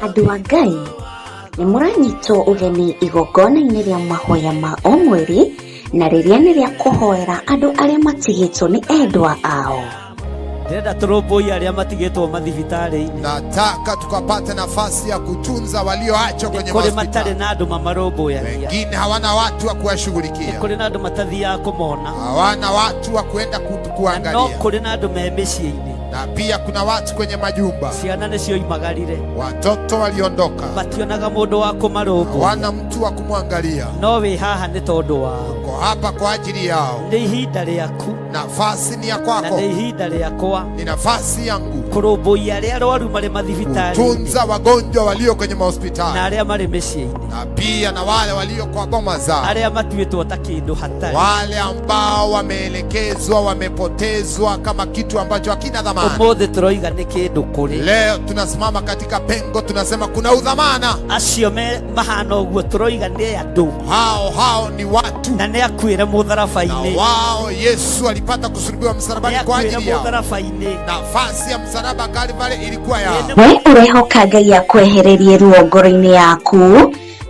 Andũ a Ngai, nĩ mũranyitwo ũgeni igongona-inĩ rĩa mahoya ma o mweri na rĩrĩa nĩ rĩa kũhoera andũ arĩa matigĩtwo nĩ endwa ao. Ndĩrenda tũrũmbũiye arĩa matigĩtwo mathibitarĩ-inĩ. Nataka tukapate nafasi ya kutunza walioachwa kwenye Kũrĩ matarĩ mahospitali. na andũ mamarũmbũyagia. Wengine hawana watu wa kuwashughulikia, Kũrĩ na andũ matathiaga kũmona. hawana watu wa kuenda Na no kuangalia, kũrĩ na andũ me mĩciĩ-inĩ. na pia kuna watu kwenye majumba, Ciana nĩcio imagarire. watoto waliondoka, Mationaga mũndũ wa kũmarũmbũiya. hawana mtu wa kumwangalia. No wĩ haha nĩ tondũ wao. Uko hapa kwa ajili yao. Nĩ ihinda rĩaku Nafasi ni ya na kwako, nĩ ihinda rĩakwa ni nafasi yangu kũrũmbũiya arĩa arwaru marĩ mathibitarĩ-inĩ kutunza wagonjwa walio kwenye na mahospitali arĩa marĩ mĩciĩ-inĩ, na pia na wale walio kwa boma zao, arĩa matuĩtwo ta kĩndũ hatarĩ. wale ambao wameelekezwa, wamepotezwa kama kitu ambacho hakina dhamana. Ũmũthĩ tũroiga nĩ kĩndũ kũrĩ Leo tunasimama katika pengo, tunasema kuna udhamana. acio me mahana ũguo, tũroiga nĩ andũ Hao hao ni watu, na nĩ akuĩre na mũtharaba-inĩ, wao Yesu alipata kusulubiwa nĩ msalabani kwa akuĩre ajili yao. mũtharaba-inĩ. Nafasi ya msalaba Kalvari ilikuwa yao. We ũrehoka Ngai akwehererie ruo ngoro-inĩ yaku,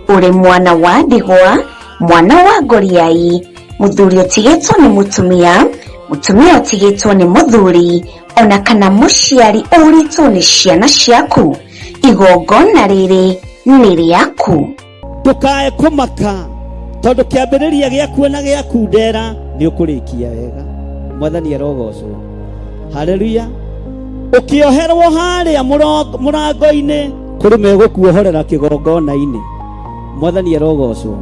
ũrĩ mwana wa ndigwa, mwana wa ngoriai, mũthuri ũtigĩtwo nĩ mũtumia, mũtumia ũtigĩtwo nĩ mũthuri, ona kana mũciari ũrĩtwo nĩ ciana ciaku. Igongona rĩrĩ nĩ rĩaku. Ndũkae kũmaka tondũ kĩambĩrĩria gĩaku na gĩaku ndera nĩ ũkũrĩkia wega. Mwathani arogocwo. Haleluya. Ũkĩoherwo harĩa mũrango-inĩ kũrĩ megũkuohorera kĩgongona-inĩ. Mwathani arogocwo.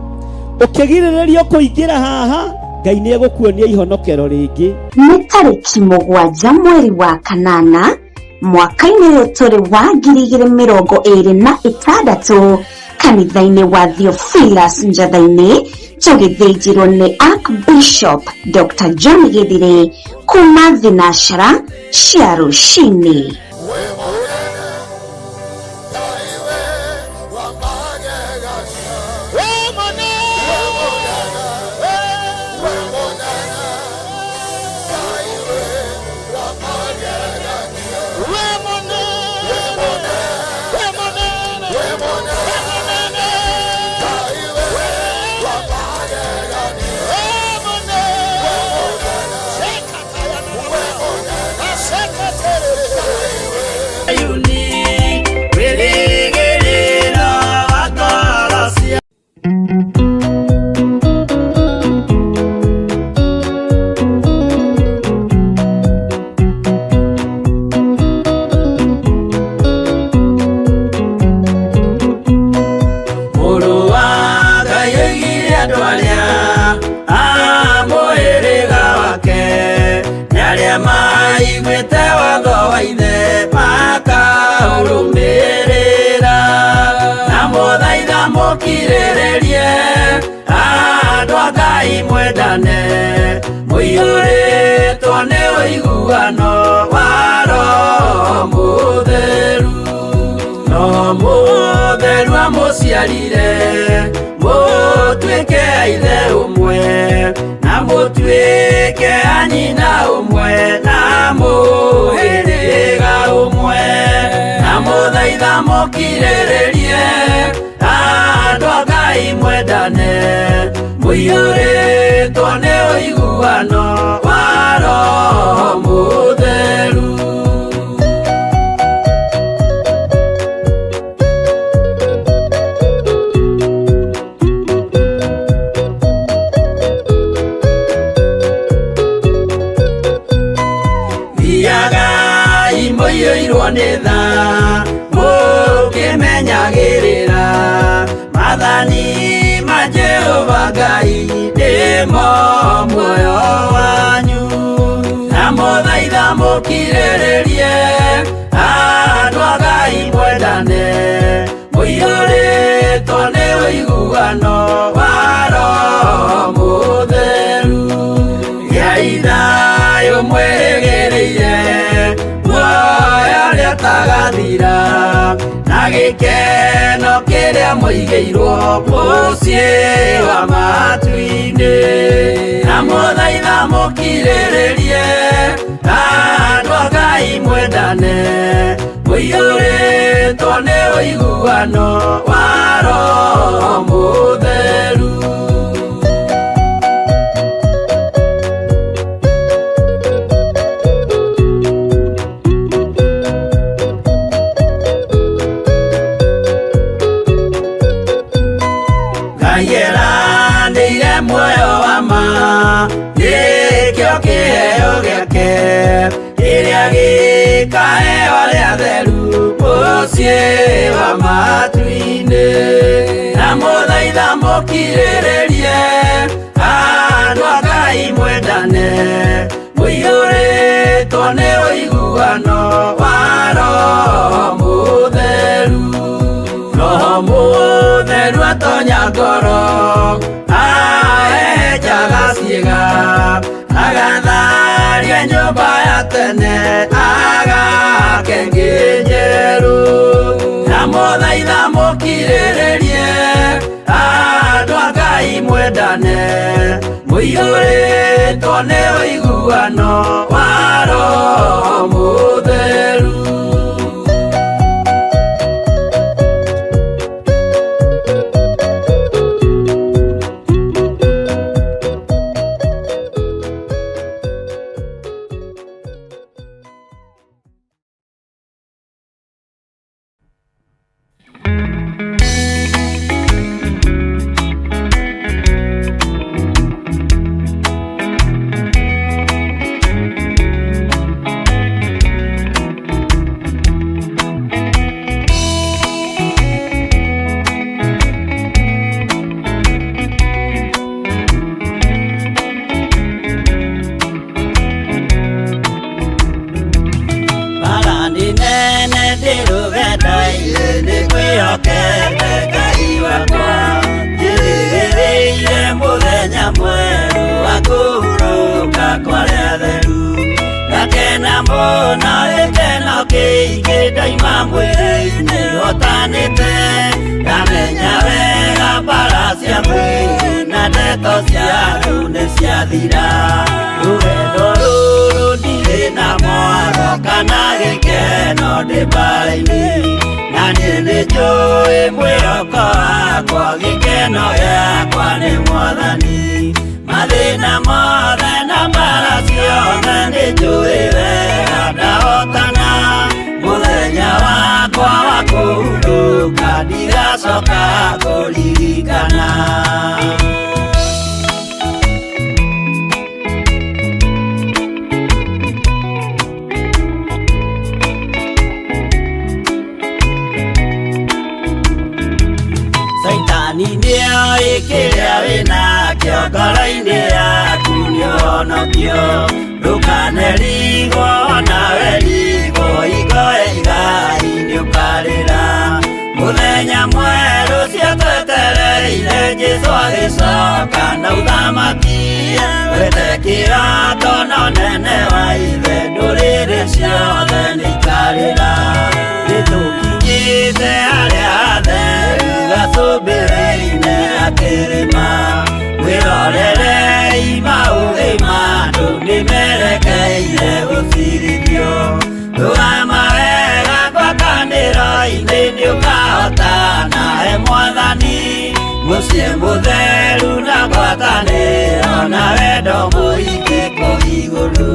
Ũkĩgirĩrĩrio kũingĩra haha, Ngai nĩ egũkuonia ihonokero rĩngĩ. Nĩ tarĩki 7 mweri wa kanana mwaka-inĩ ũyũ tũrĩ wa 2026 kanitha-inĩ wa Theophilus Njatha-inĩ, tũgĩthĩnjĩrwo nĩ Archbishop Dr. John Githire kuma thinacara cia rũcinĩ. Mũrũ wa Ngai oigire andũ arĩa a mũhĩrĩga wake nĩ arĩa maiguĩte watho wa ithe makaũrũmĩrĩra, na mũthaitha mũkirĩrĩrie andũ a Ngai mwendane, mũiyũrĩtwo nĩ ũiguano wa Roho Mũtheru. No mũtheru amũciarire mũtuĩke a ithe ũmwe, na mũtuĩke a nyina ũmwe, na mũhĩrĩga ũmwe, na mũthaitha mũkirĩrĩrie andũ a Ngai mwendane, mũiyũrĩtwo nĩ ũiguano wa Roho Mũtheru. Thiagai mũiyũirwo nĩ tha, mũkĩmenyagĩrĩra maathani ma Jehova Ngai nĩmo muoyo wanyu, na mũthaitha mũkirĩrĩrie andũ a Ngai mwendane, mũiyũrĩtwo nĩ ũiguano wa Roho Mũtheru. Gĩai thayũ mwĩrĩgĩrĩire muoyo ũrĩa ũtagathira, na gĩkeno kĩrĩa mũigĩirwo mũciĩ wa matu-inĩ. ngoro-inĩ na mũthaitha mũkirĩrĩrie andũ a Ngai mwendane mũiyũrĩtwo nĩ ũiguano wa Roho Mũtheru. Ngai eranĩire muoyo wa ma nĩkĩo kĩheo gĩake kĩrĩa gĩkaheo arĩa atheru mũciĩ wa matu-inĩ na mũthaitha mũkirĩrĩrie andũ a Ngai mwendane mũiyũrĩtwo nĩ ũiguano wa Roho Mũtheru. Roho Mũtheru atonya ngoro ahehenjaga ciĩga agatharia nyũmba ya tene agake ĩngĩ njerũ na mũthaitha mũkirĩrĩrie andũ a Ngai mwendane mũiyũrĩtwo nĩ ũiguano wa Roho Mũtheru. Bara nĩ nene ndĩ rũgendo-inĩ nĩngwĩhokete Ngai wakwa njĩrĩgĩrĩire mũthenya mwerũ wa kũhurũka kwa arĩa atheru ngakena mũno gĩkeno kĩingĩ ndoima mwĩrĩ-inĩ hotanĩte ngamenya wega mbara cia mwĩrĩ na ndeto cia andũ nĩ ciathira rũgendo rũrũ ndirĩ na mwaro kana gĩkeno ndĩ mbara-inĩ na niĩ nĩnjũĩ mwĩhoko wakwa gĩkeno gĩakwa nĩ Mwathani mathĩna mothe na mbara ciothe nĩnjũĩ wega ndahotana mũthenya wakwa wa kũhurũka ndigacoka kũririkana. Saitani nĩoĩ kĩrĩa wĩnakĩo ngoro-inĩ yaku nĩũhonokio ndũkanerigwo nawe rigwo hingo ya igai nĩũkarĩra mũthenya mwerũ ciatwetereire Jesũ agĩcoka na ũthamaki wete kĩrato na ũnene wa ithe ndũrĩrĩ ciothe nĩikarĩra nĩtũkinyĩte harĩa hatheru gacũmbĩrĩ-inĩ ga kĩrĩma mwĩrorerei maũthĩ ma andũ nĩmerekeire gũcirithio rũgama wega ngwatanĩro-inĩ nĩũkahotana he Mwathani mũciĩ mũtheru na ngwatanĩro na wendo mũingĩ kũu igũrũ.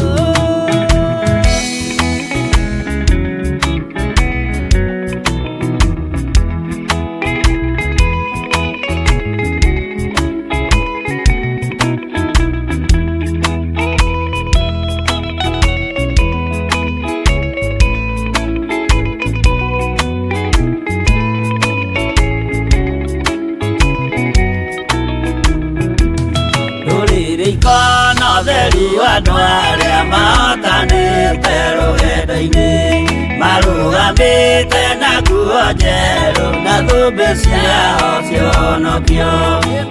Rũrĩrĩ ikona ũtheru andũ arĩa mahotanĩte rũgendo-inĩ marũgamĩte na nguo njerũ na thũmbĩ ciao cionokio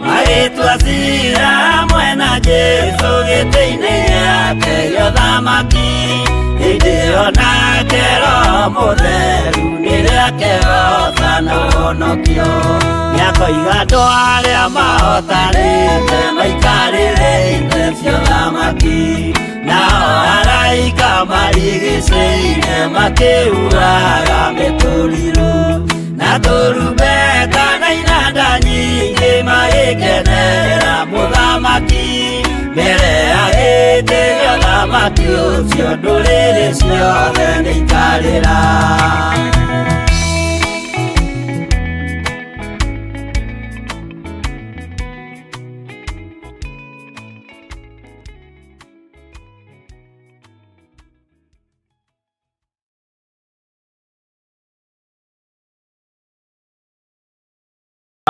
magĩtua ciira hamwe na Jesũ gĩtĩ-inĩ gĩake gĩa ũthamaki hĩndĩ ĩyo nake Roho Mũtheru nĩrĩakehoota na ũhonokio. Akoiga andũ arĩa mahotanĩte maikarĩre itĩ cia ũthamaki, nao araika marigicĩire makĩhuhaga mĩtũrirũ na tũrumbeta na inanda nyingĩ, magĩkenera mũthamaki mbere ya gĩtĩ gĩa ũthamaki ũcio. Ndũrĩrĩ ciothe nĩ ikarĩra.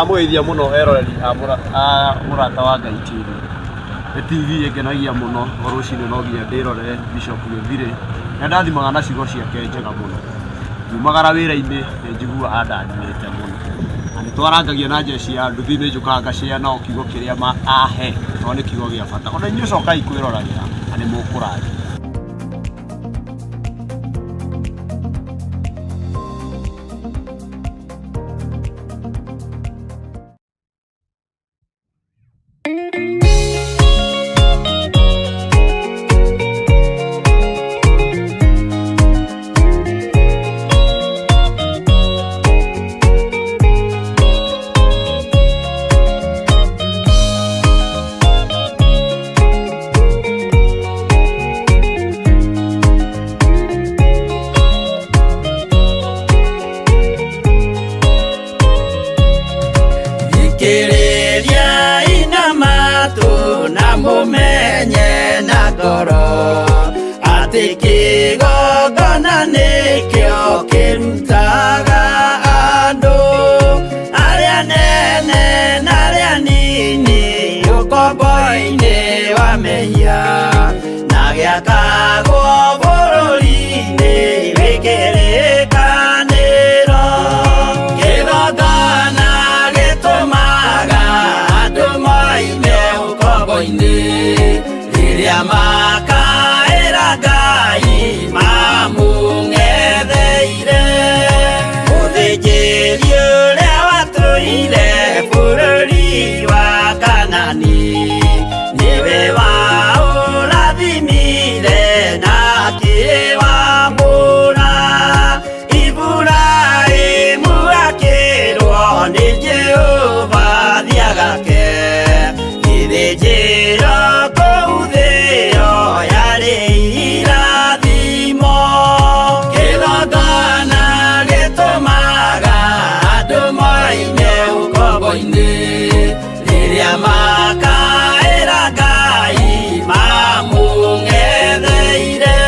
Amũgeithia mũno eroreri a Mũrata wa Ngai TV. Nĩ TV ĩngenagia mũno, o rũcinĩ no nginya ndĩrorere Bishop Gĩthirĩ. Nĩ andathimaga na ciugo ciake njega mũno. Ngiumagara wĩra-inĩ nĩ njiguaga andathimĩte mũno. Na nĩ twarangagia na jeshi ya nduthi, nĩ njũkaga ngacĩa nao kiugo kĩrĩa ahe tondũ nĩ kiugo gĩa bata. Ona inyuĩ cokai kwĩroragĩra na nĩ mũkũrathimwo. Thikĩrĩria ina matũ na mũmenye na ngoro atĩ kĩgongona nĩkĩo kĩrutaga andũ arĩa nene na arĩa nini ũkombo-inĩ wa mehia, na gĩakagwo bũrũri-inĩ wĩ kĩrĩkanĩro. Kĩgongona gĩtũmaga andũ moime ũkombo-inĩ rĩrĩa makaĩra Ngai mamũng'etheire. Mũthĩnjĩri ũrĩa watũire bũrũri wa Kanani nĩwe waũrathimire na akĩwamũra. Iburahĩmu akĩrwo nĩ Jehova thiagake gĩthĩnjĩro kũu thĩo yarĩ irathimo. Kĩgongona gĩtũmaga andũ moime ũkombo-inĩ rĩrĩa makaĩra Ngai mamũng'etheire.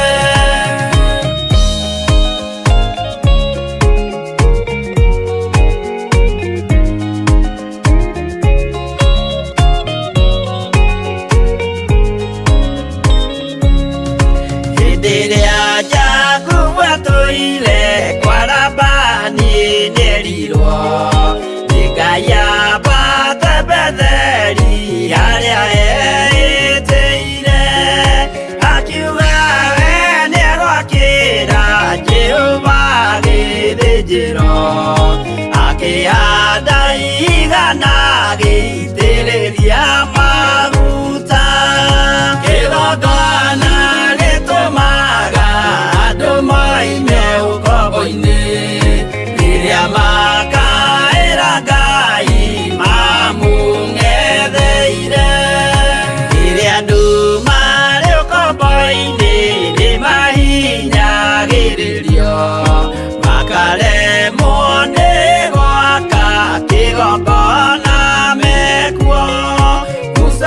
Hĩndĩ ĩrĩa Jakubu atũire kwa Labani nĩerirwo nĩ Ngai ambate Betheli harĩa eĩtĩire, akiuga we nĩegwakĩra Jehova gĩthĩnjĩro, akĩhanda igana agĩitĩrĩria maguta. Kĩgongona gĩtũmaga andũ moime ũkombo-inĩ rĩrĩa makaĩra Ngai mamũng'etheire. Rĩrĩa andũ marĩ ũkombo-inĩ nĩ mahinyagĩrĩrio, makaremwo nĩ gwaka kĩgongona mekuo. Musa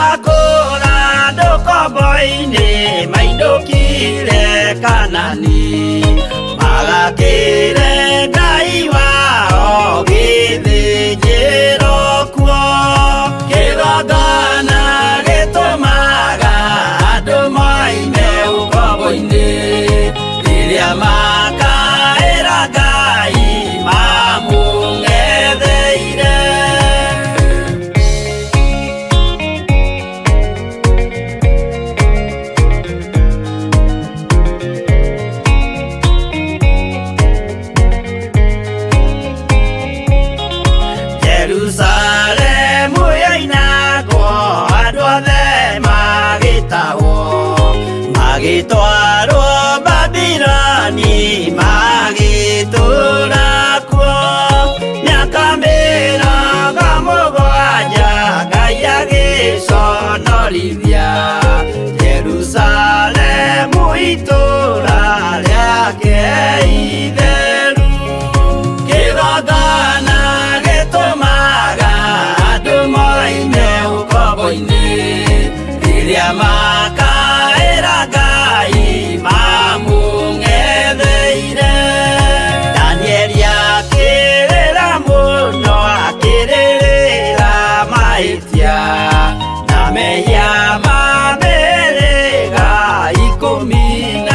Magĩtwarwo Babiloni magĩtũũra kuo mĩaka 70 Ngai agĩconorithia Jerusalemu itũũra rĩake itheru. Kĩgongona gĩtũmaga andũ moime ũkombo-inĩ rĩrĩa makaĩra Ngai mamũng'etheire. Danieli akĩrĩra mũno akĩrĩrĩra mahĩtia na mehia ma mĩhĩrĩga 12.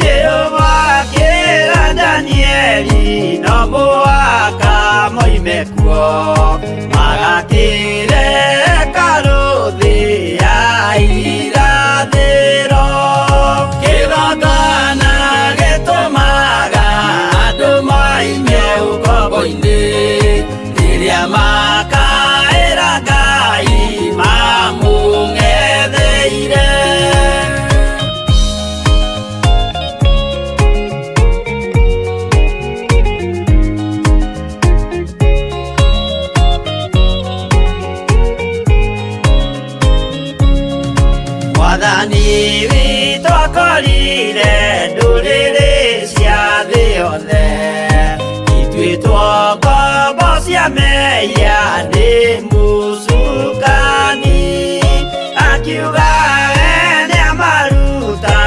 Jehova akĩra Danieli no mũhaka moime kuo magakĩre hekarũ thĩ ya irathĩro. Kĩgongona gĩtũmaga andũ moime ũkombo-inĩ rĩrĩa makaĩra Ngai mamũng'etheire. Mwathani witũ akorire ndũrĩrĩ cia thĩ yothe ituĩtwo ngombo cia mehia nĩ mũcukani. Akiuga we nĩamaruta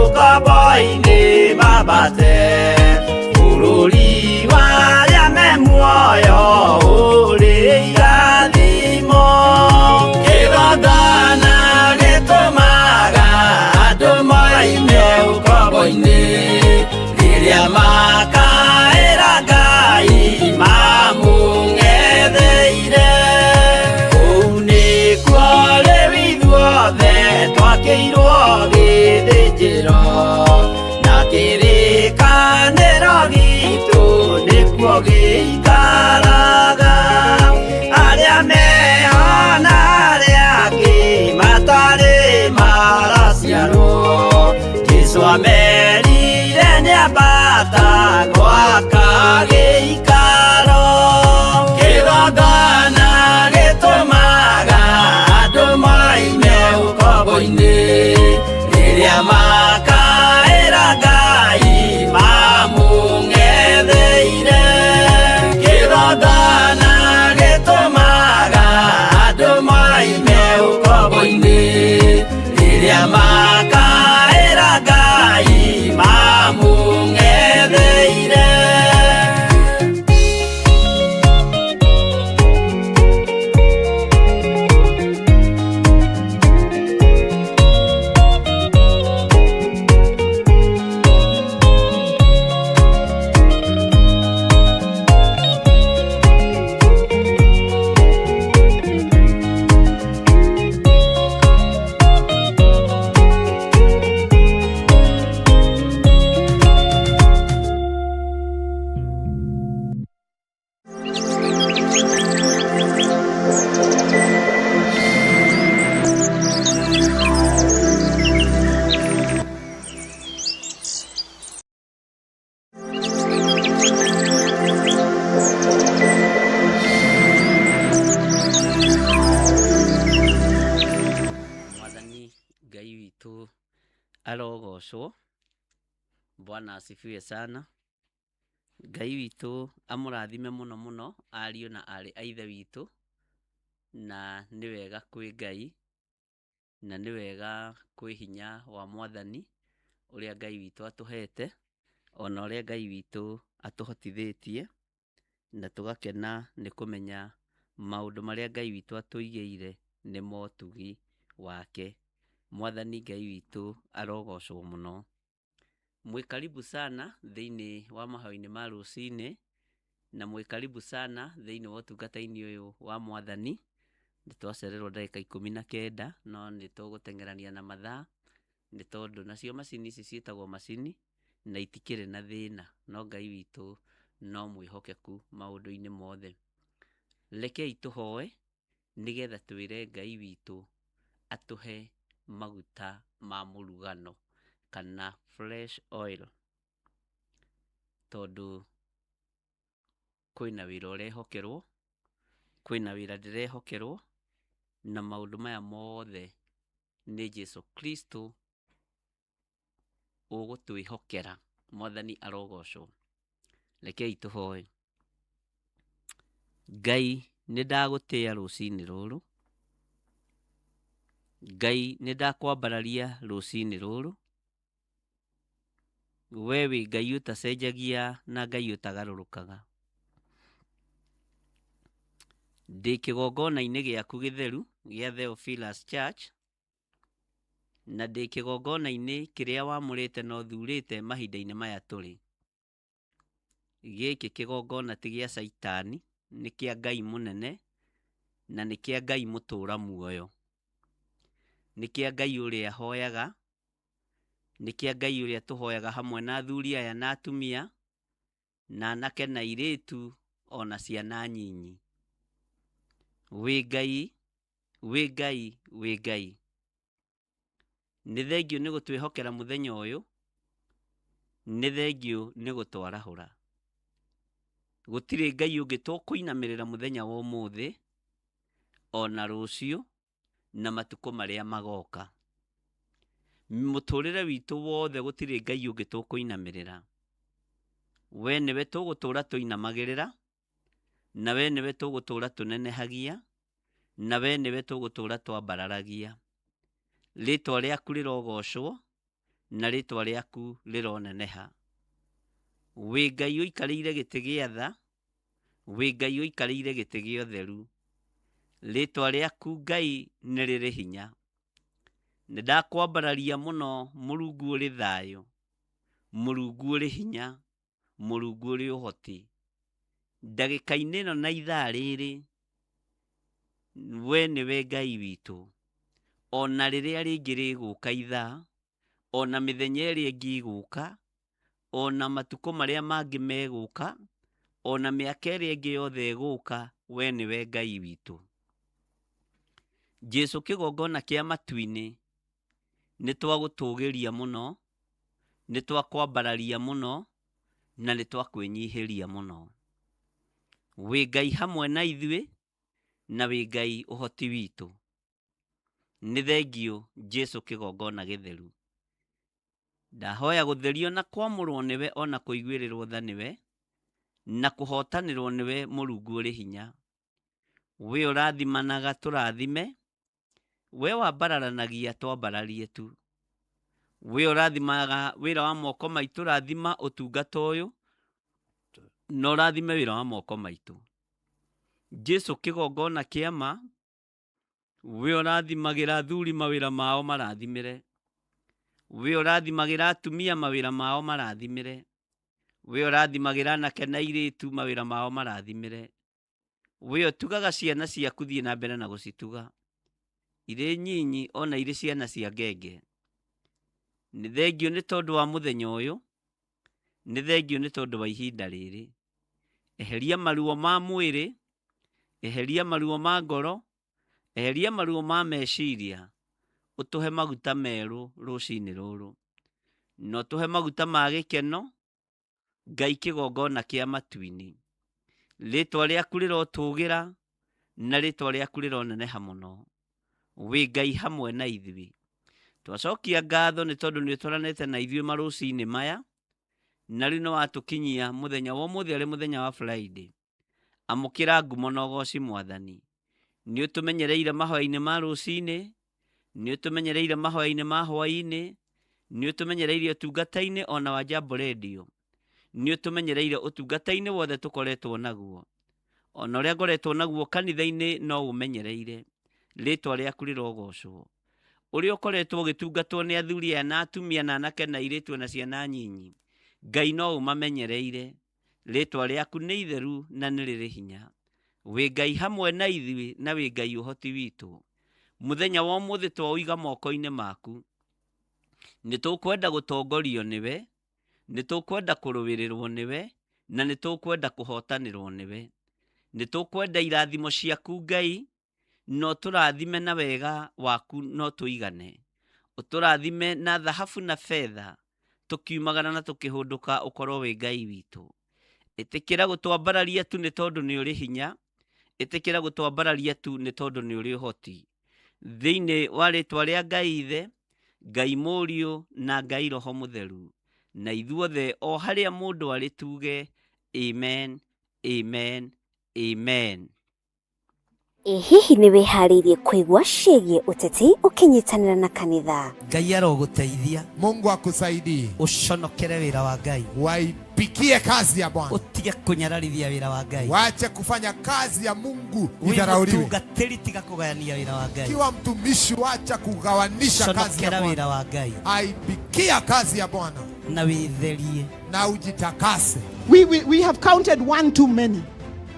ũkombo-inĩ mambate bũrũri wa arĩa me muoyo ũrĩ irathimo. Kĩgongona gĩtũmaga andũ moime ũkombo-inĩ rĩrĩa makaĩra Ngai mamũng'etheire. Kũu nĩkuo rĩu ithuothe twakĩirwo gĩthĩnjĩro na kĩrĩkanĩro gitũ nĩkuo gĩikaraga. Arĩa meho na arĩa angĩ matarĩ maraciarwo Jesũ amerire nĩambata gwaka gĩikaro. Kĩgongona gĩtũmaga andũ moime ũkombo-inĩ rĩrĩa makaĩra Ngai mamũng'etheire. Kĩgongona gĩtũmaga andũ moime ũkombo-inĩ rĩrĩa makaĩra Ngai mamũng'etheire. Mwathani Ngai witũ arogocwo. Bwana asifiwe sana. Ngai witũ amũrathime mũno mũno ariũ na aarĩ a Ithe witũ, na nĩ wega kwĩ Ngai na nĩ wega kwĩ hinya wa Mwathani ũrĩa Ngai witũ atũhete ona ũrĩa Ngai witũ atũhotithĩtie, na tũgakena nĩ kũmenya maũndũ marĩa Ngai witũ atũigĩire nĩ motugi wake. Mwathani Ngai witũ arogocwo mũno. Mwĩ karibu sana thĩinĩ wa mahoya-inĩ ma rũcinĩ, na mwĩ karibu sana thĩinĩ wa ũtungata-inĩ ũyũ wa Mwathani. Nĩ twacererwo ndagĩka 19 no nĩ tũgũteng'erania na mathaa nĩ tondũ nacio macini ici ciĩtagwo macini na itikĩrĩ na thĩna, no Ngai witũ no mwĩhokeku maũndũ-inĩ mothe. Rekei tũhoe nĩgetha twĩre Ngai witũ atũhe maguta ma mũrugano kana fresh oil, tondũ kwĩna wĩra ũrehokerwo, kwĩna wĩra ndĩrehokerwo, na maũndũ maya mothe nĩ Jesu Kristo ũgũtwĩhokera. Mwathani arogocwo. Rekei tũhoe. Ngai nĩ ndagũtĩa rũcinĩ rũrũ, Ngai nĩ ndakwambararia rũcinĩ rũrũ, we wĩ Ngai ũtacenjagia na Ngai ũtagarũrũkaga. Ndĩ kĩgongona-inĩ gĩaku gĩtheru gĩa Theophilus Church, na ndĩ kĩgongona-inĩ kĩrĩa wamũrĩte na ũthurĩte mahinda-inĩ maya tũrĩ. Gĩkĩ kĩgongona ti gĩa caitani, nĩ kĩa Ngai mũnene na nĩ kĩa Ngai mũtũra muoyo. Nĩ kĩa Ngai ũrĩa hoyaga, nĩ kĩa Ngai ũrĩa tũhoyaga hamwe na athuri aya na atumia, na anake na airĩtu ona ciana nyinyi. Wĩ Ngai, wĩ Ngai, wĩ Ngai. Nĩ thengiũ nĩ gũtwĩhokera mũthenya ũyũ, nĩ thengiũ nĩ gũtwarahũra. Gũtirĩ Ngai ũngĩ tũkũinamĩrĩra mũthenya wa ũmũthĩ, ona rũciũ, na matukũ marĩa magoka. Mũtũrĩre witũ wothe gũtirĩ Ngai ũngĩ tũkũinamĩrĩra. We nĩwe tũgũtũra tũinamagĩrĩra, na we nĩwe tũgũtũra tũnenehagia, na we nĩwe tũgũtũra twambararagia. Rĩtwa rĩaku rĩrogocwo, na rĩtwa rĩaku rĩroneneha. Wĩ Ngai ũikarĩire gĩtĩ gĩa tha, wĩ Ngai ũikarĩire gĩtĩ gĩa ũtheru. Rĩtwa rĩaku Ngai nĩ rĩrĩ hinya. Nĩ ndakwambararia mũno Mũrungu ũrĩ thayũ, Mũrungu ũrĩ hinya, Mũrungu ũrĩ ũhoti. Ndagĩka-inĩ ĩno na ithaa rĩrĩ, we nĩwe Ngai witũ. Ona rĩrĩa rĩngĩ rĩgũka ithaa, ona mĩthenya ĩrĩa ĩngĩ ĩgũka, ona matukũ marĩa mangĩ megũka, ona mĩaka ĩrĩa ĩngĩ yothe ĩgũka, we nĩwe Ngai witũ. Jesu kĩgongona kĩa matu-inĩ, nĩ twagũtũgĩria mũno, nĩ twakwambararia mũno, na nĩ twakwĩnyihĩria mũno. Wĩ Ngai hamwe na ithuĩ, na wĩ Ngai ũhoti witũ. Nĩ thengiũ Jesu kĩgongona gĩtheru. Ndahoya gũtherio na kwamũrwo nĩwe ona kũiguĩrĩrwo tha nĩwe, na kũhotanĩrwo nĩwe Mũrungu ũrĩ hinya. We ũrathimanaga tũrathime, we wambararanagia twambararie tu. We ũrathimaga wĩra wa moko maitũ, rathima ũtungata ũyũ, na ũrathime wĩra wa moko maitũ. Jesu kĩgongona kĩa ma, we ũrathimagĩra athuri mawĩra mao marathimĩre. We ũrathimagĩra atumia mawĩra mao marathimĩre. We ũrathimagĩra anake na airĩtu mawĩra mao marathimĩre. We ũtugaga ciana ciaku, thiĩ na mbere na gũcituga irĩ nyinyi ona irĩ ciana cia ngenge. Nĩ thengiũ nĩ tondũ wa mũthenya ũyũ, nĩ thengiũ nĩ tondũ wa ihinda rĩrĩ. Eheria maruo ma mwĩrĩ, eheria maruo ma ngoro, eheria maruo ma meciria, ũtũhe maguta merũ rũcinĩ rũrũ, na ũtũhe maguta ma gĩkeno. Ngai kĩgongona kĩa matu-inĩ, rĩtwa rĩaku rĩrotũgĩra na rĩtwa rĩaku rĩroneneha mũno. Wĩ Ngai hamwe na ithuĩ. Twacokia ngatho nĩ tondũ nĩ ũtwaranĩte na ithuĩ marũcinĩ maya, na rĩu nĩ watũkinyia mũthenya wa ũmũthĩ arĩ mũthenya wa Friday. Amũkĩra ngumo na ũgoci Mwathani. Nĩ ũtũmenyereire mahoya-inĩ ma rũcinĩ, nĩ ũtũmenyereire mahoya-inĩ ma hwaĩ-inĩ, nĩ ũtũmenyereire ũtungata-inĩ ona wa Jambo Radio, nĩ ũtũmenyereire ũtungata-inĩ wothe tũkoretwo naguo, ona ũrĩa ngoretwo naguo kanitha-inĩ no ũmenyereire. Rĩtwa rĩaku rĩrogocwo. Ũrĩa ũkoretwo ũgĩtungatwo nĩ athuri aya na atumia na anake na airĩtu na ciana nyinyi, Ngai no ũmamenyereire. Rĩtwa rĩaku nĩ itheru na nĩ rĩrĩ hinya. Wĩ Ngai hamwe na ithuĩ na wĩ Ngai ũhoti witũ. Mũthenya wa ũmũthĩ twaũiga moko-inĩ maku. Nĩ tũkwenda gũtongorio nĩwe, nĩ tũkwenda kũrũĩrĩrwo nĩwe, na nĩ tũkwenda kũhotanĩrwo nĩwe. Nĩ tũkwenda irathimo ciaku Ngai, na ũtũrathime na wega waku no tũigane. Ũtũrathime na thahabu na betha, tũkiumagara na tũkĩhũndũka ũkorwo wĩ Ngai witũ. Ĩtĩkĩra gũtwambararia tu nĩ tondũ nĩ ũrĩ hinya, ĩtĩkĩra gũtwambararia tu nĩ tondũ nĩ ũrĩ ũhoti. Thĩinĩ wa rĩtwa rĩa Ngai Ithe, Ngai Mũriũ na Ngai Roho Mũtheru, na ithuothe o harĩa mũndũ arĩ tuge amen, amen, amen. Ĩ hihi nĩ wĩharĩirie kũigua ciĩgiĩ ũteti ũkĩnyitanĩra na kanitha? Ngai arogũteithia. Mungu akusaidie. Ũconokere wĩra wa Ngai. Waipikie kazi ya Bwana. Ũtige kũnyararithia wĩra wa Ngai. Wache kufanya kazi ya Mungu Wĩ idharauliwe. mũtungatĩri tiga kũgayania wĩra wa Ngai. Kiwa mtumishi, wacha kugawanisha kazi ya Conokera Bwana. wĩra wa Ngai. Aipikia kazi ya Bwana Na wĩtherie. na ujitakase. We have counted one too many,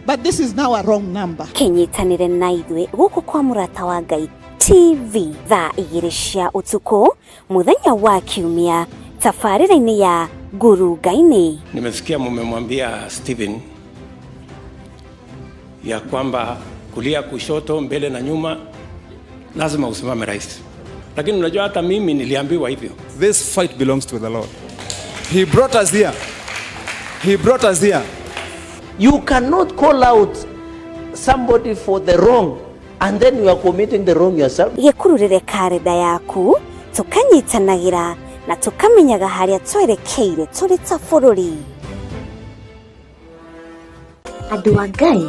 but this is now a wrong number. Kĩnyitanĩre na ithuĩ gũkũ kwa Mũrata wa Ngai TV thaa 2 cia ũtukũ mũthenya wa Kiumia tabarĩra-inĩ ya Ngurunga-inĩ. Nimesikia mumemwambia Stephen ya kwamba kulia, kushoto, mbele na nyuma lazima usimame rais, lakini unajua hata mimi niliambiwa hivyo. This fight belongs to the Lord. He brought us here. He brought us here. You cannot call out somebody for the wrong and then you are committing the wrong yourself. Gĩkururĩre karenda yaku tũkanyitanagĩra na tũkamenyaga harĩa twerekeire tũrĩ ta bũrũri. Andũ a Ngai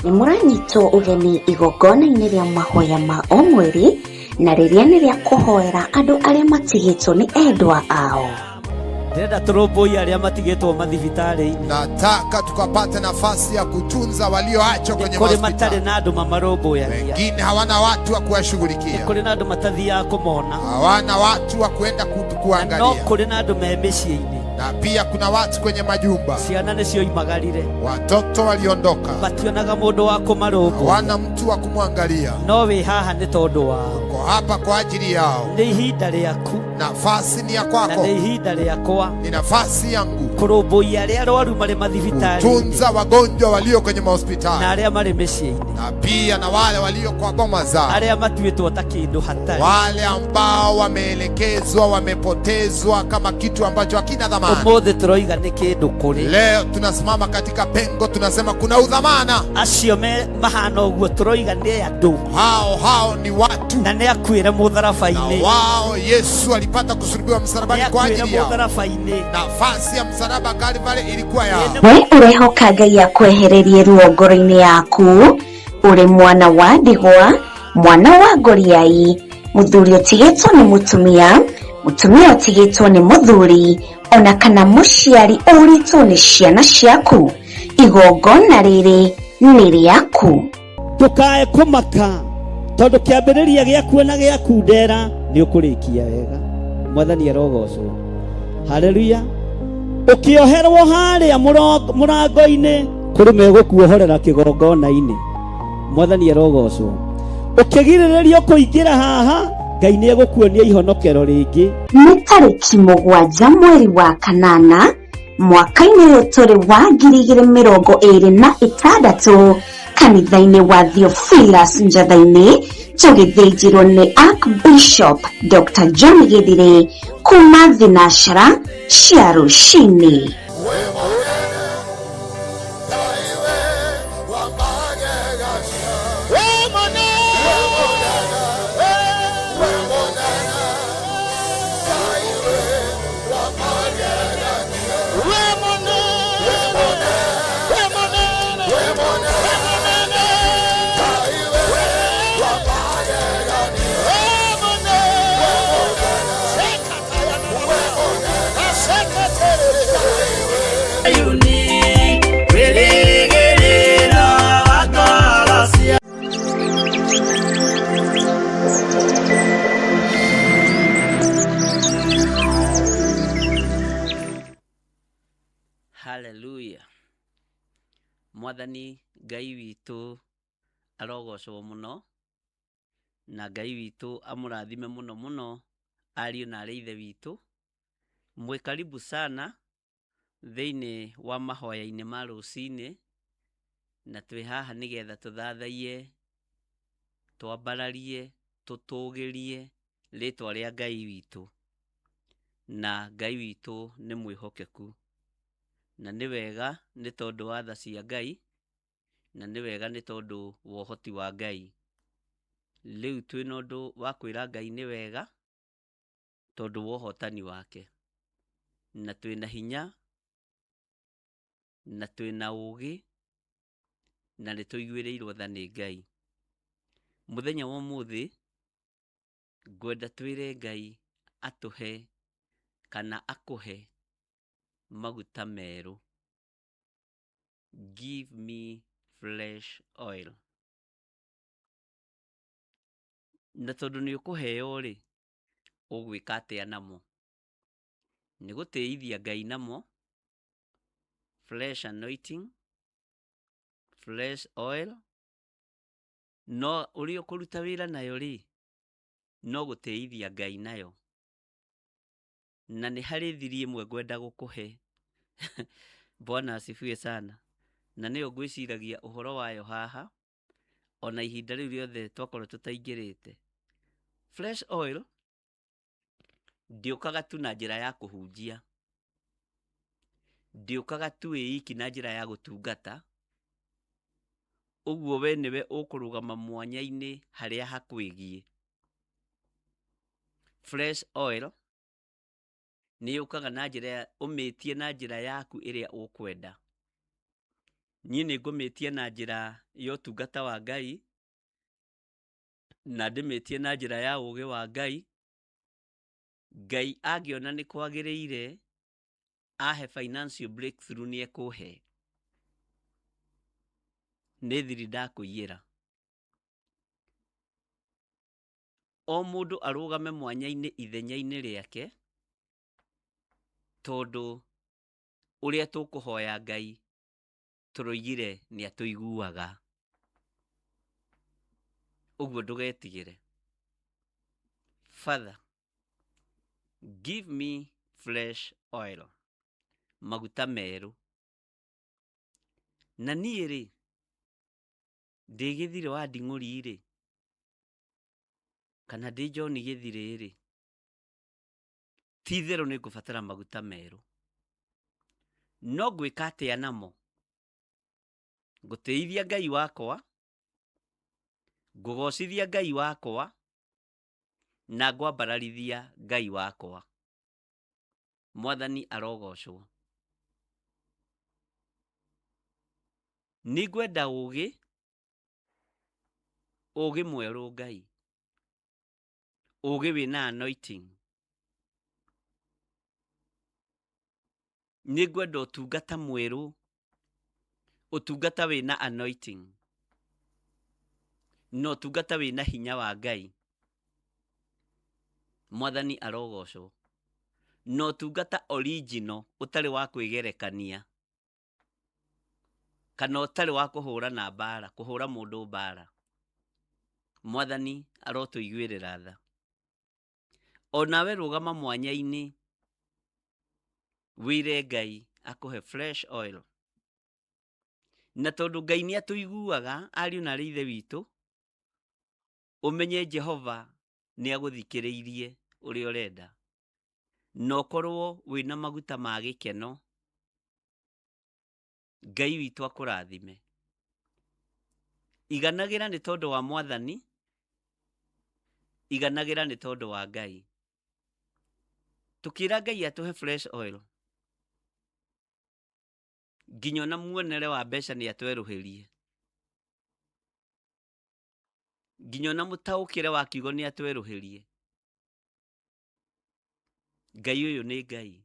nĩ mũranyitwo ũgeni igongona-inĩ rĩa mahoya ma o mweri na rĩrĩa nĩ rĩa kũhoera andũ arĩa matigĩtwo nĩ endwa ao. Ndĩrenda tũrũmbũiye arĩa matigĩtwo mathibitarĩ-inĩ. Nataka tukapate nafasi ya kutunza walioachwa kwenye Kũrĩ matarĩ mahospitali. na andũ mamarũmbũyagia. Wengine hawana watu wa kuwashughulikia, Kũrĩ na andũ matathiaga kũmona. hawana watu wa kuenda Na no kuangalia, kũrĩ na andũ me mĩciĩ-inĩ. na pia kuna watu kwenye majumba, Ciana nĩcioimagarire. watoto waliondoka, Mationaga mũndũ wa kũmarũmbũiya. hawana mtu wa kumwangalia. No wĩ haha nĩ tondũ wao. Uko hapa kwa ajili yao. Nĩ ihinda rĩaku Nafasi ni ya na kwako, nĩ ihinda rĩakwa ni nafasi yangu kũrũmbũiya arĩa arwaru marĩ mathibitarĩ-inĩ kutunza wagonjwa walio kwenye na mahospitali arĩa marĩ mĩciĩ-inĩ, na pia na wale walio kwa boma zao, arĩa matuĩtwo ta kĩndũ hatarĩ. wale ambao wameelekezwa, wamepotezwa kama kitu ambacho hakina dhamana. Ũmũthĩ tũroiga nĩ kĩndũ kũrĩ Leo tunasimama katika pengo, tunasema kuna udhamana. acio me mahana ũguo, tũroiga nĩ andũ Hao hao ni watu, na nĩ akuĩre na mũtharaba-inĩ, wao Yesu alipata kusulubiwa nĩ msalabani kwa akuĩre ajili yao. mũtharaba-inĩ. Nafasi ya msalaba Kalvari ilikuwa yao. We ũrehoka Ngai akwehererie ruo ngoro-inĩ yaku ũrĩ mwana wa ndigwa, mwana wa ngoriai, mũthuri ũtigĩtwo nĩ mũtumia, mũtumia ũtigĩtwo nĩ mũthuri, ona kana mũciari ũrĩtwo nĩ ciana ciaku. Igongona rĩrĩ nĩ rĩaku. Ndũkae kũmaka tondũ kĩambĩrĩria gĩaku na gĩaku ndera nĩ ũkũrĩkia wega. Mwathani arogocwo. Haleluya. Ũkĩoherwo harĩa mũrango-inĩ kũrĩ megũkuohorera kĩgongona-inĩ. Mwathani arogocwo. Ũkĩgirĩrĩrio kũingĩra haha, Ngai nĩ egũkuonia ihonokero rĩngĩ. Nĩ tarĩki 7 mweri wa 8 mwaka-inĩ ũyũ tũrĩ wa 2026 kanitha-inĩ wa Theophilus Njatha-inĩ tũgĩthĩnjĩrwo nĩ Archbishop Dr. John Githire kuma thinashara cia rũcinĩ. Haleluya. Mwathani Ngai witũ arogocwo mũno, na Ngai witũ amũrathime mũno mũno ariũ na arĩ ithe witũ. Mwĩ karibu sana thĩinĩ wa mahoya-inĩ ma rũcinĩ, na twĩ haha nĩgetha tũthathaiye, twambararie, tũtũgĩrie rĩtwa rĩa Ngai witũ, na Ngai witũ nĩ mwĩhokeku, na nĩ wega nĩ tondũ wa tha cia Ngai, na nĩ wega nĩ tondũ wa ũhoti wa Ngai. Rĩu twĩna ũndũ wa kwĩra Ngai nĩ wega tondũ wa ũhotani wake, na twĩna hinya, na twĩna ũgĩ, na nĩ tũiguĩrĩirwo tha nĩ Ngai. Mũthenya wa ũmũthĩ ngwenda twĩre Ngai atũhe kana akũhe maguta merũ. Give me fresh oil. Na tondũ nĩ ũkũheo rĩ, ũgwĩka atĩa namo? Nĩ gũtĩithia Ngai namo, fresh anointing, fresh oil, no ũrĩa ũkũruta wĩra nayo rĩ, no gũtĩithia Ngai nayo. Na nĩ harĩ thiri ĩmwe ngwenda gũkũhe. Bwana asifiwe sana. Na nĩyo ngwĩciragia ũhoro wayo haha, ona ihinda rĩu rĩothe twakorwo tũtaingĩrĩte. Fresh oil ndĩũkaga tu na njĩra ya kũhunjia, ndĩũkaga tu ĩiki na njĩra ya gũtungata, ũguo we nĩwe ũkũrũgama mwanya-inĩ harĩa hakwĩgiĩ. Fresh oil nĩ yũkaga na njĩra ya ũmĩtie na njĩra yaku ĩrĩa ũkwenda. Niĩ nĩ ngũmĩtia na njĩra ya ũtungata wa Ngai, na ndĩmĩtie na njĩra ya ũgĩ wa Ngai. Ngai angĩona nĩ kwagĩrĩire ahe financial breakthrough nĩ ekũhe. Nĩ thiri ndakũiyĩra. O mũndũ arũgame mwanya-inĩ ithenya-inĩ rĩake, tondũ ũrĩa tũkũhoya Ngai tũroigire nĩ atũiguaga. Ũguo ndũgetigĩre. Father, give me fresh oil, maguta merũ. Na niĩ rĩ, ndĩ Gĩthirĩ wa Nding'ũri rĩ, kana ndĩ John Gĩthirĩ rĩ, ti itherũ nĩ ngũbatara maguta merũ. No ngwĩka atĩa namo? Ngũtĩithia Ngai wakwa, ngũgocithia Ngai wakwa, na ngwambararithia Ngai wakwa. Mwathani arogocwo. Nĩ ngwenda ũgĩ, ũgĩ mwerũ Ngai, ũgĩ wĩna anointing. Nĩ ngwenda ũtungata mwerũ, ũtungata wĩna anointing, na ũtungata wĩna hinya wa Ngai. Mwathani arogocwo. Na ũtungata original ũtarĩ wa kwĩgerekania, kana ũtarĩ wa kũhũrana mbara, kũhũra mũndũ mbara. Mwathani arotũiguĩrĩra tha. Onawe rũgama mwanya-inĩ, wĩre Ngai akũhe fresh oil. Na tondũ Ngai nĩ atũiguaga, ariũ na arĩ ithe witũ, ũmenye Jehova nĩ agũthikĩrĩirie ũrĩa ũrenda. Na ũkorwo wĩna maguta ma gĩkeno, Ngai witũ akũrathime. Iganagĩra nĩ tondũ wa Mwathani, iganagĩra nĩ tondũ wa Ngai. Tũkĩra Ngai atũhe fresh oil, nginya ona muonere wa mbeca nĩ atwerũhĩrie, nginya ona mũtaũkĩre wa kiugo nĩ atwerũhĩrie. Ngai ũyũ nĩ Ngai.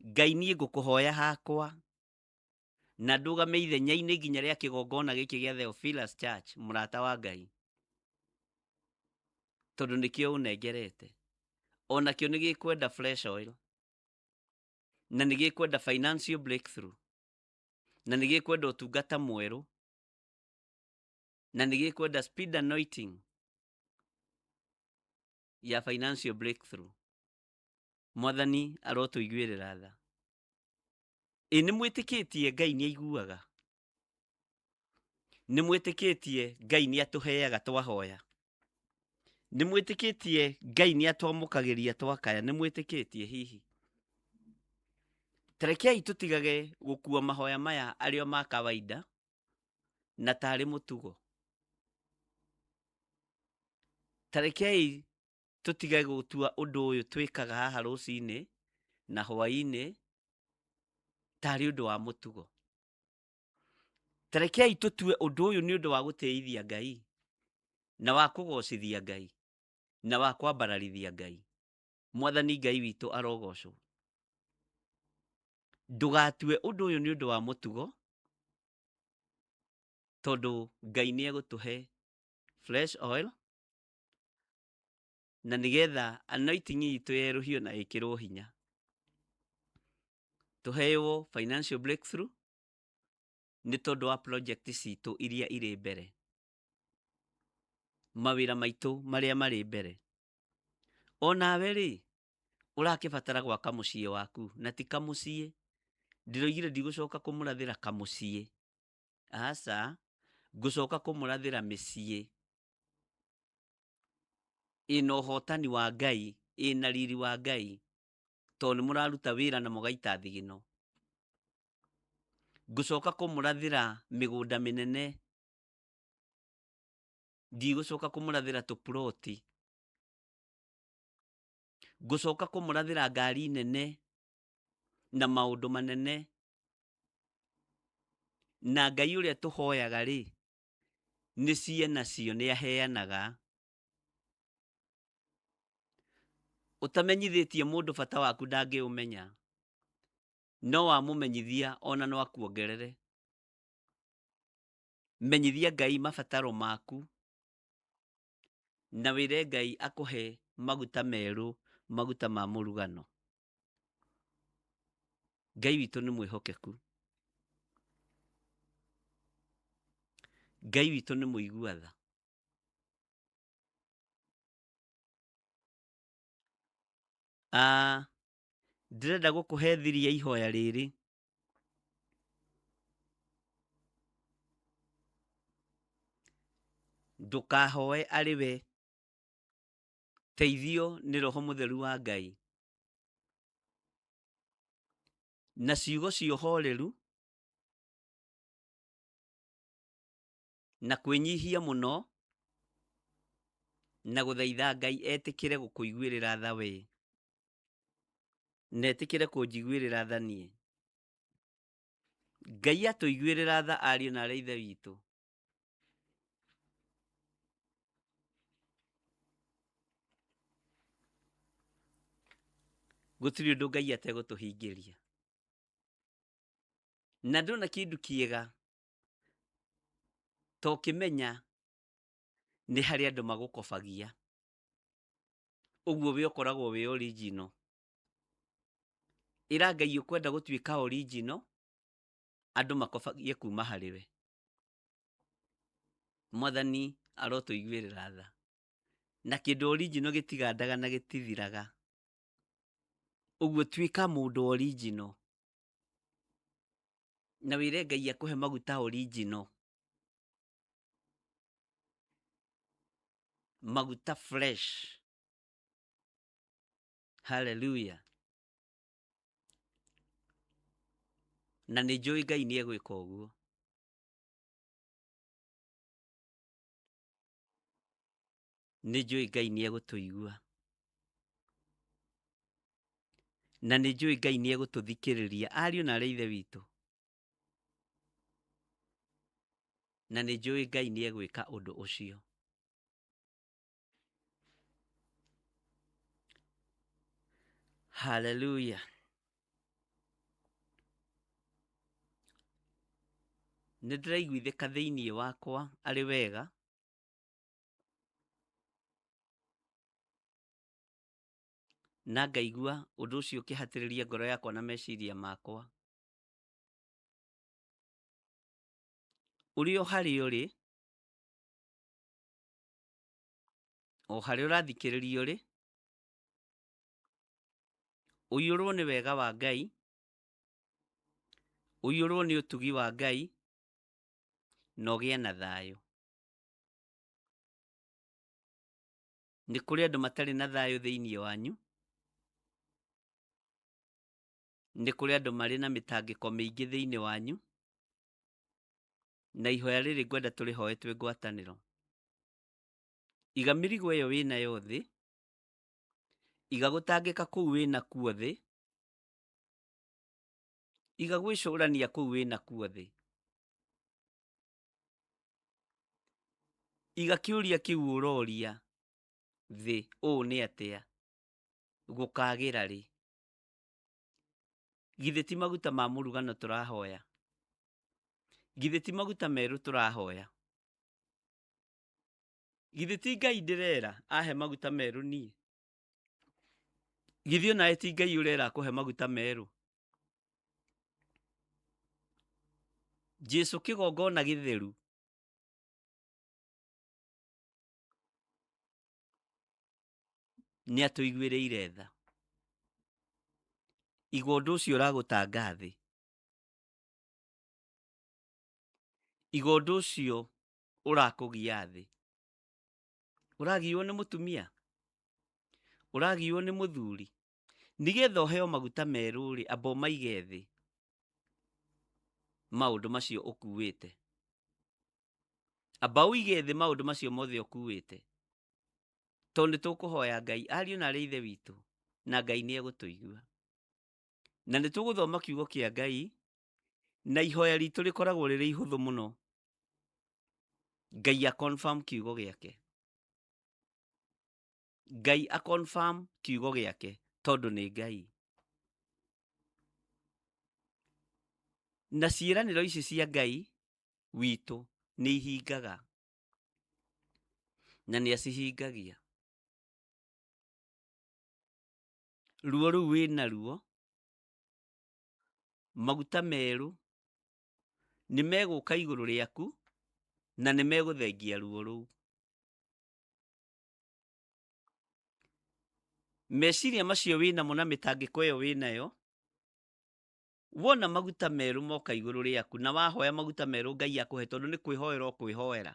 Ngai niĩ ngũkũhoya hakwa, na ndũgame ithenya-inĩ nginya rĩa kĩgongona gĩkĩ gĩa Theophilus Church, mũrata wa Ngai, tondũ nĩkĩo ũnengerete. Onakĩo nĩ gĩkwenda fresh oil, na nĩ gĩkwenda financial breakthrough, na nĩ gĩkwenda ũtungata mwerũ, na nĩ gĩkwenda speed anointing ya financial breakthrough. Mwathani arotũiguĩrĩra tha. Ĩ nĩ mwĩtĩkĩtie Ngai nĩ aiguaga? Nĩ mwĩtĩkĩtie Ngai nĩ atũheaga twahoya? Nĩ mwĩtĩkĩtie Ngai nĩ atwamũkagĩria twakaya? Nĩ mwĩtĩkĩtie hihi? Tarekei tũtigage gũkua mahoya maya arĩ o ma kawaida na tarĩ mũtugo. Tarekei tũtige gũtua ũndũ ũyũ twĩkaga haha rũcinĩ na hwaĩ-inĩ tarĩ ũndũ wa mũtugo. Tarekei tũtue ũndũ ũyũ nĩ ũndũ wa gũtĩithia Ngai na wa kũgocithia Ngai na wa kwambararithia Ngai. Mwathani Ngai witũ arogocwo. Ndũgatue ũndũ ũyũ nĩ ũndũ wa mũtugo, tondũ Ngai nĩ egũtũhe fresh oil na nĩgetha anointing itũ yerũhio na ĩkĩrwo hinya, tũheo financial breakthrough nĩ tondũ wa project citũ iria irĩ mbere, mawĩra maitũ marĩa marĩ mbere. Onawe rĩ, ũrakĩbatara gwaka mũciĩ waku, na ti kamũciĩ. Ndĩroigire ndigũcoka kũmũrathĩra kamũciĩ, aca, ngũcoka kũmũrathĩra mĩciĩ ĩna ũhotani wa Ngai, ĩna riri wa Ngai, tondũ nĩ mũraruta wĩra na mũgaita thigino. Ngũcoka kũmũrathĩra mĩgũnda mĩnene, ndigũcoka kũmũrathĩra tũploti. Ngũcoka kũmũrathĩra ngari nene na maũndũ manene. Na Ngai ũrĩa tũhoyaga rĩ, nĩ ciĩ nacio nĩ aheanaga. Ũtamenyithĩtie mũndũ bata waku ndangĩũmenya, no wamũmenyithia ona no akuongerere. Menyithia Ngai mabataro maku na wĩre Ngai akũhe maguta merũ, maguta ma mũrugano. Ngai witũ nĩ mwĩhokeku, Ngai witũ nĩ mũigua tha. Ndĩrenda gũkũhe thiri ya ihoya rĩrĩ. Ndũkahoe arĩ we, teithio nĩ Roho Mũtheru wa Ngai na ciugo cia ũhoreru na kwĩnyihia mũno na gũthaitha Ngai etĩkĩre gũkũiguĩrĩra tha we na etĩkĩre kũnjiguĩrĩra tha niĩ. Ngai atũiguĩrĩra tha ariũ na arĩ ithe witũ. Gũtirĩ ũndũ Ngai ategũtũhingĩria. Na ndona kĩndũ kĩega to ũkĩmenya nĩ harĩ andũ magũkobagia. Ũguo we ũkoragwo wĩ original. Ĩra Ngai ũkwenda gũtuĩka original, andũ makobagie kuma harĩ we. Mwathani arotũiguĩrĩra tha. Na kĩndũ original gĩtigandaga na gĩtithiraga. Ũguo tuĩka mũndũ original. Na wĩre Ngai akũhe maguta original. Maguta fresh. Hallelujah. Na nĩ njũĩ Ngai nĩ egwĩka ũguo. Nĩ njũĩ Ngai nĩ egũtũigua. Na nĩ njũĩ Ngai nĩ egũtũthikĩrĩria ariũ na arĩ ithe witũ. Na nĩ njũĩ Ngai nĩ egwĩka ũndũ ũcio. Hallelujah. Nĩ ndĩraiguithĩka thĩinĩ wakwa arĩ wega. Na ngaigua ũndũ ũcio ũkĩhatĩrĩria ngoro yakwa na meciria makwa. Ũrĩ o harĩa ũrĩ, o harĩa ũrathikĩrĩria ũrĩ, ũiyũrwo nĩ wega wa Ngai, ũiyũrwo nĩ ũtugi wa Ngai, na ũgĩe na thayũ. Nĩ kũrĩ andũ matarĩ na thayũ thĩinĩ wanyu. Nĩ kũrĩ andũ marĩ na mĩtangĩko mĩingĩ thĩinĩ wanyu. Na ihoya rĩrĩ ngwenda tũrĩhoe twĩ ngwatanĩro. Iga mĩrigo ĩyo wĩnayo thĩ, iga gũtangĩka kũu wĩnakuo thĩ, iga gwĩcũrania kũu wĩnakuo thĩ. Iga kĩũria kĩu ũroria thĩ, ũũ nĩ atĩa, gũkagĩra rĩ? Githĩ ti maguta ma mũrugano tũrahoya? Githĩ ti maguta merũ tũrahoya? Githĩ ti Ngai ndĩrera ahe maguta merũ niĩ? Githĩ onawe ti Ngai ũrera akũhe maguta merũ? Jesu kĩgongona gĩtheru nĩ atũiguĩrĩire tha. Igua ũndũ ũcio ũragũtanga thĩ. Iga ũndũ ũcio ũrakũgia thĩ. Ũragiywo nĩ mũtumia? Ũragiywo nĩ mũthuri? Nĩgetha ũheo maguta merũ rĩ, amba ũmaige thĩ maũndũ macio ũkuĩte. Amba ũige thĩ maũndũ macio mothe ũkuĩte. Tondũ nĩ tũkũhoya Ngai, ariũ na arĩ ithe witũ, na Ngai nĩ egũtũigua. Na nĩ tũgũthoma kiugo kĩa Ngai, na ihoya ritũ rĩkoragwo rĩrĩ ihũthũ mũno. Ngai a confirm kiugo gĩake. Ngai a confirm kiugo gĩake tondũ nĩ Ngai. Na ciĩranĩro ici cia Ngai witũ nĩ ihingaga na nĩ acihingagia. Ruo rũu wĩ naruo, maguta merũ nĩ megũka igũrũ rĩaku na nĩ megũthengia ruo rũu. Meciria macio wĩnamo na mĩtangĩko ĩyo wĩnayo, wona maguta merũ moka igũrũ rĩaku na wahoya maguta merũ Ngai akũhe tondũ nĩ kwĩhoera ũkwĩhoera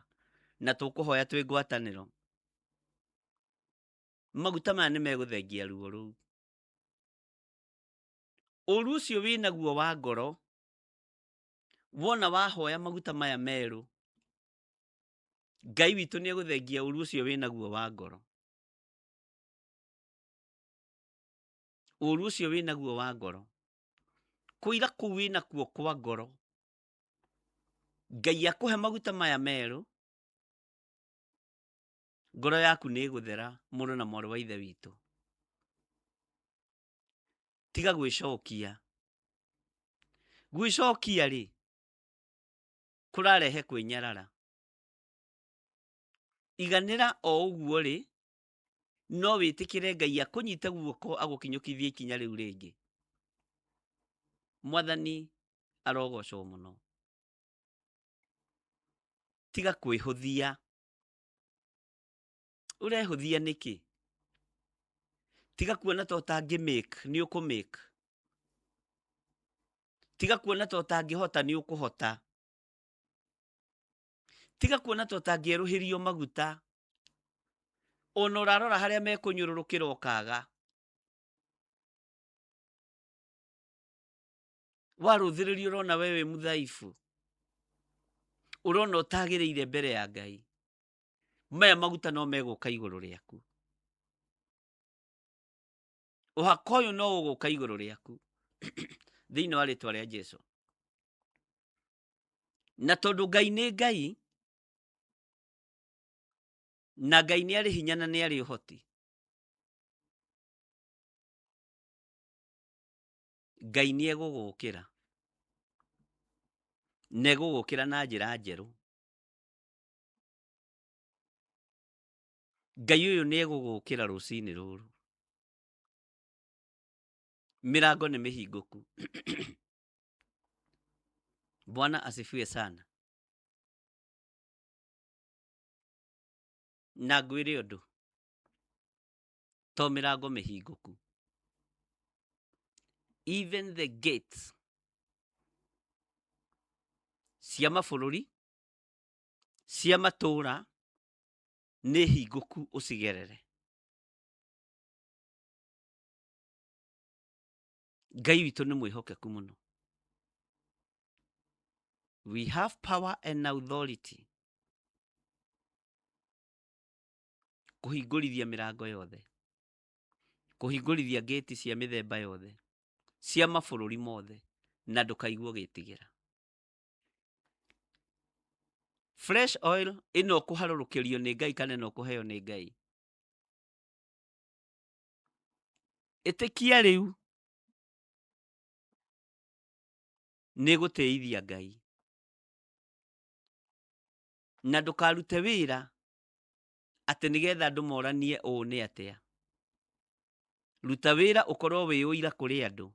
na tũkũhoya twĩ ngwatanĩro, maguta maya nĩ megũthengia ruo rũu. Ũru ũcio wĩnaguo wa ngoro, wona wahoya maguta maya merũ, Ngai witũ nĩ egũthengia ũru ũcio wĩnaguo wa ngoro. Ũru ũcio wĩnaguo wa ngoro, kũira kũu wĩnakuo kwa ngoro, Ngai akũhe maguta maya merũ, ngoro yaku nĩ ĩgũthera mũrũ na mwarĩ wa ithe witũ. Tiga gwĩcokia. Gwĩcokia rĩ, kũrarehe kwĩnyarara. Iganĩra o ũguo rĩ, no wĩtĩkĩre Ngai akũnyite guoko agũkinyũkithie ikinya rĩu rĩngĩ. Mwathani arogocwo mũno. Tiga kwĩhũthia. Ũrehũthia nĩkĩ? Tiga kuona ta ũtangĩ make, nĩ ũkũ make. Tiga kuona ta ũtangĩhota, nĩ ũkũhota. Tiga kuona ta ũtangĩerũhĩrio maguta. Ona ũrarora harĩa mekũnyũrũrũkĩra ũkaga. Warũthĩrĩria ũrona we wĩ mũthaifu. Ũrona ũtagĩrĩire mbere ya Ngai. Maya maguta no megũka igũrũ rĩaku. Ũhaka ũyũ no ũgũka igũrũ rĩaku thĩinĩ wa rĩtwa rĩa Jesu. Na tondũ Ngai nĩ Ngai, na Ngai nĩ arĩ hinya na nĩ arĩ ũhoti, Ngai nĩ egũgũkĩra. Na egũgũkĩra na njĩra njerũ. Ngai ũyũ nĩ egũgũkĩra rũcinĩ rũrũ. Mĩrango nĩ mĩhingũku. Bwana asifiwe sana. Na ngwĩre ũndũ, to mĩrango mĩhingũku, even the gates cia mabũrũri, cia matũũra nĩ hingũku ũcigerere. Ngai witũ nĩ mwĩhokeku mũno. We have power and authority kũhingũrithia mĩrango yothe, kũhingũrithia ngĩti cia mĩthemba yothe, cia mabũrũri mothe, na ndũkaigua ũgĩtigĩra. Fresh oil ĩno ũkũharũrũkĩrio nĩ Ngai kana ĩno ũkũheo nĩ Ngai. Ĩtĩkia rĩu nĩ gũtĩithia Ngai. Na ndũkarute wĩra atĩ nĩgetha andũ moranie ũũ nĩ atĩa. Ruta wĩra ũkorwo wĩ ũira kũrĩ andũ,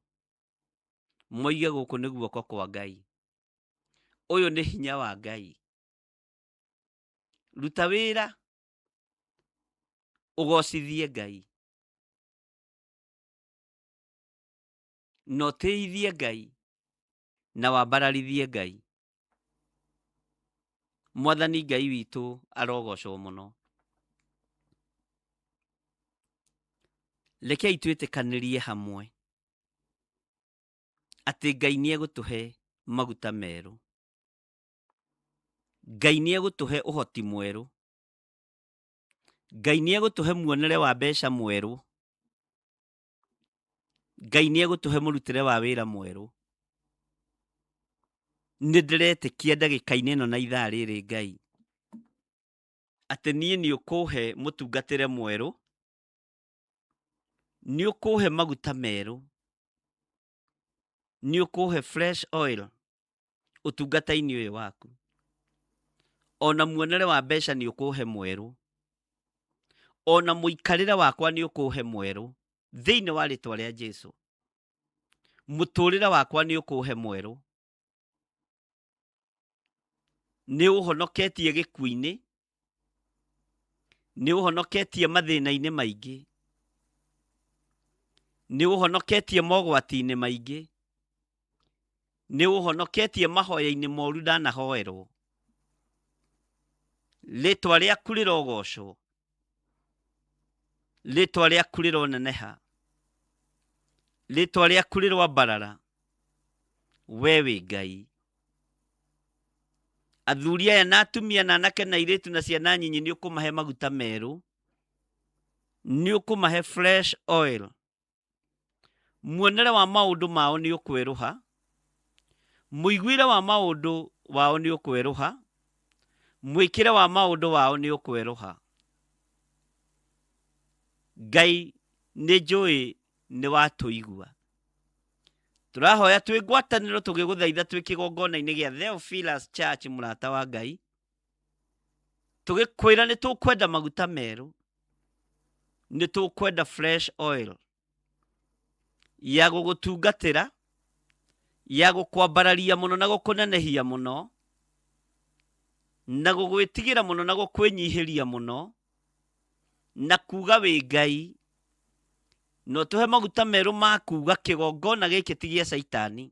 moige gũkũ nĩ guoko kwa Ngai, ũyũ nĩ hinya wa Ngai. Ruta wĩra ũgocithie Ngai na ũtĩithie Ngai na wambararithie Ngai. Mwathani Ngai witũ arogocwo mũno. Rekei twĩtĩkanĩrie hamwe atĩ Ngai nĩ egũtũhe maguta merũ. Ngai nĩ egũtũhe ũhoti mwerũ. Ngai nĩ egũtũhe muonere wa mbeca mwerũ. Ngai nĩ egũtũhe mũrutĩre wa wĩra mwerũ. Nĩ ndĩretĩkia ndagĩka-inĩ ĩno na ithaa rĩrĩ Ngai, atĩ niĩ nĩ ũkũhe mũtungatĩre mwerũ, nĩ ũkũhe maguta merũ, nĩ ũkũhe fresh oil ũtungata-inĩ ũyũ waku. Ona muonere wa mbeca nĩ ũkũhe mwerũ. Ona mũikarĩre wakwa nĩ ũkũhe mwerũ thĩinĩ wa rĩtwa rĩa Jesu. Mũtũrĩre wakwa nĩ ũkũhe mwerũ. Nĩ ũhonoketie gĩkuũ-inĩ, nĩ ũhonoketie mathĩna-inĩ maingĩ, nĩ ũhonoketie mogwati-inĩ maingĩ, nĩ ũhonoketie mahoya-inĩ moru ndanahoerwo. Rĩtwa rĩaku rĩrogocwo, rĩtwa rĩaku rĩroneneha, rĩtwa rĩaku rĩroambarara, we wĩ Ngai. Athuri aya na atumia na anake na airĩtu na ciana nyinyi nĩ ũkũmahe maguta merũ, nĩ ũkũmahe fresh oil. Muonere wa maũndũ mao nĩ ũkwerũha, mũiguĩre wa maũndũ wao nĩ ũkwerũha, mwĩkĩre wa maũndũ wao nĩ ũkwerũha. Ngai nĩ njũĩ nĩ watũigua. Tũrahoya twĩ ngwatanĩro tũgĩgũthaitha twĩ kĩgongona-inĩ gĩa Theophilus Church mũrata wa Ngai, tũgĩkwĩra nĩ tũkwenda maguta merũ, nĩ tũkwenda fresh oil ya gũgũtungatĩra, ya gũkwambararia mũno na gũkũnenehia mũno, na gũgwĩtigĩra mũno na gũkwĩnyihĩria mũno, na kuga wĩ Ngai, na ũtũhe maguta merũ ma kuga kĩgongona gĩkĩ ti gĩa Caitani,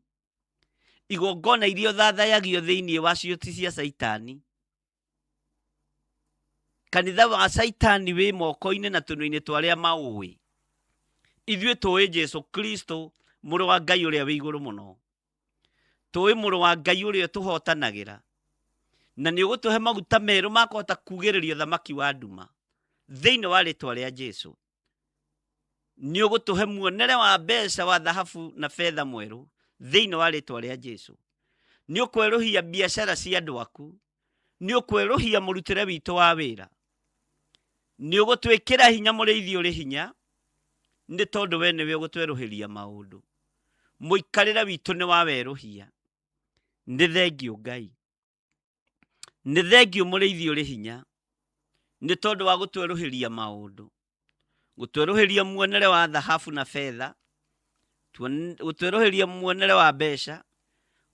igongona iria ũthathayagio thĩinĩ wacio ti cia Caitani. Kanitha wa Caitani wĩ moko-inĩ na tũnua-inĩ twa arĩa maũĩ. Ithuĩ tũĩ Jesu Kristo mũrũ wa Ngai ũrĩa wĩ igũrũ mũno. Tũĩ mũrũ wa Ngai ũrĩa ũtũhotanagĩra. Na nĩ ũgũtũhe maguta merũ ma kũhota kugĩrĩria ũthamaki wa nduma thĩinĩ wa rĩtwa rĩa Jesu. Nĩ ũgũtũhe muonere wa mbeca wa thahabu na betha mwerũ thĩinĩ wa rĩtwa rĩa Jesu. Nĩ ũkwerũhia biacara cia andũ aku, nĩ ũkwerũhia mũrutĩre witũ wa wĩra, nĩ ũgũtwĩkĩra hinya mũrĩithi ũrĩ hinya, nĩ tondũ we nĩwe ũgũtwerũhĩria maũndũ. Mũikarĩre witũ nĩ wa werũhia. Nĩ thengiũ Ngai. Nĩ thengiũ mũrĩithi ũrĩ hinya, nĩ tondũ wa gũtwerũhĩria maũndũ, gũtwerũhĩria muonere wa thahabu na betha, gũtwerũhĩria muonere wa mbeca,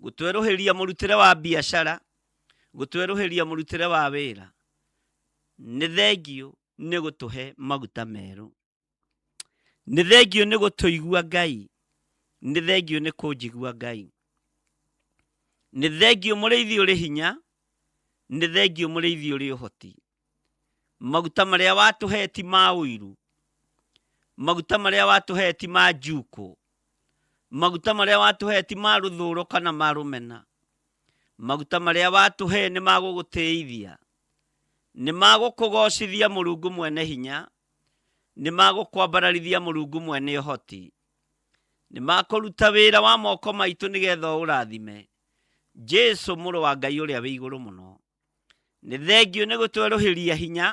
gũtwerũhĩria mũrutĩre wa biacara, gũtwerũhĩria mũrutĩre wa wĩra. Nĩ thengiũ nĩ gũtũhe maguta merũ. Nĩ thengiũ nĩ gũtũigua Ngai. Nĩ thengiũ nĩ kũnjigua Ngai. Nĩ thengiũ mũrĩithi ũrĩ hinya. Nĩ thengiũ mũrĩithi ũrĩ ũhoti. Maguta marĩa watũhe ti ma ũiru. Maguta marĩa watũhe ti ma njukũ. Maguta marĩa watũhe ti ma rũthũro kana ma rũmena. Maguta marĩa watũhe nĩ ma gũgũtĩithia, nĩ ma gũkũgocithia Mũrungu mwene hinya, nĩ ma gũkwambararithia Mũrungu mwene ũhoti, nĩ ma kũruta wĩra wa moko maitũ nĩgetha ũrathime. Jesu mũrũ wa Ngai ũrĩa wĩ igũrũ mũno, nĩ thengiũ nĩ gũtwerũhĩria hinya,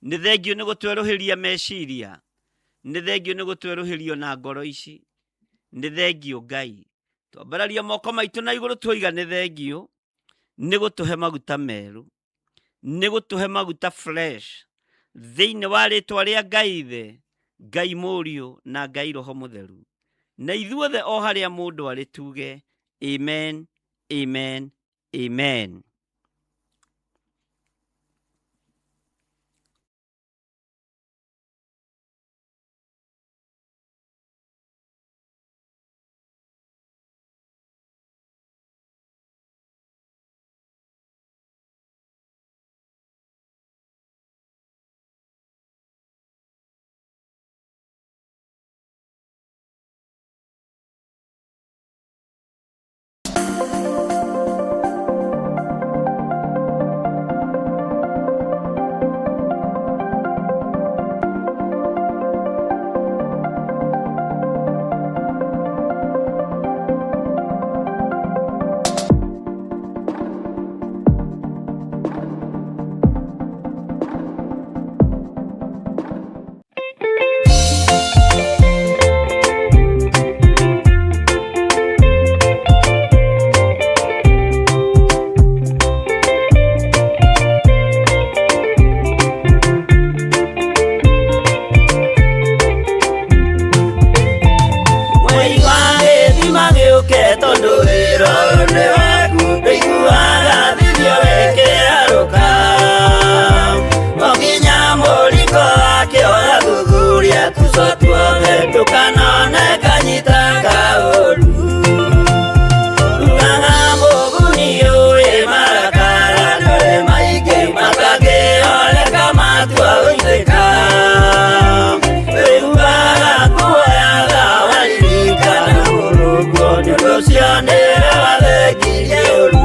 nĩ thengiũ nĩ gũtwerũhĩria meciria, nĩ thengiũ nĩ gũtwerũhĩria na ngoro ici, nĩ thengiũ Ngai. Twambararia moko maitũ na igũrũ twoiga nĩ thengiũ nĩ gũtũhe maguta merũ, nĩ gũtũhe maguta fresh thĩinĩ wa rĩtwa rĩa Ngai Ithe, Ngai Mũriũ na Ngai Roho Mũtheru. Na ithuothe o harĩa mũndũ arĩ tuge amen, amen, amen. Mwei wa gĩthima gĩũke tondũ wĩra ũyũ nĩ waku, ndũiguaga thithio wĩkĩarũka. O nginya mũriko akĩoya thuthuria tuco tuothe, ndũkanone kanyita kaũru. Ugaga mũguni ũĩ marakara ndũrĩ maingĩ, matangĩoleka matua gũitĩka. Wĩiguaga kuoyaga waririkana mũrũguo, nĩ ũndũ ũcio nĩwe wathengirie ũru.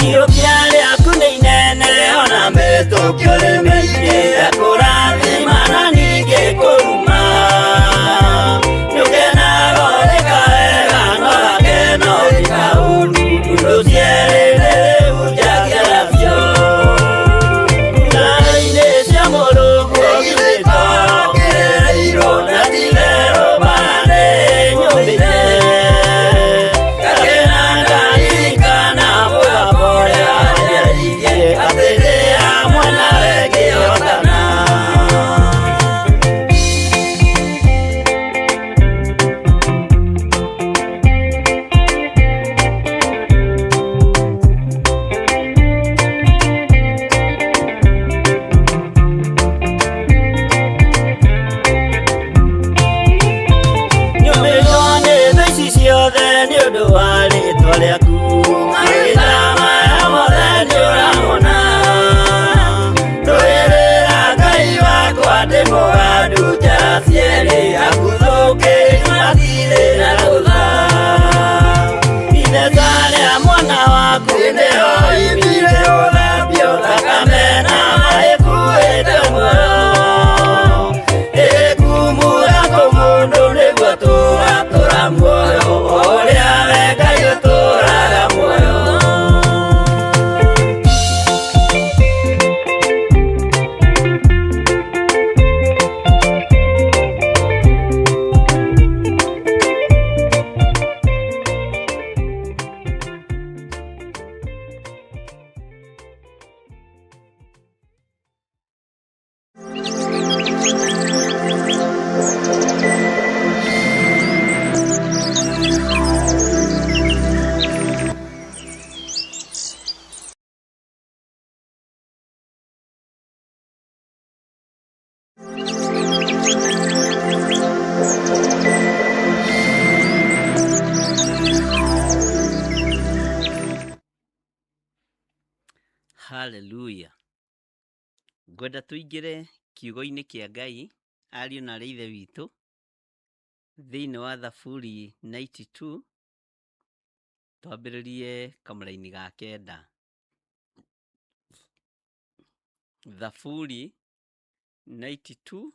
Iyũkia rĩaku nĩ inene ona mĩtũkio nĩ mĩingĩ, ekũrathima na ningĩ kũruma. Nĩũkenaga ũrĩka wega no gakeno ũrĩka ũru, ũndũ cierĩ rĩu njagia nacio. Ngara-inĩ cia Mũrungu githĩ to kĩrĩirwo na ti-itherũ mbara nĩ nyũmĩte. Gakena ndaririkana mũgambo ũrĩa wanjĩrĩirie, atĩ ndĩ hamwe nawe ngĩhotana. Nyũmĩrwo nĩ thũ ici ciothe nĩ ũndũ wa rĩtwa rĩaku, mahinda maya mothe nĩũramona. Ndũĩrĩra Ngai wakwa ndĩ mũgandu njara cierĩ, aguthũkĩri matirĩ na rũtha. Ithesa rĩa mwana waku nĩho imire gũthambio, thakame na maĩ kuĩte muoyo. Ĩkumura kũmũndũ nĩguo tũgatũra muoyo, o ũrĩa we Ngai Haleluya. Ngwenda tũingĩre kiugo-inĩ kĩa Ngai, ariũ na aarĩ a Ithe witũ, thĩinĩ wa Thaburi 92, twambĩrĩrie kamũraini ga kenda. Thaburi 92,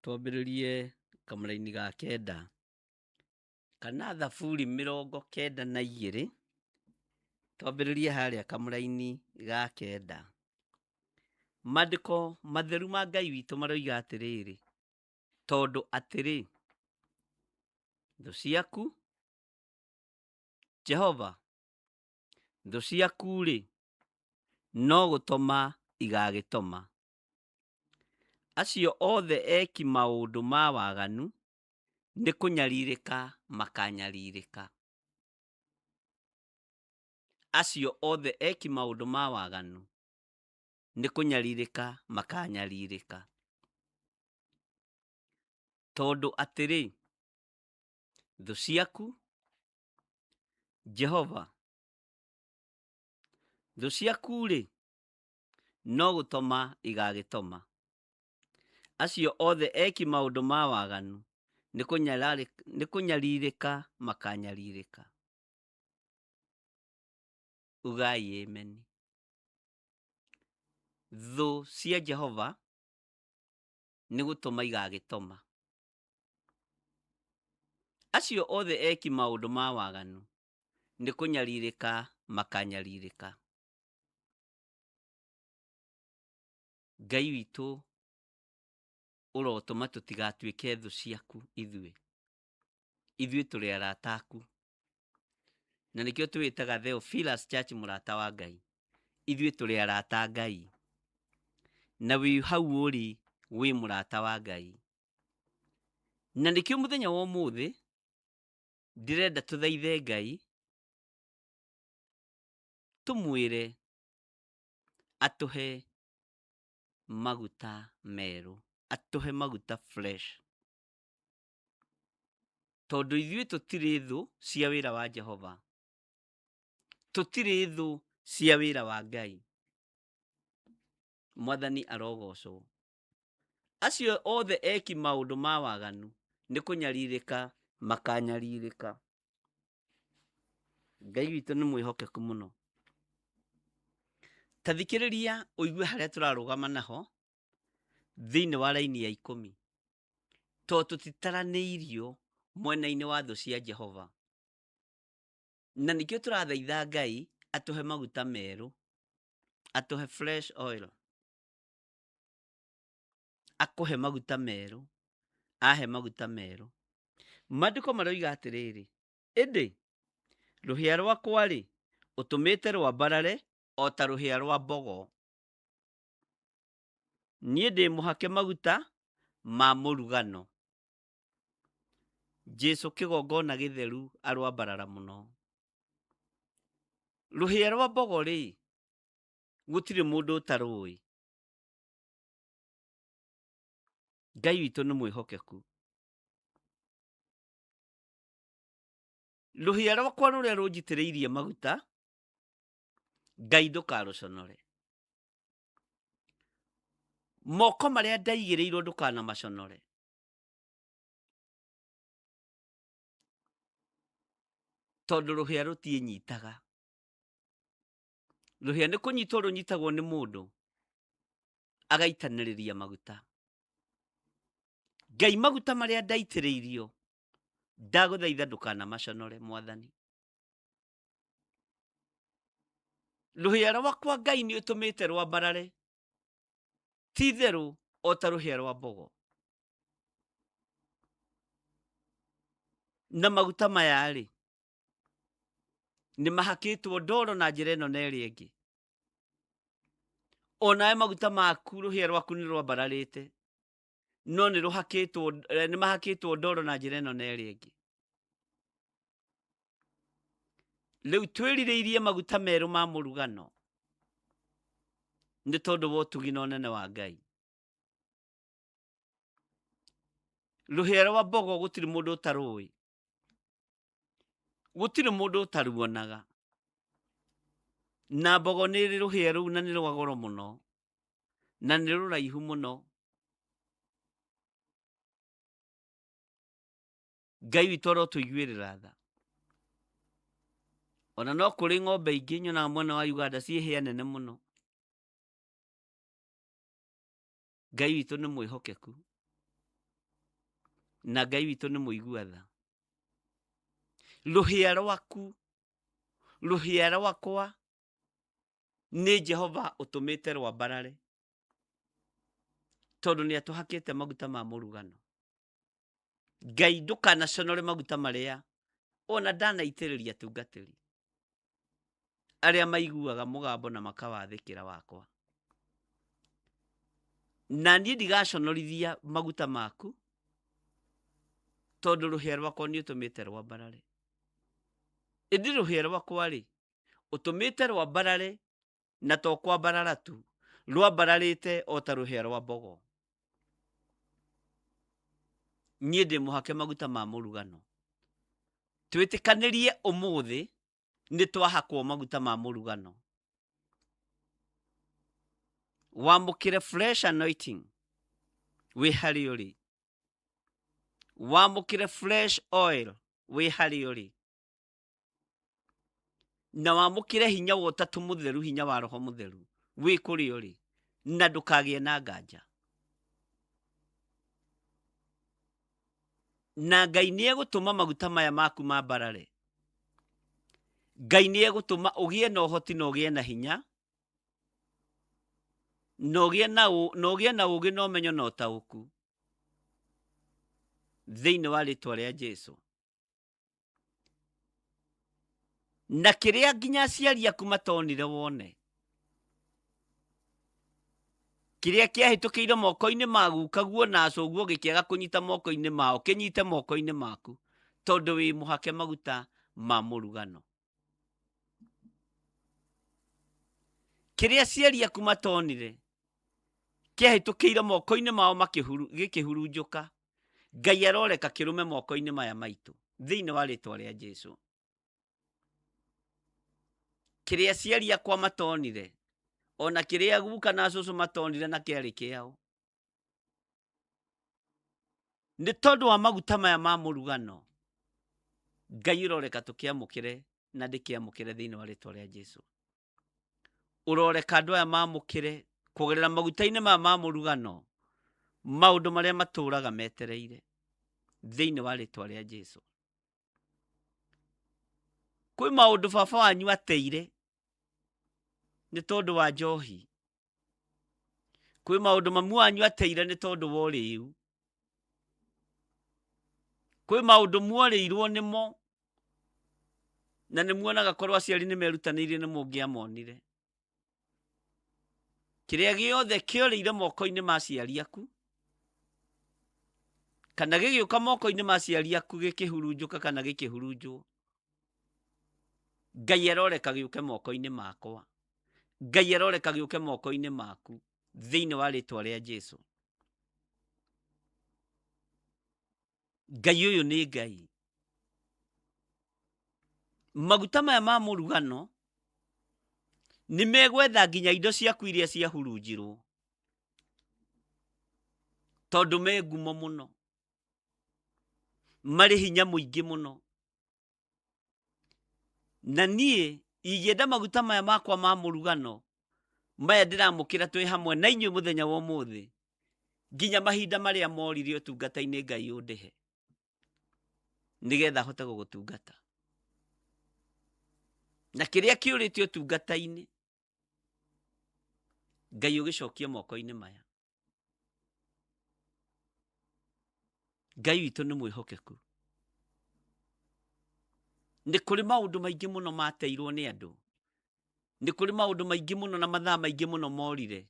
twambĩrĩrie kamũraini ga kenda. Kana Thaburi 92, twambĩrĩrie harĩa kamũraini ga kenda. Maandĩko matheru ma Ngai witũ maroiga atĩrĩrĩ, tondũ atĩrĩ, thũ ciaku, Jehova, thũ ciaku-rĩ, no gũtoma igagĩtoma. Acio othe eki maũndũ ma waganu nĩ kũnyarirĩka makanyarirĩka. Acio othe eki maũndũ ma waganu nĩ kũnyarirĩka makanyarirĩka. Tondũ atĩrĩ, thũ ciaku, Jehova, thũ ciaku-rĩ, no gũtoma igagĩtoma. Acio othe eki maũndũ ma waganu nĩ kũnyarirĩka makanyarirĩka. Ugai ameni. Thũ cia Jehova nĩ gũtoma igagĩtoma. Acio othe eki maũndũ ma waganu nĩ kũnyarirĩka makanyarirĩka. Ngai witũ ũrotũma tũtigatuĩke thũ ciaku ithuĩ. Ithuĩ tũrĩ arata aku. Na nĩkĩo twĩtaga Theophilus Church mũrata wa Ngai. Ithuĩ tũrĩ arata a Ngai. Na wĩ hau ũrĩ wĩ mũrata wa Ngai. Na nĩkĩo mũthenya wa ũmũthĩ ndĩrenda tũthaithe Ngai tũmwĩre atũhe maguta merũ, atũhe maguta fresh. Tondũ ithuĩ tũtirĩ thũ cia wĩra wa Jehova, tũtirĩ thũ cia wĩra wa Ngai. Mwathani arogocwo. Acio othe eki maũndũ ma waganu nĩ kũnyarirĩka makanyarirĩka. Ngai witũ nĩ mwĩhokeku mũno. Ta thikĩrĩria ũigue harĩa tũrarũgama naho thĩinĩ wa raini ya ikũmi. To tũtitaranĩirio mwena-inĩ wa thũ cia Jehova. Na nĩkĩo tũrathaitha Ngai atũhe maguta merũ, atũhe fresh oil, akũhe maguta merũ, ahe maguta merũ. Maandĩko maroiga atĩrĩrĩ, ĩndĩ rũhĩa rwakwa-rĩ, ũtũmĩte rwambarare o ta rũhĩa rwa mbogo. Niĩ ndĩ mũhake maguta ma mũrugano. Jesu kĩgongona gĩtheru arwambarara mũno. Rũhĩa rwa mbogo rĩ, gũtirĩ mũndũ ũtarũĩ. Ngai witũ nĩ mwĩhokeku. Rũhĩa rwakwa rũrĩa rũnjitĩrĩirie maguta, Ngai ndũkarũconore. Moko marĩa ndaigĩrĩirwo ndũkanamaconore. Tondũ rũhĩa rũtiĩnyitaga. Rũhĩa nĩ kũnyitwo rũnyitagwo nĩ mũndũ agaitanĩrĩria maguta. Ngai maguta marĩa ndaitĩrĩirio ndagũthaitha ndũkanamaconore mwathani. Rũhĩa rwakwa Ngai nĩ ũtũmĩte rwambarare ti itherũ o ta rũhĩa rwa mbogo. Na maguta maya-rĩ nĩ mahakĩtwo ndoro na njĩra ĩno na ĩrĩa ĩngĩ. Onawe maguta maku rũhĩa rwaku nĩ rwambararĩte no nĩ rũhakĩtwo nĩ mahakĩtwo ndoro na njĩra ĩno na ĩrĩa ĩngĩ. Rĩu twĩrirĩirie maguta merũ ma mũrugano nĩ tondũ wa ũtugi na ũnene wa Ngai. Rũhĩa rwa mbogo gũtirĩ mũndũ ũtarũĩ, gũtirĩ mũndũ ũtaruonaga. Na mbogo nĩ ĩrĩ rũhĩa rũu na nĩ rwa goro mũno na nĩ rũraihu mũno. Ngai witũ arotũiguĩrĩra tha. Ona no kũrĩ ng'ombe ingĩ nyonaga mwena wa Uganda ciĩ hĩa nene mũno. Ngai witũ nĩ mwĩhokeku na Ngai witũ nĩ mũigua tha. Rũhĩa rwaku, rũhĩa rwakwa nĩ Jehova ũtũmĩte rwambarare, tondũ nĩ atũhakĩte maguta ma mũrugano. Ngai ndũkanaconore maguta marĩa ona ndanaitĩrĩria atungatĩri arĩa maiguaga mũgambo na makawathĩkĩra wakwa. Na niĩ ndigaconorithia maguta maku, tondũ rũhĩa rwakwa nĩ ũtũmĩte rwambarare. Ĩndĩ rũhĩa rwakwa-rĩ, ũtũmĩte rwambarare, na to kwambarara tu, rwambararĩte o ta rũhĩa rwa mbogo. Niĩ ndĩ mũhake maguta ma mũrugano. Twĩtĩkanĩrie ũmũthĩ nĩ twahakwo maguta ma mũrugano. Wamũkĩre fresh anointing wĩ harĩa ũrĩ. Wamũkĩre fresh oil wĩ harĩa ũrĩ. Na wamũkĩre hinya wa Ũtatũ Mũtheru, hinya wa Roho Mũtheru wĩ kũrĩa ũrĩ, na ndũkagĩe na nganja. Na Ngai nĩ egũtũma maguta maya maku mambarare. Ngai nĩ egũtũma ũgĩe na ũhoti na ũgĩe na hinya, na ũgĩe na na ũgĩe na ũũgĩ na ũmenyo na ũtaũku thĩinĩ wa rĩtwa rĩa Jesu. Na kĩrĩa nginya aciari aku matonire wone, kĩrĩa kĩahĩtũkĩire moko-inĩ ma gukaguo na acũguo gĩkĩaga kũnyita moko-inĩ mao, kĩnyite moko-inĩ maku, tondũ wĩ mũhake maguta ma mũrugano. Kĩrĩa aciari aku matonire kĩahĩtũkĩire moko-inĩ mao gĩkĩhurunjũka, Ngai aroreka kĩrũme moko-inĩ maya maitũ thĩinĩ wa rĩtwa rĩa Jesu. Kĩrĩa aciari akwa matonire, ona kĩrĩa guka na cũcũ matonire na kĩarĩ kĩao, nĩ tondũ wa maguta maya ma mũrugano, Ngai ũroreka tũkĩamũkĩre na ndĩkĩamũkĩre thĩinĩ wa rĩtwa rĩa Jesu. Ũroreka andũ aya mamũkĩre kũgerera maguta-inĩ maya ma mũrugano maũndũ marĩa matũraga metereire thĩinĩ wa rĩtwa rĩa Jesu. Kwĩ maũndũ baba wanyu ateire nĩ tondũ wa njohi, kwĩ maũndũ mamu wanyu ateire nĩ tondũ wa ũrĩu, kwĩ maũndũ muorĩirwo nĩmo na nĩ muonaga korwo aciari nĩ merutanĩirie nĩ mũngĩamonire. Kĩrĩa gĩothe kĩorĩire moko-inĩ ma aciari aku kana gĩgĩũka moko-inĩ ma aciari aku gĩkĩhurunjũka kana gĩkĩhurunjwo, Ngai aroreka gĩũke moko-inĩ makwa, Ngai aroreka gĩũke moko-inĩ maku thĩinĩ wa rĩtwa rĩa Jesu. Ngai ũyũ nĩ Ngai. Maguta maya ma mũrugano nĩ megwetha nginya indo ciaku iria ciahurunjirwo, tondũ me ngumo mũno, marĩ hinya mũingĩ mũno. Na niĩ ingĩenda maguta maya makwa ma mũrugano maya ndĩramũkĩra twĩ hamwe na inyuĩ mũthenya wa ũmũthĩ, nginya mahinda marĩa morire ũtungata-inĩ Ngai ũndĩhe nĩgetha hote gũgũtungata. Na kĩrĩa kĩũrĩte ũtungata-inĩ Ngai ũgĩcokie moko-inĩ maya. Ngai witũ nĩ mwĩhokeku. Nĩ kũrĩ maũndũ maingĩ mũno mateirwo nĩ andũ, nĩ kũrĩ maũndũ maingĩ mũno na mathaa maingĩ mũno morire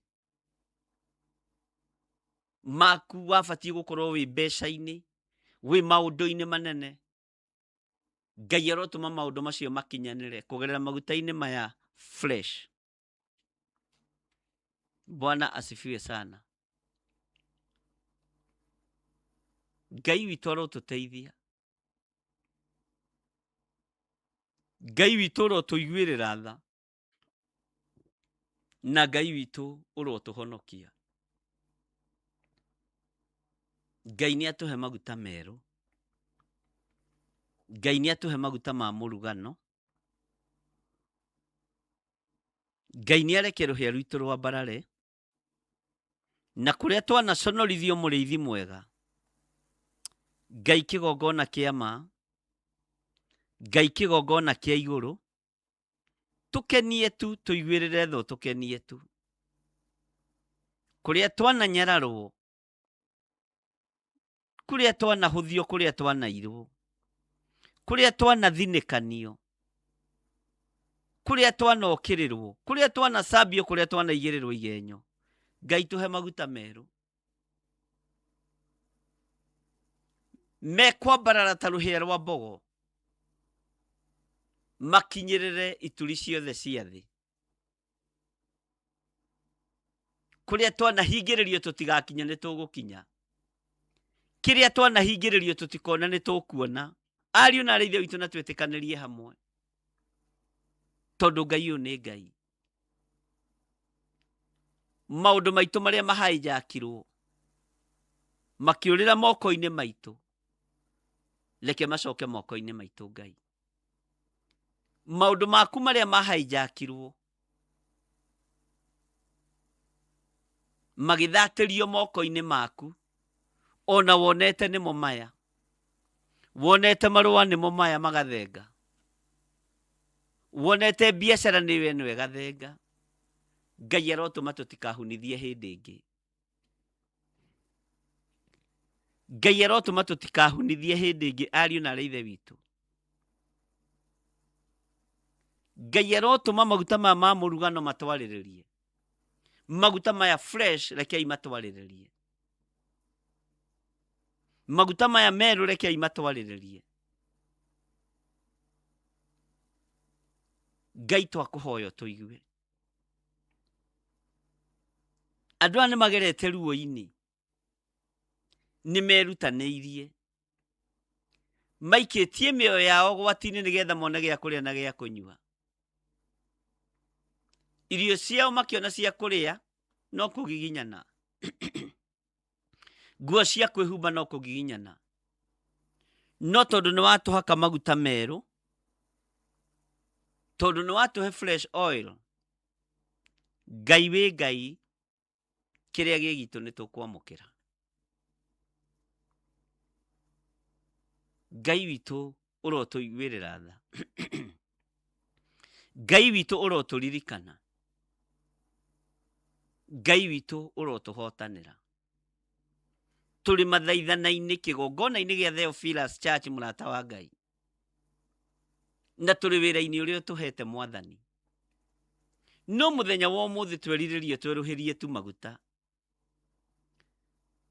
maku wabatiĩ gũkorwo wĩ mbeca-inĩ, wĩ maũndũ-inĩ manene. Ngai arotũma maũndũ macio makinyanĩre kũgerera maguta-inĩ maya fresh. Bwana asifiwe sana. Ngai witũ arotũteithia, Ngai witũ ũrotũiguĩrĩra tha. Na Ngai witũ ũrotũhonokia. Ngai nĩ atũhe maguta merũ. Ngai nĩ atũhe maguta ma mũrugano. Ngai nĩ areke rũhĩa rwitũ rwambarare. Na kũrĩa twanaconorithio mũrĩithi mwega. Ngai kĩgongona kĩa ma. Ngai kĩgongona kĩa igũrũ. Tũkenie tu, tũiguĩrĩre tha ũtũkenie tu. Kũrĩa twananyararwo, kũrĩa twanahũthio, kũrĩa twanairwo, kũrĩa twanathinĩkanio, kũrĩa twanokĩrĩrwo, kũrĩa twanacambio, kũrĩa twanaigĩrĩrwo igenyo, Ngai tũhe maguta merũ mekwambarara ta rũhĩa rwa mbogo, makinyĩrĩre ituri ciothe cia thĩ. Kũrĩa twanahingĩrĩrio tũtigakinya nĩ tũgũkinya, kĩrĩa twanahingĩrĩrio tũtikona nĩ tũkuona. Ariũ na arĩ ithe witũ, na twĩtĩkanĩrie hamwe, tondũ Ngai ũyũ nĩ Ngai. Maũndũ maitũ marĩa mahaijakirwo makĩũrĩra moko-inĩ maitũ, reke macoke moko-inĩ maitũ. Ngai, maũndũ maku marĩa mahaijakirwo magĩthatĩrio moko-inĩ maku, ona wonete nĩmo maya, wonete marũa nĩmo maya magathenga, wonete biacara nĩyo ĩno ĩgathenga. Ngai arotũma tũtikahunithie hĩndĩ ĩngĩ. Ngai arotũma tũtikahunithie hĩndĩ ĩngĩ, ariũ na arĩ ithe witũ. Ngai arotũma maguta maya ma mũrugano matwarĩrĩrie. Maguta maya fresh rekei matwarĩrĩrie. Maguta maya merũ rekei matwarĩrĩrie. Ngai twakũhoya ũtũigue. Andũ aya nĩ magerete ruo-inĩ, nĩ merutanĩirie, maikĩtie mĩoyo yao ũgwati-inĩ nĩgetha mone gĩa kũrĩa na gĩa kũnyua. Irio ciao makĩona cia kũrĩa no kũgiginyana, nguo cia kwĩhumba no kũgiginyana, no tondũ nĩ watũhaka maguta merũ, tondũ nĩ watũhe fresh oil, Ngai wĩ Ngai, kĩrĩa gĩ gitũ nĩ tũkwamũkĩra. Ngai witũ ũrotũiguĩrĩra tha. Ngai witũ ũrotũririkana. Ngai witũ ũrotũhotanĩra. Tũrĩ mathaithana-inĩ kĩgongona-inĩ gĩa Theophilus Church, mũrata wa Ngai, na tũrĩ wĩra-inĩ ũrĩa ũtũhete Mwathani. No mũthenya wa ũmũthĩ twerirĩria twerũhĩrie tu maguta.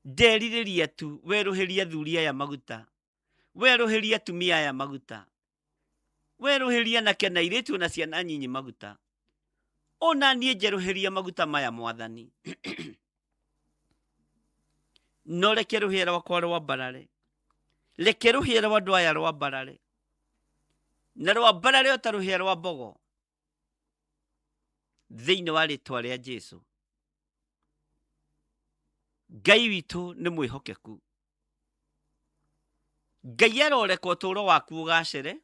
Nderirĩria tu werũhĩrie athuri aya maguta, werũhĩrie atumia aya maguta, werũhĩrie anake na airĩtu na ciana nyinyi maguta. Ona niĩ njerũhĩria maguta maya Mwathani. No reke rũhĩa rwakwa rwambarare, reke rũhĩa rwa andũ aya rwambarare, na rwambarare o ta rũhĩa rwa mbogo, thĩinĩ wa rĩtwa rĩa Jesu. Ngai witũ nĩ mwĩhokeku. Ngai aroreka ũtũũro waku ũgacĩre.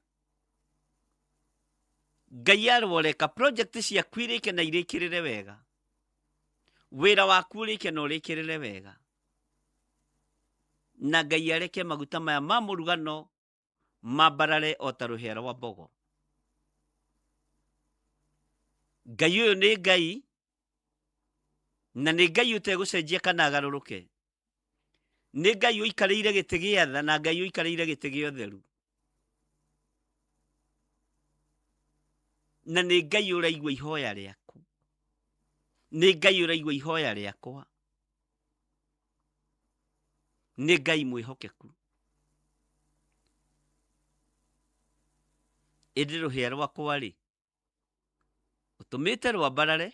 Ngai aroreka project ciaku irĩke na irĩkĩrĩre wega, wĩra waku ũrĩke na ũrĩkĩrĩre wega, na Ngai areke maguta maya ma mũrugano mambarare o ta rũhĩa rwa mbogo. Ngai ũyũ nĩ Ngai, na nĩ Ngai ũtegũcenjia kana agarũrũke. Nĩ Ngai ũikarĩire gĩtĩ gĩa tha na Ngai ũikarĩire gĩtĩ gĩa ũtheru, na nĩ Ngai ũraigua ihoya rĩaku, nĩ Ngai ũraigua ihoya rĩakwa, nĩ Ngai mwĩhokeku. Ĩndĩ rũhĩa rwakwa-rĩ, ũtũmĩte rwambarare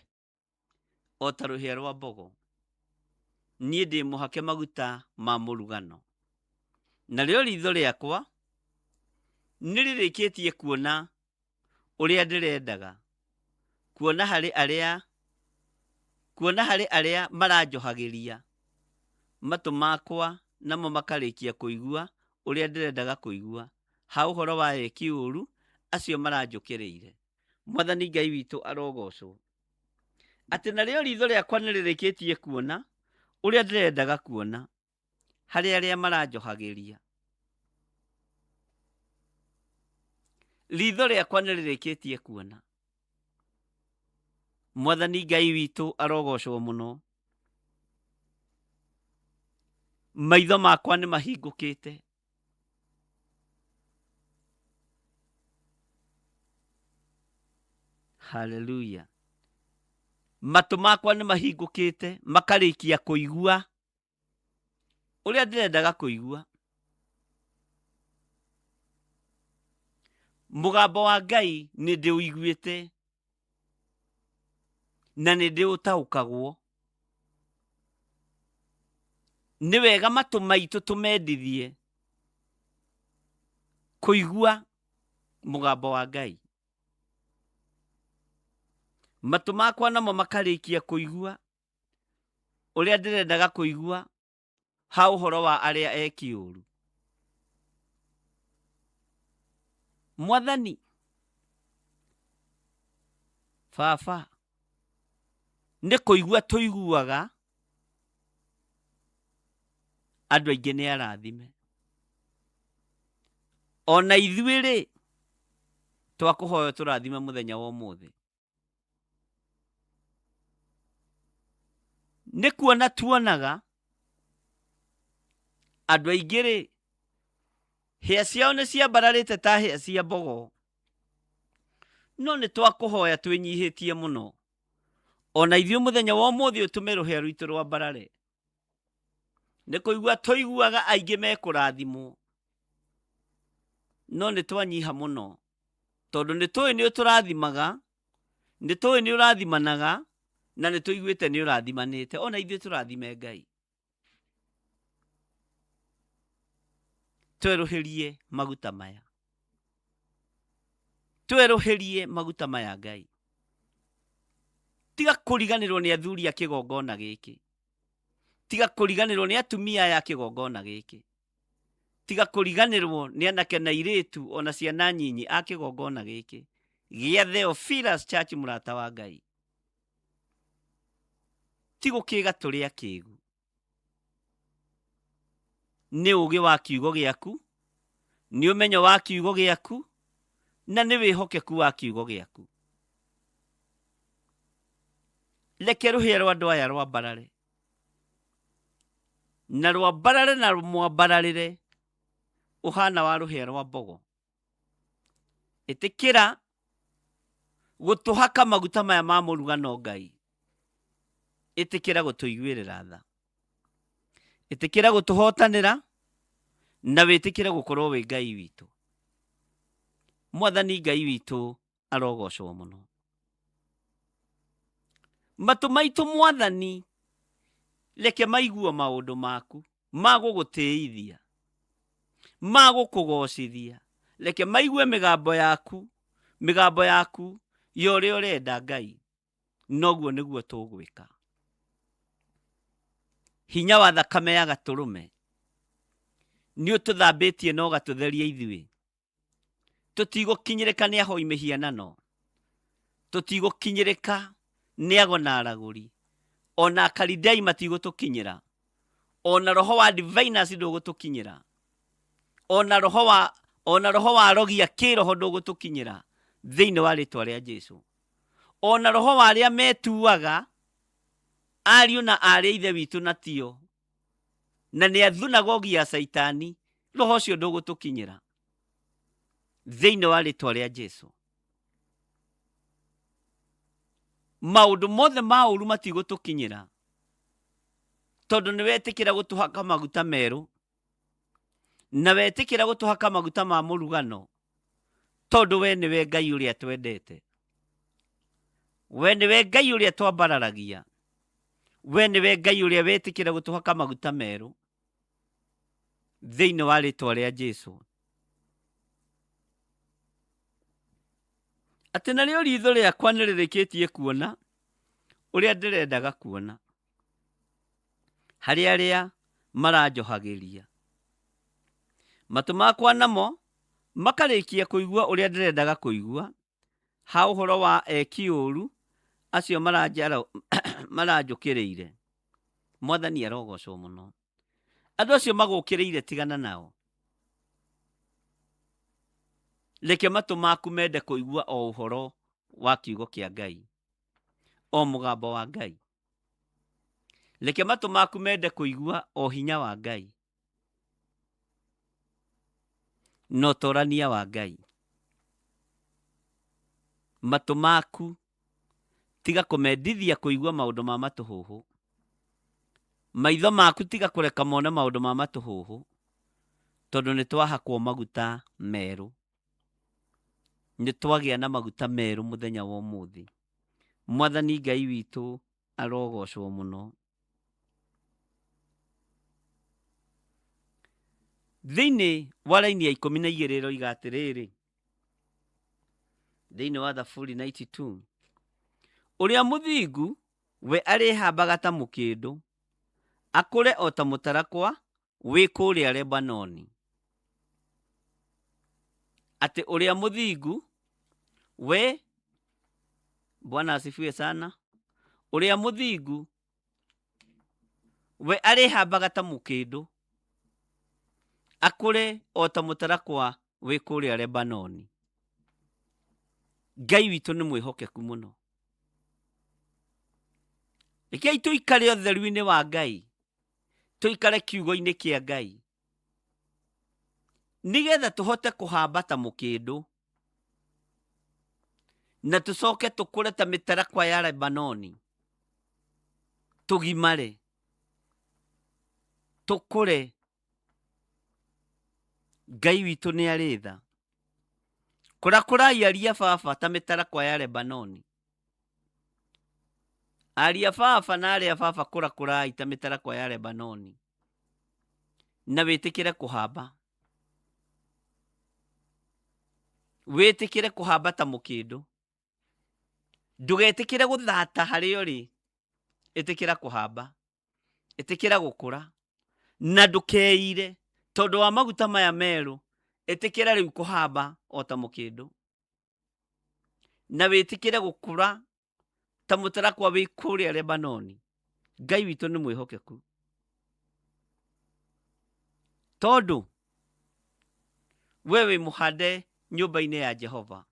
o ta rũhĩa rwa mbogo. Niĩ ndĩ mũhake maguta ma mũrugano, narĩo riitho rĩakwa nĩrĩrĩkĩtie kuona ũrĩa ndĩrendaga kuona harĩ arĩa Kuona harĩ arĩa maranjohagĩria, matũ makwa namo makarĩkia kũigua ũrĩa ndĩrendaga kũigua, ha ũhoro wa eki ũũru acio maranjũkĩrĩire. Mwathani Ngai witũ arogocwo. Atĩ narĩo riitho rĩakwa nĩrĩrĩkĩtie kuona ũrĩa ndĩrendaga kuona harĩ arĩa maranjohagĩria. Riitho rĩakwa nĩrĩrĩkĩtie kuona. Mwathani Ngai witũ arogocwo mũno. Maitho makwa nĩ mahingũkĩte. Haleluya. Matũ makwa nĩ mahingũkĩte makarĩkia kũigua ũrĩa ndĩrendaga kũigua. Mũgambo wa Ngai nĩ ndĩũiguĩte na nĩ ndĩũtaũkagwo. Nĩ wega matũ maitũ tũmendithie kũigua mũgambo wa Ngai. Matũ makwa namo makarĩkia kũigua ũrĩa ndĩrendaga kũigua ha ũhoro wa arĩa eki ũũru. Mwathani, Baba, nĩ kũigua tũiguaga andũ aingĩ nĩ arathime. Ona ithuĩ-rĩ, twakũhoya ũtũrathime mũthenya wa ũmũthĩ. Nĩ kuona tuonaga andũ aingĩ rĩ, hĩa ciao nĩ ciambararĩte ta hĩa cia mbogo. No nĩ twakũhoya twĩnyihĩtie mũno, ona ithuĩ mũthenya wa ũmũthĩ ũtũme rũhĩa rwitũ rwambarare. Nĩ kũigua tũiguaga aingĩ mekũrathimwo, no nĩ twanyiha mũno, tondũ nĩ tũĩ nĩ ũtũrathimaga, nĩ tũĩ nĩ ũrathimanaga, na nĩ tũiguĩte nĩ ũrathimanĩte. Ona ithuĩ tũrathime Ngai. Twerũhĩrie maguta maya. Twerũhĩrie maguta maya Ngai. Tiga kũriganĩrwo nĩ athuri a kĩgongona gĩkĩ. Tiga kũriganĩrwo nĩ atumia aya a kĩgongona gĩkĩ. Tiga kũriganĩrwo nĩ anake na airĩtu ona ciana nyinyi a kĩgongona gĩkĩ gĩa Theophilus Church mũrata wa Ngai. Ti gũkĩga tũrĩ akĩgu. Nĩ ũgĩ wa kiugo gĩaku, nĩ ũmenyo wa kiugo gĩaku, na nĩ wĩhokeku wa kiugo gĩaku. Reke rũhĩa rwa andũ aya rwambarare, na rwambarare na mwambararĩre ũhana wa rũhĩa rwa mbogo. Ĩtĩkĩra gũtũhaka maguta maya ma mũrugano Ngai. Ĩtĩkĩra gũtũiguĩrĩra tha. Ĩtĩkĩra gũtũhotanĩra na wĩtĩkĩre gũkorwo wĩ Ngai witũ. Mwathani Ngai witũ arogocwo mũno. Matũ maitũ Mwathani reke maiguo maũndũ maku ma gũgũtĩithia, ma gũkũgocithia. Reke maigue mĩgambo yaku, mĩgambo yaku ya ũrĩa ũrenda Ngai. Noguo nĩguo tũgwĩka. Hinya wa thakame ya gatũrũme nĩ ũtũthambĩtie na ũgatũtheria ithuĩ. Tũtigũkinyĩrĩka nĩ ahoi mĩhianano, tũtigũkinyĩrĩka nĩ ago na aragũri, ona Akalidei matigũtũkinyĩra, ona roho wa diviners ndũgũtũkinyĩra, ona roho wa ona roho wa arogi a kĩroho ndũgũtũkinyĩra thĩinĩ wa rĩtwa rĩa Jesu. Ona roho wa arĩa metuaga ariũ na aarĩ a Ithe witũ na tio, na nĩ a thunagogi ya Caitani, roho ũcio ndũgũtũkinyĩra thĩinĩ wa rĩtwa rĩa Jesu. Maũndũ mothe ma ũru matigũtũkinyĩra tondũ nĩ wetĩkĩra gũtũhaka maguta merũ na wetĩkĩra gũtũhaka maguta ma mũrugano tondũ we nĩwe Ngai ũrĩa twendete, we nĩwe Ngai ũrĩa twambararagia, we nĩwe Ngai ũrĩa wetĩkĩra gũtũhaka maguta merũ thĩinĩ wa rĩtwa rĩa Jesu. Atĩ narĩo riitho rĩakwa nĩ rĩrĩkĩtie kuona Ũrĩa ndĩrendaga kuona harĩ arĩa maranjohagĩria. Matũ makwa namo makarĩkia kũigua ũrĩa ndĩrendaga kũigua ha ũhoro wa eki ũũru acio maranjũkĩrĩire. Mwathani arogocwo mũno. Andũ acio magũkĩrĩire tigana nao. Reke matũ maku mende kũigua o ũhoro wa kiugo kĩa Ngai, o mũgambo wa Ngai. Reke matũ maku mende kũigua o hinya wa Ngai na ũtorania wa Ngai. Matũ maku tiga kũmendithia kũigua maũndũ ma matũhũhũ. Maitho maku tiga kũreka mone maũndũ ma matũhũhũ, tondũ nĩ twahakwo maguta merũ. Nĩ twagĩa na maguta merũ mũthenya wa ũmũthĩ. Mwathani Ngai witũ arogocwo mũno. Thĩinĩ wa raini ya 12 ĩroiga atĩrĩrĩ, thĩinĩ wa Thaburi 92, ũrĩa mũthingu we arĩhambaga ta mũkĩndũ, akũre o ta mũtarakwa wĩ kũrĩa Lebanoni. Atĩ ũrĩa mũthingu we, Bwana asifiwe sana, ũrĩa mũthingu we arĩhambaga ta mũkĩndũ, akũre o ta mũtarakwa wĩ kũrĩa Lebanoni. Ngai witũ nĩ mwĩhokeku mũno. Rekei tũikare ũtheru-inĩ wa Ngai, tũikare kiugo-inĩ kĩa Ngai, nĩgetha tũhote kũhamba ta mũkĩndũ na tũcoke tũkũre ta mĩtarakwa ya Lebanoni, tũgimare, tũkũre. Ngai witũ nĩ arĩ tha. Kũrakũrai aria baba ta mĩtarakwa ya Lebanoni. Aria baba na arĩa baba kũrakũrai ta mĩtarakwa ya Lebanoni. Na wĩtĩkĩre kũhamba. Wĩtĩkĩre kũhamba ta mũkĩndũ. Ndũgetĩkĩre gũthata harĩa ũrĩ. Ĩtĩkĩra kũhamba. Ĩtĩkĩra gũkũra. Na ndũkeire tondũ wa maguta maya merũ. Ĩtĩkĩra rĩu kũhamba o ta mũkĩndũ. Na wĩtĩkĩre gũkũra ta mũtarakwa wĩ kũrĩa Lebanoni. Ngai witũ nĩ mwĩhokeku. Tondũ we wĩ mũhande nyũmba-inĩ ya Jehova.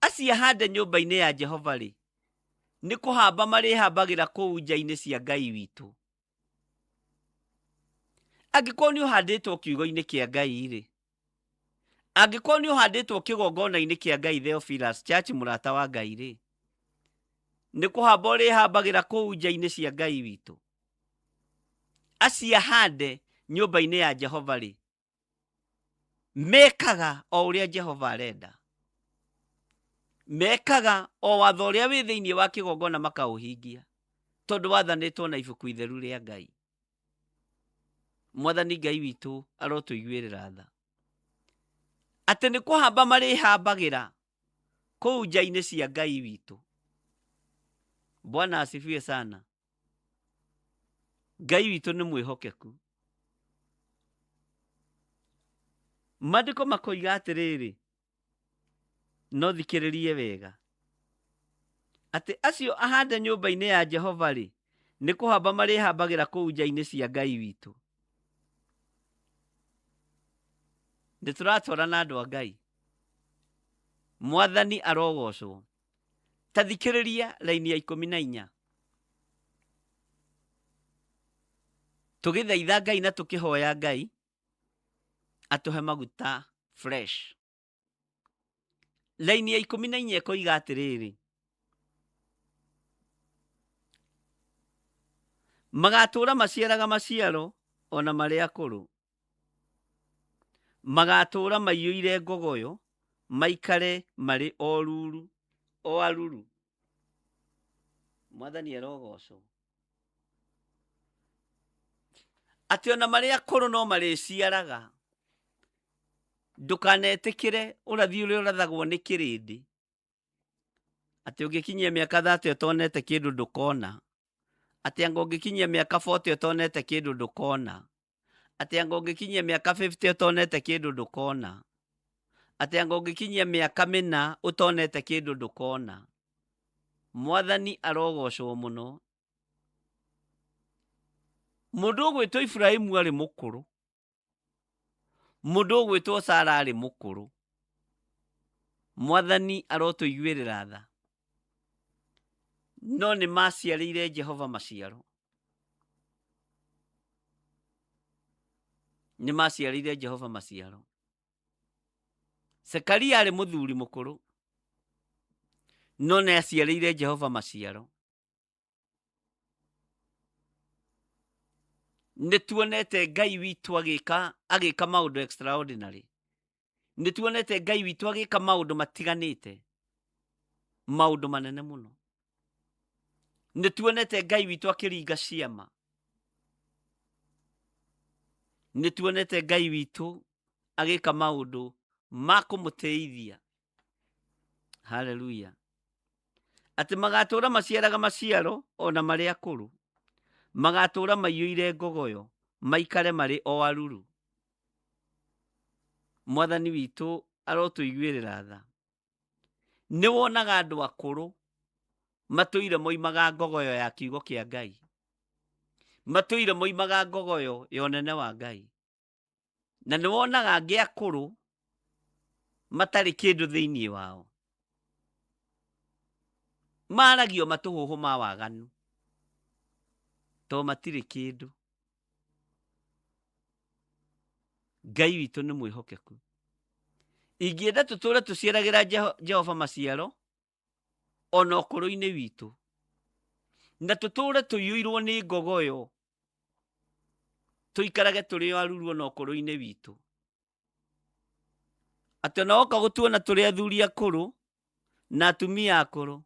Acio ahande nyũmba-inĩ ya Jehova rĩ, nĩ kũhamba marĩhambagĩra kũu nja-inĩ cia Ngai witũ. Angĩkorwo nĩ ũhandĩtwo kiugo-inĩ kĩa Ngai rĩ, angĩkorwo nĩ ũhandĩtwo kĩgongona-inĩ kĩa Ngai Theophilus Church mũrata wa Ngai rĩ, nĩ kũhamba ũrĩhambagĩra kũu nja-inĩ cia Ngai witũ. Acio ahande nyũmba-inĩ ya Jehova rĩ, mekaga o ũrĩa Jehova arenda. Mekaga o watho ũrĩa wĩ thĩinĩ wa kĩgongona makaũhingia, tondũ wathanĩtwo na ibuku itheru rĩa Ngai. Mwathani Ngai witũ arotũiguĩrĩra tha. Atĩ nĩ kũhamba marĩhambagĩra kũu nja-inĩ cia Ngai witũ. Bwana asifiwe sana. Ngai witũ nĩ mwĩhokeku. Maandĩko makoiga atĩrĩrĩ, no thikĩrĩrie wega, atĩ acio ahande nyũmba-inĩ ya Jehova-rĩ, nĩ kũhamba marĩhambagĩra kũu nja-inĩ cia Ngai witũ. Nĩ tũratwarana andũ a Ngai. Mwathani arogocwo. Ta thikĩrĩria raini ya 14. Tũgĩthaitha Ngai na tũkĩhoya Ngai atũhe maguta fresh. Raini ya 14 ĩkoiga atĩrĩrĩ, magatũũra maciaraga maciaro ona marĩ akũrũ. Magatũũra maiyũire ngogoyo, maikare marĩ o ruru, o aruru. Mwathani arogocwo. Atĩ ona marĩ akũrũ no marĩciaraga. Ndũkanetĩkĩre ũrathi ũrĩa ũrathagwo nĩ kĩrĩndĩ. Atĩ ũngĩkinyia mĩaka 30 ũtonete kĩndũ ndũkona. Atĩ anga ũngĩkinyia mĩaka 40 ũtonete kĩndũ ndũkona. Atĩ anga ũngĩkinyia mĩaka 50 ũtonete kĩndũ ndũkona. Atĩ anga ũngĩkinyia mĩaka 4 ũtonete kĩndũ ndũkona. Mwathani arogocwo mũno. Mũndũ ũgwĩtwo Iburahĩmu arĩ mũkũrũ. Mũndũ ũgwĩtwo Sara arĩ mũkũrũ. Mwathani arotũiguĩrĩra tha. No nĩ maciarĩire Jehova maciaro. Nĩ maciarĩire Jehova maciaro. Zekaria arĩ mũthuri mũkũrũ. No nĩ aciarĩire Jehova maciaro. Nĩ tuonete Ngai witũ agĩka agĩka maũndũ extraordinary. Nĩ tuonete Ngai witũ agĩka maũndũ matiganĩte, maũndũ manene mũno. Nĩ tuonete Ngai witũ akĩringa ciama. Nĩ tuonete Ngai witũ agĩka maũndũ ma kũmũtĩithia. Haleluya. Atĩ magatũũra maciaraga maciaro o na marĩ akũrũ, magatũũra maiyũire ngogoyo, maikare marĩ o aruru. Mwathani witũ arotũiguĩrĩra tha. Nĩ wonaga andũ akũrũ matũire moimaga ngogoyo ya kiugo kĩa Ngai, matũire moimaga ngogoyo ya ũnene wa Ngai. Na nĩ wonaga angĩ akũrũ matarĩ kĩndũ thĩinĩ wao, maragio matũhũhũ ma waganu to matirĩ kĩndũ. Ngai witũ nĩ mwĩhokeku. Ingĩenda tũtũre tũciaragĩra Jehova maciaro ona ũkũrũ-inĩ witũ, na tũtũre tũiyũirwo nĩ ngogoyo, tũikarage tũrĩ o aruru ona ũkũrũ-inĩ witũ. Atĩ ona woka gũtuona tũrĩ athuri akũrũ na atumia akũrũ,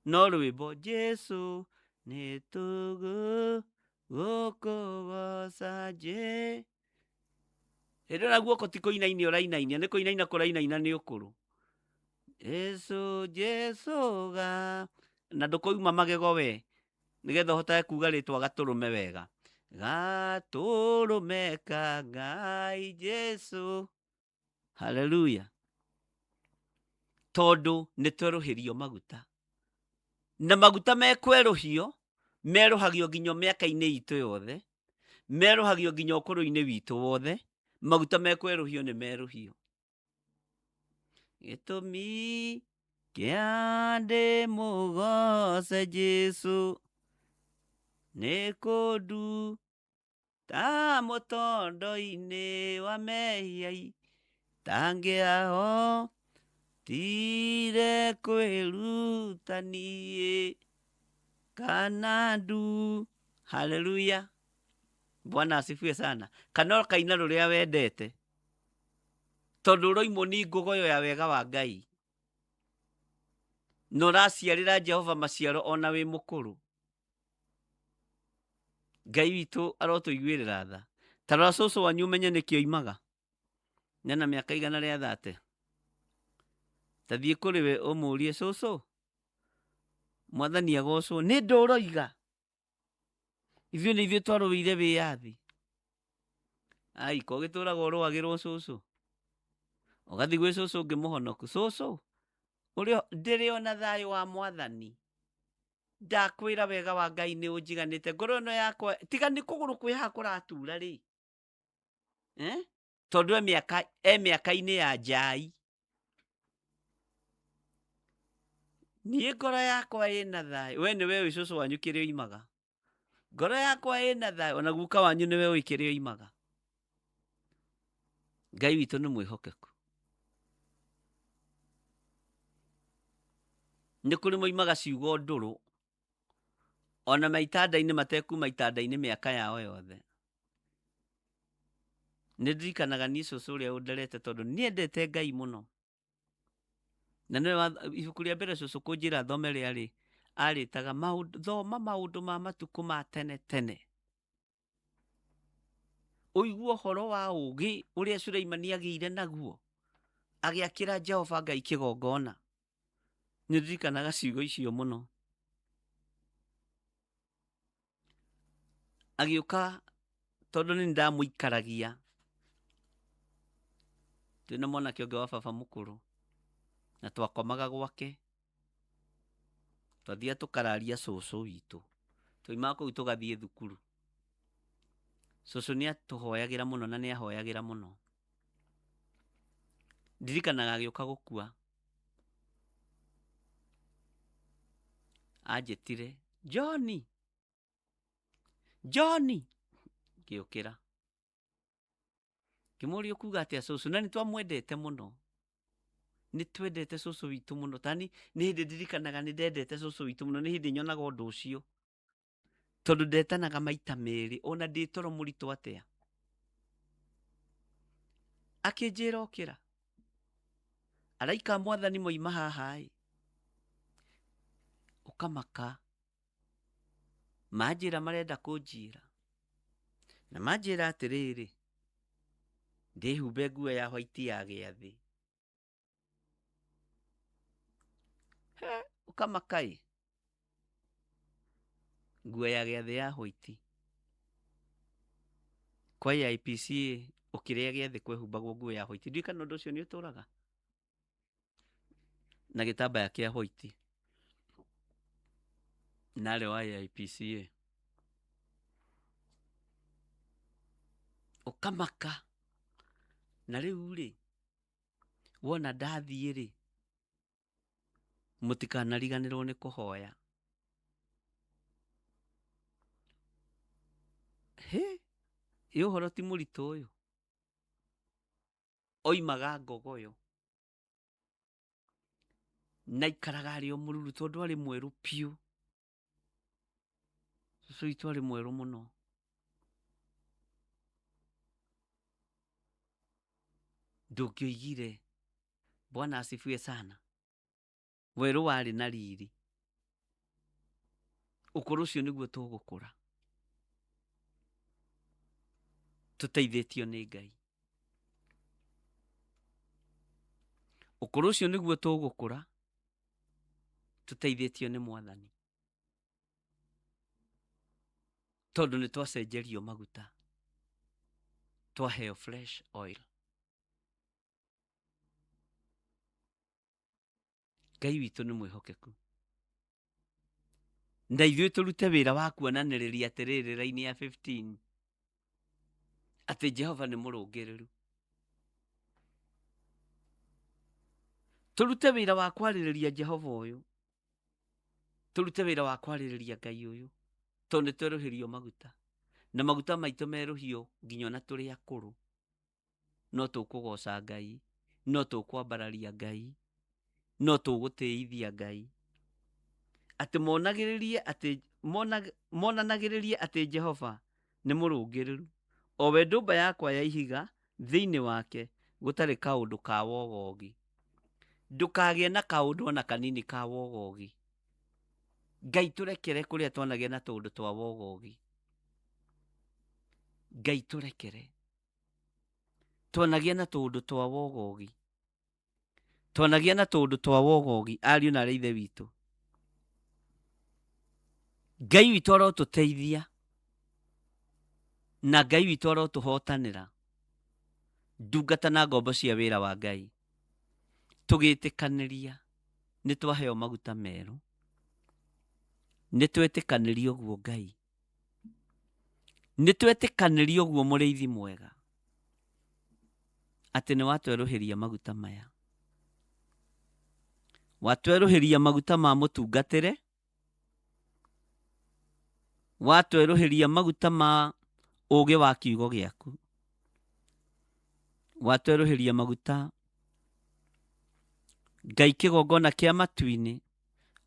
no rwĩmbo Jesu nĩ tũgũkũgoca Jesu. Hĩndĩ ĩyo na guoko ti kũinainia ũrainainia, nĩ kũinaina kũrainaina nĩ ũkũrũ. Jesu, Jesu ga, na ndũkũima magego we, nĩgetha ũhotage kuga rĩtwa gatũrũme wega. Gatũrũme ka Ngai Jesu. Haleluya. Tondũ nĩ twerũhĩrio maguta. Na maguta mekwerũhio, merũhagio nginya mĩaka-inĩ itũ yothe, merũhagio nginya ũkũrũ-inĩ witũ wothe, maguta mekwerũhio nĩ merũhio. Gĩtũmi kĩa ndĩmũgoce Jesu nĩ kũndu ta mũtondo-inĩ wa mehia tangĩahotire kwĩruta niĩ kana ndu. Haleluya, Bwana asifiwe sana. Kana ũkaina rũrĩa wendete, tondũ ũroimwo nĩ ngogoyo ya wega wa Ngai, na ũraciarĩra Jehova maciaro ona wĩ mũkũrũ. Ngai witũ arotũiguĩrĩra tha. Ta rora cũcũ wanyu ũmenye nĩkĩ oimaga. Nena mĩaka 130. Ta thiĩ kũrĩ we ũmũrie, cũcũ, mwathani agocwo, nĩ ndũ ũroiga? Ithuĩ nĩ ithuĩ twarũĩire wĩyathi. Ai, ko gĩtũraga ũrũagĩrwo cũcũ. Ũgathiĩ gwĩ cũcũ ũngĩ mũhonoku. Cũcũ, ũrĩ ndĩrĩ ona thayũ wa mwathani. Ndakwĩra wega wa Ngai nĩ ũnjiganĩte. Ngoro ĩno yakwa, tiga nĩ kũgũrũ kwĩ haha kũratura rĩ. Tondũ e mĩaka-inĩ ya njai. Niĩ ngoro yakwa ĩna thayũ. We nĩwe ũĩ cũcũ wanyu kĩrĩa oimaga. Ngoro yakwa ĩna thayũ. Ona guka wanyu nĩwe ũĩ kĩrĩa oimaga. Ngai witũ nĩ mwĩhokeku. Nĩ kũrĩ moimaga ciugo ndũrũ ona me itanda-inĩ matekuma itanda-inĩ mĩaka yao yothe. Nĩ ndirikanaga niĩ cũcũ ũrĩa ũnderete tondũ nĩendete Ngai mũno. Na nĩwe ibuku rĩa mbere cũcũ kũnjĩra thome rĩarĩ, arĩtaga thoma maũndũ ma matukũ ma tene tene. Ũigue ũhoro wa ũũgĩ ũrĩa Suleimani agĩire naguo, agĩakĩra Jehova Ngai kĩgongona. Nĩ ndirikanaga ciugo icio mũno. Agĩũka tondũ nĩ ndamũikaragia twĩna mwanake ũngĩ wa baba mũkũrũ na twakomaga gwake twathiaga tũkararia cũcũ witũ twaumaga kũu tũgathiĩ thukuru cũcũ nĩ atũhoyagĩra mũno na nĩ ahoyagĩra mũno ndirikanaga agĩũka gũkua anjĩtire John John ngĩũkĩra ngĩmũria ũkuga atĩa cũcũ na nĩ twamwendete mũno nĩ twendete cũcũ witũ mũno tani nĩ hĩndĩ ndirikanaga nĩ ndendete cũcũ witũ mũno nĩ hĩndĩ nyonaga ũndũ ũcio tondũ ndetanaga maita merĩ ona ndĩ toro mũritũ atĩa akĩnjĩra ũkĩra araika a mwathani moima haha ĩ ũkamaka manjĩra marenda kũnjĩra na manjĩra atĩrĩrĩ ndĩhumbe nguo ya white ya gĩathĩ He, ũkamaka ĩ nguo ya gĩathĩ ya white kwa AIPC ũkĩrĩa gĩathĩ kwehumbagwo nguo ya white ndiũĩ kana ũndũ ũcio nĩ ũtũraga na gĩtambaya kĩa white narĩ wa AIPCA ũkamaka na rĩu rĩ wona ndathiĩ rĩ mũtikanariganĩrwo nĩ kũhoya hĩ ĩ ũhoro ti mũritũ ũyũ oimaga ngogoyo na aikaraga arĩ o mũruru tondũ arĩ mwerũ piũ cũcũ witũ arĩ mwerũ mũno ndũngĩoigire bwana asifiwe sana werũ warĩ na riri ũkũrũ ũcio nĩguo tũgũkũra tũteithĩtio nĩ Ngai ũkũrũ ũcio nĩguo tũgũkũra tũteithĩtio nĩ mwathani tondũ nĩ twacenjerio maguta twaheo fresh oil Ngai witũ nĩ mwĩhokeku na ithuĩ tũrute wĩra wa kuonanĩrĩria atĩrĩrĩ raini ya 15 atĩ Jehova nĩ mũrũngĩrĩru tũrute wĩra wa kwarĩrĩria Jehova ũyũ tũrute wĩra wa kwarĩrĩria Ngai ũyũ tondũ nĩ twerũhĩrio maguta na maguta maitũ merũhio nginya ona tũrĩ akũrũ no tũkũgoca Ngai, no tũkwambararia Ngai, no tũgũtĩithia Ngai. Atĩ monagĩrĩrie atĩ monanagĩrĩrie atĩ Jehova nĩ mũrũngĩrĩru, o we ndũmba yakwa ya ihiga, thĩinĩ wake gũtarĩ kaũndũ ka wogogi. Ndũkagĩe na kaũndũ ona kanini ka wogogi. Ngai tũrekere kũrĩa twanagĩa na tũũndũ twa wogogi. Ngai tũrekere. Twanagĩa na tũũndũ twa wogogi. Twanagĩa na tũũndũ twa wogogi ariũ na arĩ ithe witũ. Ngai witũ arotũteithia na Ngai witũ arotũhotanĩra ndungata na ngombo cia wĩra wa Ngai tũgĩtĩkanĩria nĩ twaheo maguta merũ nĩ twetĩkanĩria ũguo Ngai nĩ twetĩkanĩria ũguo mũrĩithi mwega atĩ nĩ watwerũhĩria maguta maya watwerũhĩria maguta ma mũtungatĩre watwerũhĩria maguta ma ũũgĩ wa kiugo gĩaku watwerũhĩria maguta Ngai kĩgongona kĩa matu-inĩ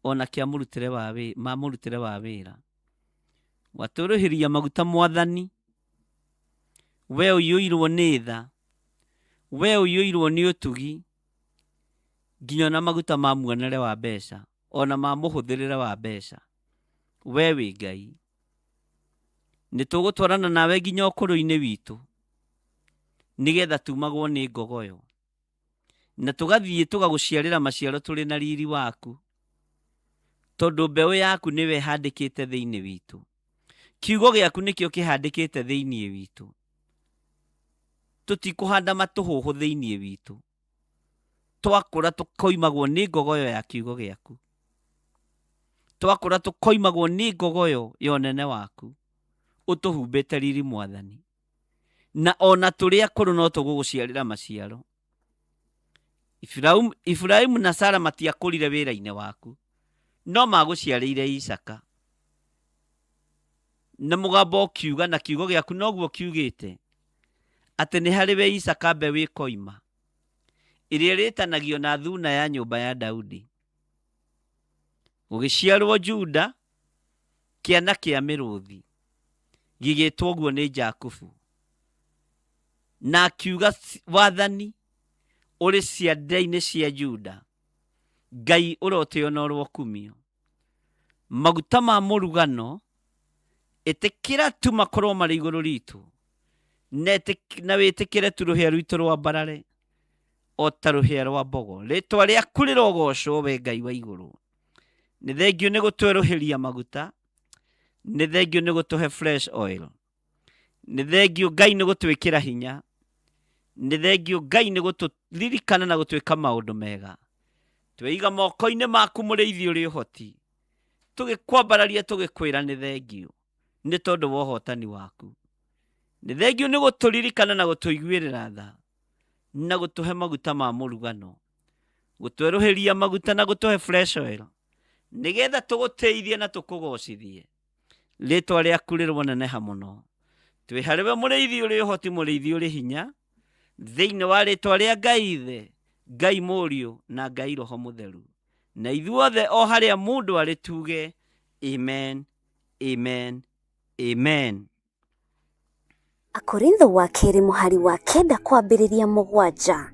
ona kĩa mũrutĩre wa wĩ, ma mũrutĩre wa wĩra watwerũhĩria maguta mwathani we ũiyũirwo nĩ tha we ũiyũirwo nĩ ũtugi nginya ona maguta ma muonere wa mbeca ona ma mũhũthĩrĩre wa mbeca we wĩ Ngai nĩ tũgũtwarana nawe nginya ũkũrũ-inĩ witũ nĩgetha tumagwo nĩ ngogoyo na tũgathiĩ tũgagũciarĩra maciaro tũrĩ na riri waku. Tondũ mbeũ yaku nĩwe ĩhandĩkĩte thĩinĩ witũ. Kiugo gĩaku nĩkĩo kĩhandĩkĩte thĩinĩ witũ. Tũtikũhanda matũhũhũ thĩinĩ witũ. Twakũra tũkoimagwo nĩ ngogoyo ya kiugo gĩaku. Twakũra tũkoimagwo nĩ ngogoyo ya ũnene waku. Ũtũhumbĩte riri Mwathani. Na ona tũrĩ akũrũ no tũgũgũciarĩra maciaro. Iburahimu na Sara matiakũrire wĩra-inĩ waku, no magũciarĩire Isaka. Na mũgambo ũkiuga, na kiugo gĩaku noguo kiugĩte, atĩ nĩ harĩ we Isaka mbeũ ĩkoima, ĩrĩa ĩrĩtanagio na thuna ya nyũmba ya Daudi. Gũgĩciarwo Juda, kĩana kĩa mĩrũthi, gĩgĩtwo ũguo nĩ Jakubu. Na akiuga wathani ũrĩ ciande-inĩ cia Juda. Ngai ũrotĩo na ũrokumio. Maguta ma mũrugano ĩtĩkĩra tu makorwo marĩ igũrũ ritũ, na wĩtĩkĩre tu rũhĩa rwitũ rwambarare o ta rũhĩa rwa mbogo. Rĩtwa rĩaku rĩrogocwo we Ngai wa igũrũ. Nĩ thengiũ nĩ gũtwerũhĩria maguta, nĩ thengiũ nĩ gũtũhe fresh oil. Nĩ thengiũ Ngai nĩ gũtwĩkĩra hinya. Nĩ thengiũ Ngai nĩ gũtũririkana na gũtwĩka maũndũ mega. Tweiga moko-inĩ maku mũrĩithi ũrĩ ũhoti. Tũgĩkwambararia tũgĩkwĩra nĩ thengiũ nĩ tondũ wa ũhotani waku. Nĩ thengiũ nĩ gũtũririkana na gũtũiguĩrĩra tha na gũtũhe maguta ma mũrugano. Gũtwerũhĩria maguta na gũtũhe fresh oil nĩgetha tũgũtĩithie na tũkũgocithie. Rĩtwa rĩaku rĩroneneha mũno. Twĩ harĩ we mũrĩithi ũrĩ ũhoti, mũrĩithi ũrĩ hinya, thĩinĩ wa rĩtwa rĩa Ngai Ithe, Ngai Mũriũ na Ngai Roho Mũtheru. Na ithuothe o harĩa mũndũ arĩ tuge amen, amen, amen. Akorintho wa kerĩ mũhari wa kenda kwambĩrĩria mũgwanja.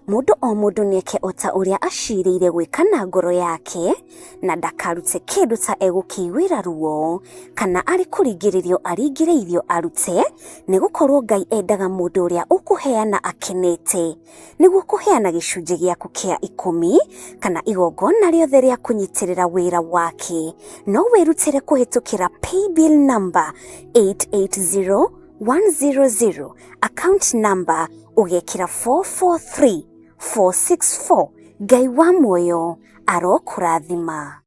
Mũndũ o mũndũ nĩeke o ta ũrĩa aciirĩire gwĩka na ngoro yake, na ndakarute kĩndũ ta egũkĩiguĩra ruo, kana arĩ kũringĩrĩrio aringĩrĩirio arute, nĩ gũkorũo Ngai endaga mũndũ ũrĩa ũkũheana akenete. Nĩguo kũheana gĩcunjĩ gĩaku kĩa ikũmi kana igongona rĩothe rĩa kũnyitĩrĩra wĩra wake, no wĩrutĩre kũhĩtũkĩra paybill number 880100, account number ũgekĩra 443464. Ngai wa muoyo arokũrathima.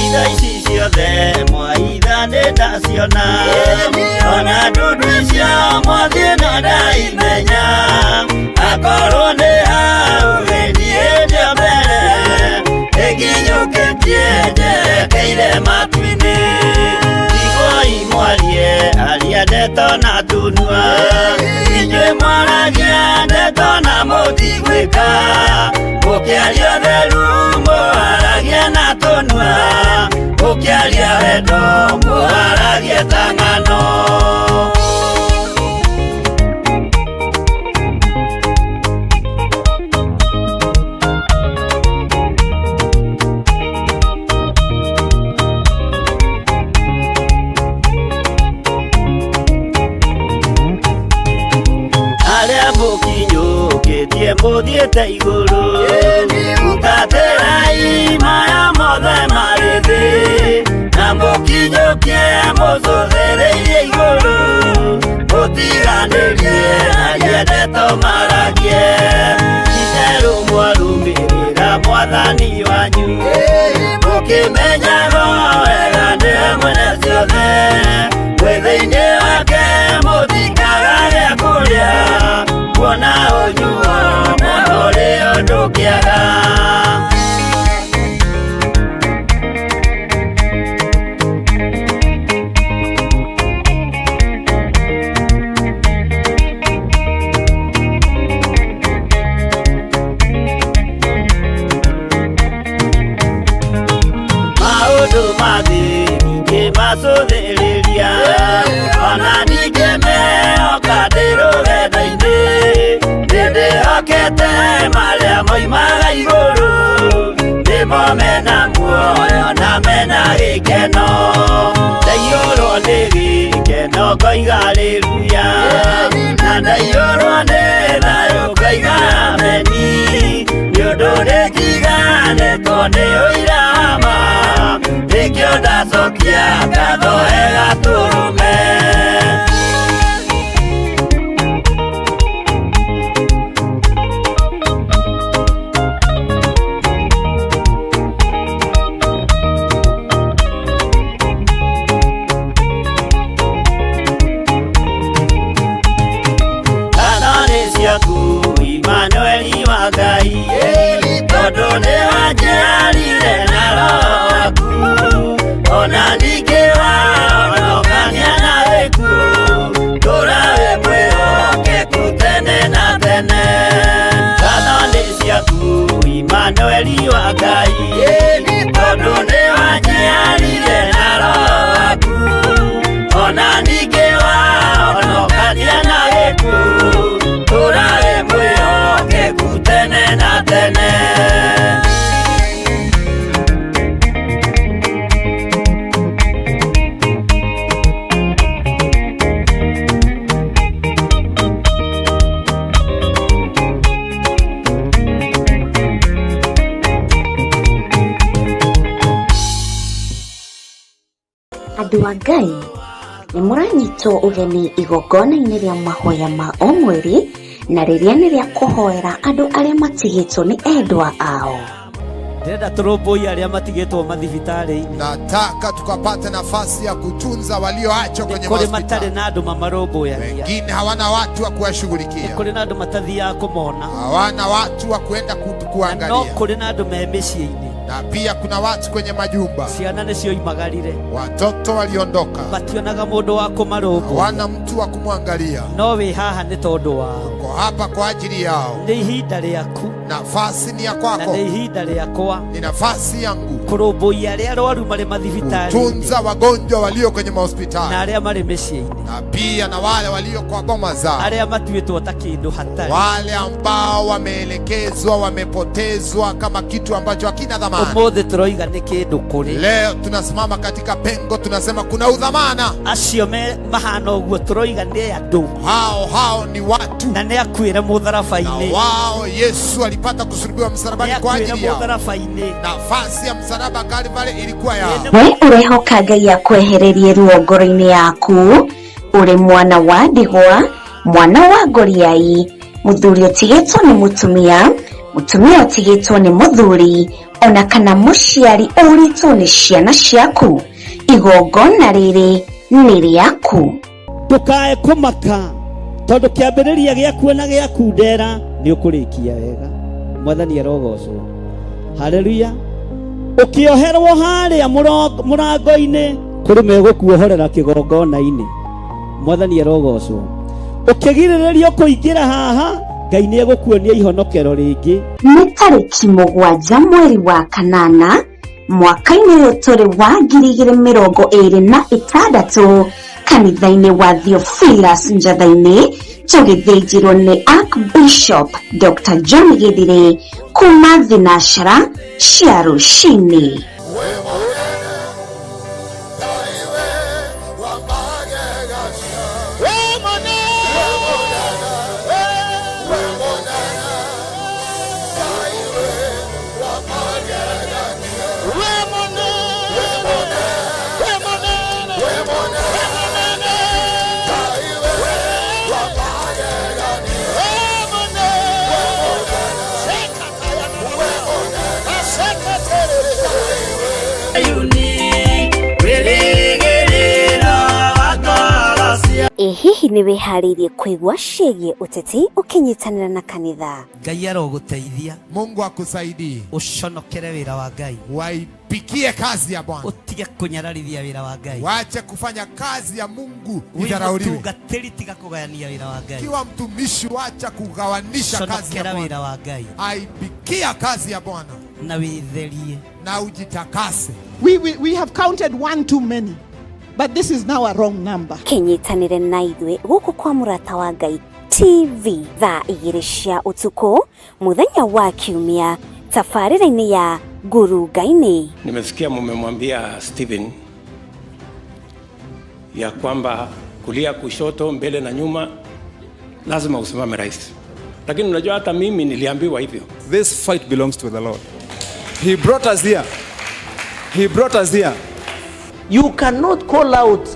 Indo ici ciothe mwaitha nĩ ndaciona, ona ndundu icio mwathiĩ no ndaimenya. Akorwo nĩ hau niĩ ndĩ mbere, ĩnginyũkĩtie njerekeire matu-inĩ. Iguai mwarie aria ndeto na tunua, inyuĩ mwaragia ndeto na mũtigwĩka. Mũkĩaria ũtheru mũwaragia na tũnua, mũkĩaria wendo mũwaragia ta ng'ano. Arĩa mũkinyũkĩtie mũthiĩte igũrũ, hutatĩrai maya mothe marĩ thĩ, na mũkinyũkie mũcũthĩrĩirie igũrũ, mũtiganĩrie aria ndeto Mwathani wanyu mũkĩmenyaga wega nĩwe mwene ciothe mwĩ thĩinĩ wake mũtikaga gĩa kũrĩa kuona ũnyuo na ũrĩ ũndũ kĩaga. Maũndũ mathĩ ngĩmacũthĩrĩria ona ningĩ mehoka ndĩ rũgendo-inĩ nĩndĩhokete marĩa moimaga igũrũ nĩmo mena muoyo na mena gĩkeno ndaiyũrwo nĩ gĩkeno ngoiga haleluya na ndaiyũrwo nĩ thayũ ngoiga ameni nĩ ũndũ nĩnjiganĩtwo nĩ ũira wa ma nĩkĩo ndacokia ngatho he Gatũrũme. Ngatho nĩ ciaku Imanueli wa Ngai tondũ nĩwanjiarire na Roho waku ona ningĩ wahonokania na gĩkuũ tũra wĩ mwĩhokeku tene na tene. Ngatho nĩ ciaku Imanueli wa Ngai tondũ nĩwanjiarire na Roho waku ona ningĩ wahonokania na gĩkuũ tũra wĩ mwĩhokeku tene na tene. Andũ a Ngai nĩ mũranyitwo ũgeni igongona-inĩ rĩa mahoya ma o mweri na rĩrĩa nĩ rĩa kũhoera andũ arĩa matigĩtwo nĩ endwa ao. Ndĩrenda tũrũmbũiye arĩa matigĩtwo mathibitarĩ-inĩ. Nataka tukapate nafasi ya kutunza walioachwa kwenye Kũrĩ matarĩ mahospitali. na andũ mamarũmbũyagia. Wengine hawana watu wa kuwashughulikia, Kũrĩ na andũ matathiaga kũmona. hawana watu wa kuenda Na no kuangalia, kũrĩ na andũ me mĩciĩ-inĩ. na pia kuna watu kwenye majumba, Ciana nĩcioimagarire. watoto waliondoka, Mationaga mũndũ wa kũmarũmbũiya. hawana mtu wa kumwangalia. No wĩ haha nĩ tondũ wao. Uko hapa kwa ajili yao. Nĩ ihinda rĩaku Nafasi ni ya na kwako, nĩ ihinda rĩakwa ni nafasi yangu kũrũmbũiya arĩa arwaru marĩ mathibitarĩ-inĩ kutunza wagonjwa walio kwenye na mahospitali arĩa marĩ mĩciĩ-inĩ, na pia na wale walio kwa boma zao, arĩa matuĩtwo ta kĩndũ hatarĩ. wale ambao wameelekezwa, wamepotezwa kama kitu ambacho hakina dhamana. Ũmũthĩ tũroiga nĩ kĩndũ kũrĩ Leo tunasimama katika pengo, tunasema kuna udhamana. acio me mahana ũguo tũroiga nĩ andũ Hao ni watu, na nĩ akuĩre na mũtharaba-inĩ, wao Yesu alipata kusulubiwa msalabani nĩ kwa akuĩre ajili yao. mũtharaba-inĩ. Nafasi ya msalaba Kalvari ilikuwa yao. We ũrehoka Ngai akwehererie ruo ngoro-inĩ yaku ũrĩ mwana wa ndigwa mwana wa ngoriai mũthuri ũtigĩtwo nĩ mũtumia mũtumia ũtigĩtwo nĩ mũthuri ona kana mũciari ũrĩtwo nĩ ciana ciaku igongona rĩrĩ nĩ rĩaku. Ndũkae kũmaka tondũ kĩambĩrĩria gĩaku na gĩaku ndera nĩ ũkũrĩkia wega. Mwathani arogocwo. Haleluya. Ũkĩoherwo harĩa mũrango-inĩ kũrĩ megũkuohorera kĩgongona-inĩ. Mwathani arogocwo. Ũkĩgirĩrĩrio kũingĩra haha Ngai nĩ egũkuonia ihonokero rĩngĩ. Nĩ tarĩki 7 mweri wa kanana mwaka-inĩ ũyũ tũrĩ wa 2026 kanitha-inĩ wa Theophilus Njatha-inĩ tũgĩthĩnjĩrwo nĩ Archbishop Dr. John Githire kuma thinashara cia rũcinĩ. Ĩ hihi nĩ wĩharĩirie kũigua ciĩgiĩ ũteti ũkĩnyitanĩra na kanitha? Ngai arogũteithia. Mungu akusaidie. Ũconokere wĩra wa Ngai. Waipikie kazi ya Bwana. Ũtige kũnyararithia wĩra wa Ngai. Wache kufanya kazi ya Mungu Wĩ idharauliwe. mũtungatĩri tiga kũgayania wĩra wa Ngai. Kiwa mtumishi, wacha kugawanisha kazi ya Conokera Bwana. wĩra wa Ngai. Aipikia kazi ya Bwana Na wĩtherie. na ujitakase. We have counted one too many, but this is now a wrong number. Kĩnyitanĩre na ithuĩ gũkũ kwa Mũrata wa Ngai TV thaa 2 cia ũtukũ mũthenya wa Kiumia tabarĩra-inĩ ya Ngurunga-inĩ. Nimesikia mumemwambia Stephen ya kwamba kulia, kushoto, mbele na nyuma lazima usimame rais, lakini unajua hata mimi niliambiwa hivyo. This fight belongs to the Lord. He brought us here. He brought us here. You cannot call out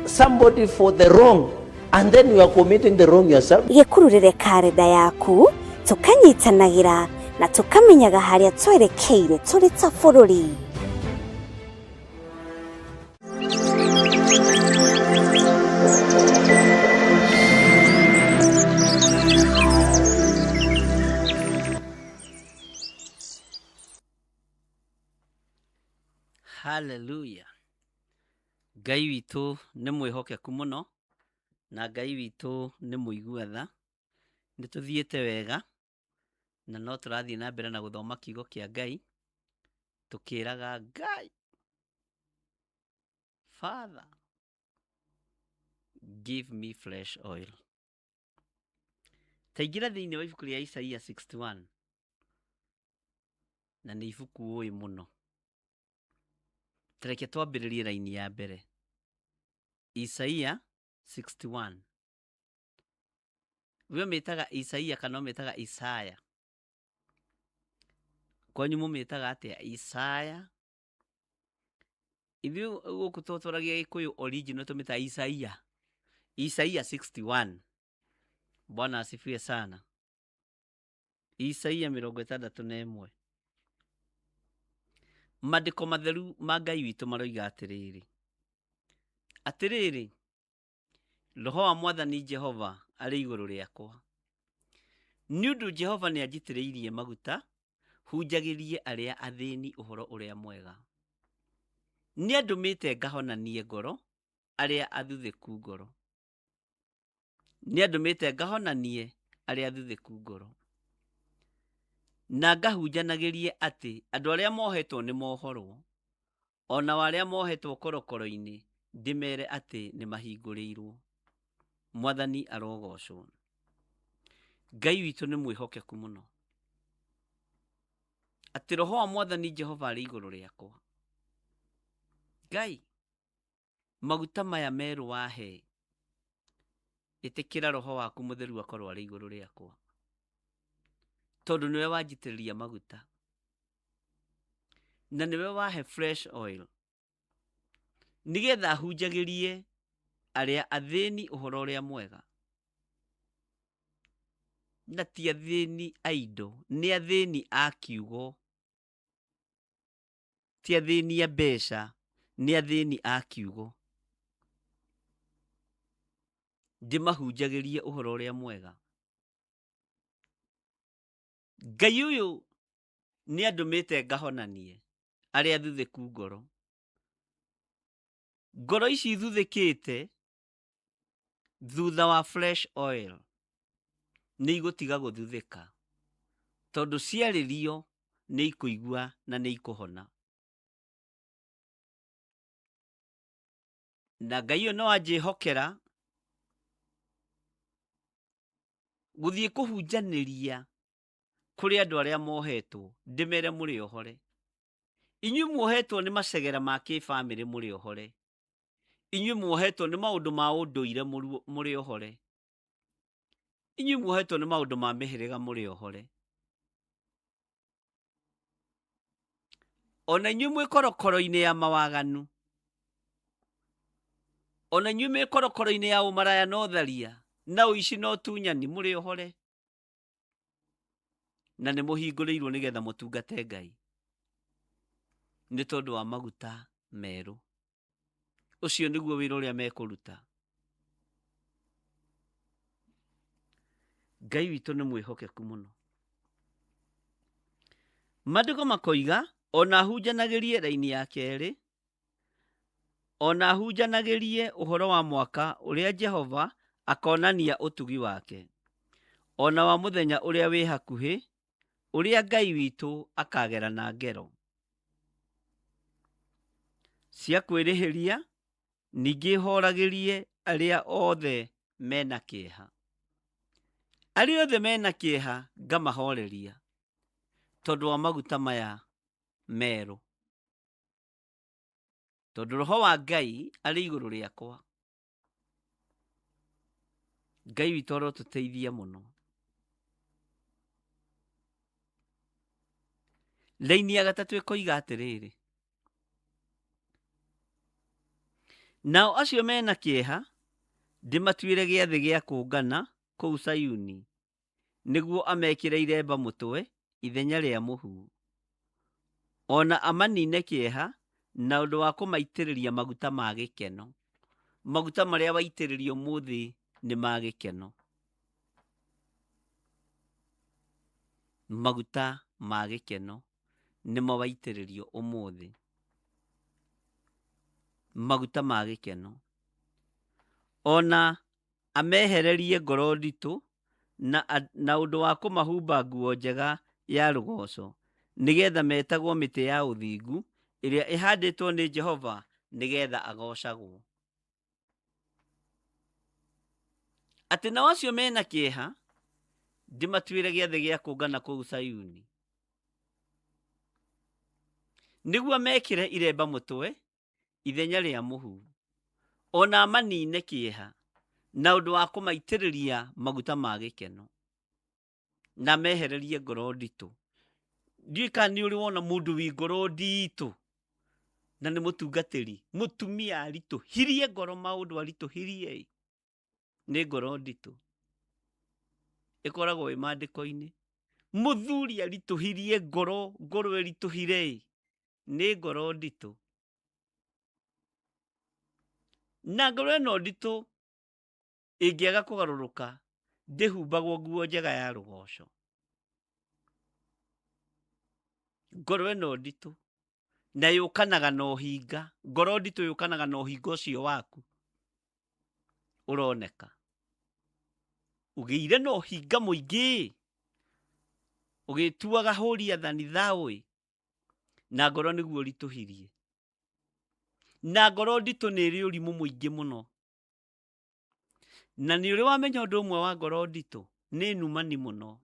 somebody for the wrong and then you are committing the wrong yourself. Gĩkururĩre karenda yaku tũkanyitanagĩra na tũkamenyaga harĩa twerekeire tũrĩ ta bũrũri. Hallelujah. Ngai witũ nĩ mwĩhokeku mũno na Ngai witũ nĩ mũigua tha. Nĩ tũthiĩte wega na no tũrathiĩ na mbere na gũthoma kiugo kĩa Ngai tũkĩraga Ngai, Father, give me fresh oil. Ta ingĩra thĩinĩ wa ibuku rĩa Isaia 61 na nĩ ibuku ũĩ mũno. Ta reke twambĩrĩrie raini ya mbere. Isaia 61. We ũmĩtaga Isaia kana ũmĩtaga Isaya? Kwanyu mũmĩtaga atĩa? Isaya? Ithuĩ gũkũ twatwaragia Gĩkũyũ original tũmĩtaga Isaia. Isaia 61. Bwana asifiwe sana. Isaia 61. Mandĩko matheru ma Ngai witũ maroiga atĩrĩrĩ, atĩrĩrĩ, Roho wa Mwathani Jehova arĩ igũrũ rĩakwa, nĩ ũndũ Jehova nĩ anjitĩrĩirie maguta hunjagĩrie arĩa athĩni ũhoro ũrĩa mwega. Nĩ andũmĩte ngahonanie ngoro arĩa athuthĩku ngoro. Nĩ andũmĩte ngahonanie arĩa athuthĩku ngoro. Na ngahunjanagĩrie atĩ andũ arĩa mohetwo nĩ mohorwo, o nao arĩa mohetwo korokoro-inĩ ndĩmere atĩ nĩ mahingũrĩirwo. Mwathani arogocwo. Ngai witũ nĩ mwĩhokeku mũno. Atĩ Roho wa Mwathani Jehova arĩ igũrũ rĩakwa. Ngai, maguta maya merũ wahe, ĩtĩkĩra Roho waku mũtheru akorwo arĩ igũrũ rĩakwa. Tondũ nĩwe wanjitĩrĩria maguta. Na nĩwe wahe fresh oil. Nĩgetha hunjagĩrie arĩa athĩni ũhoro ũrĩa mwega. Na ti athĩni a indo, nĩ athĩni a kiugo. Ti athĩni a mbeca, nĩ athĩni a kiugo. Ndĩmahunjagĩrie ũhoro ũrĩa mwega. Ngai ũyũ nĩ andũmĩte ngahonanie arĩa athuthĩku ngoro. Ngoro ici ithuthĩkĩte thutha wa fresh oil nĩ igũtiga gũthuthĩka tondũ ciarĩrio nĩ ikũigua na nĩ ikũhona. Na Ngai ũyũ no anjĩhokera gũthiĩ kũhunjanĩria kũrĩ andũ arĩa mohetwo ndĩmere mũrĩ ohore. Inyuĩ muohetwo nĩ macegera ma kĩbamĩrĩ mũrĩ ohore. Inyuĩ muohetwo nĩ maũndũ ma ũndũire mũrĩ ohore. Inyuĩ muohetwo nĩ maũndũ ma mĩhĩrĩga mũrĩ ohore. Ona inyuĩ mwĩ korokoro-inĩ ya mawaganu, ona inyuĩ mwĩ korokoro-inĩ ya ũmaraya na ũtharia na ũici na ũtunyani mũrĩ ohore. Na nĩ mũhingũrĩirwo nĩgetha mũtungate Ngai nĩ tondũ wa maguta merũ. Ũcio nĩguo wĩra ũrĩa mekũruta. Ngai witũ nĩ mwĩhokeku mũno. Maandĩko makoiga ona hunjanagĩrie raini ya kerĩ, ona hunjanagĩrie ũhoro wa mwaka ũrĩa Jehova akonania ũtugi wake, ona wa mũthenya ũrĩa wĩ hakuhĩ, ũrĩa Ngai witũ akagera na ngero cia kwĩrĩhĩria, ningĩ horagĩrie arĩa othe mena kĩeha. Arĩa othe mena kĩeha ngamahoreria tondũ wa maguta maya merũ, tondũ roho wa Ngai arĩ igũrũ rĩakwa. Ngai witũ arotũteithia mũno. Raini ya gatatũ ĩkoiga atĩrĩrĩ, nao acio mena kĩeha ndĩmatuĩre gĩathĩ gĩa kũngana kũu Sayuni, nĩguo amekĩre iremba mũtwe ithenya rĩa mũhu, o na amanine kĩeha na ũndũ wa kũmaitĩrĩria maguta ma gĩkeno. Maguta marĩa waitĩrĩrio ũmũthĩ nĩ ma gĩkeno. Maguta ma gĩkeno nĩmo waitĩrĩrio ũmũthĩ. Maguta ma gĩkeno. Ona amehererie ngoro nditũ na ũndũ wa kũmahumba nguo njega ya rũgooco, nĩgetha metagwo mĩtĩ ya ũthingu ĩrĩa ĩhandĩtwo nĩ Jehova nĩgetha agoocagwo. Atĩ nao acio mena kĩeha ndĩmatuĩre gĩathĩ gĩa kũngana kũu Sayuni, nĩguo mekĩre iremba mũtwe ithenya rĩa mũhu, ona amanine kĩeha na ũndũ wa kũmaitĩrĩria maguta ma gĩkeno, na mehererie ngoro nditũ. Ndiũĩ kana nĩ ũrĩ wona mũndũ wĩ ngoro nditũ na nĩ mũtungatĩri, mũtumia aritũhirie ngoro, maũndũ aritũhirie ĩ, nĩ ngoro nditũ. Ĩkoragwo ĩ maandĩko-inĩ. Mũthuri aritũhirie ngoro, ngoro ĩritũhire ĩ, nĩ ngoro nditũ. Na ngoro ĩno nditũ ĩngĩaga kũgarũrũka, ndĩhumbagwo nguo njega ya rũgoco. Ngoro ĩno nditũ na yũkanaga na ũhinga. Ngoro nditũ yũkanaga na ũhinga ũcio waku ũroneka. Ũgĩire na ũhinga mũingĩ, ũgĩtuaga hũri athani thaũ, na ngoro nĩguo ũritũhirie. Na ngoro nditũ nĩ ĩrĩ ũrimũ mũingĩ mũno. Na nĩ ũrĩ wamenya ũndũ ũmwe wa ngoro nditũ, nĩ numani mũno.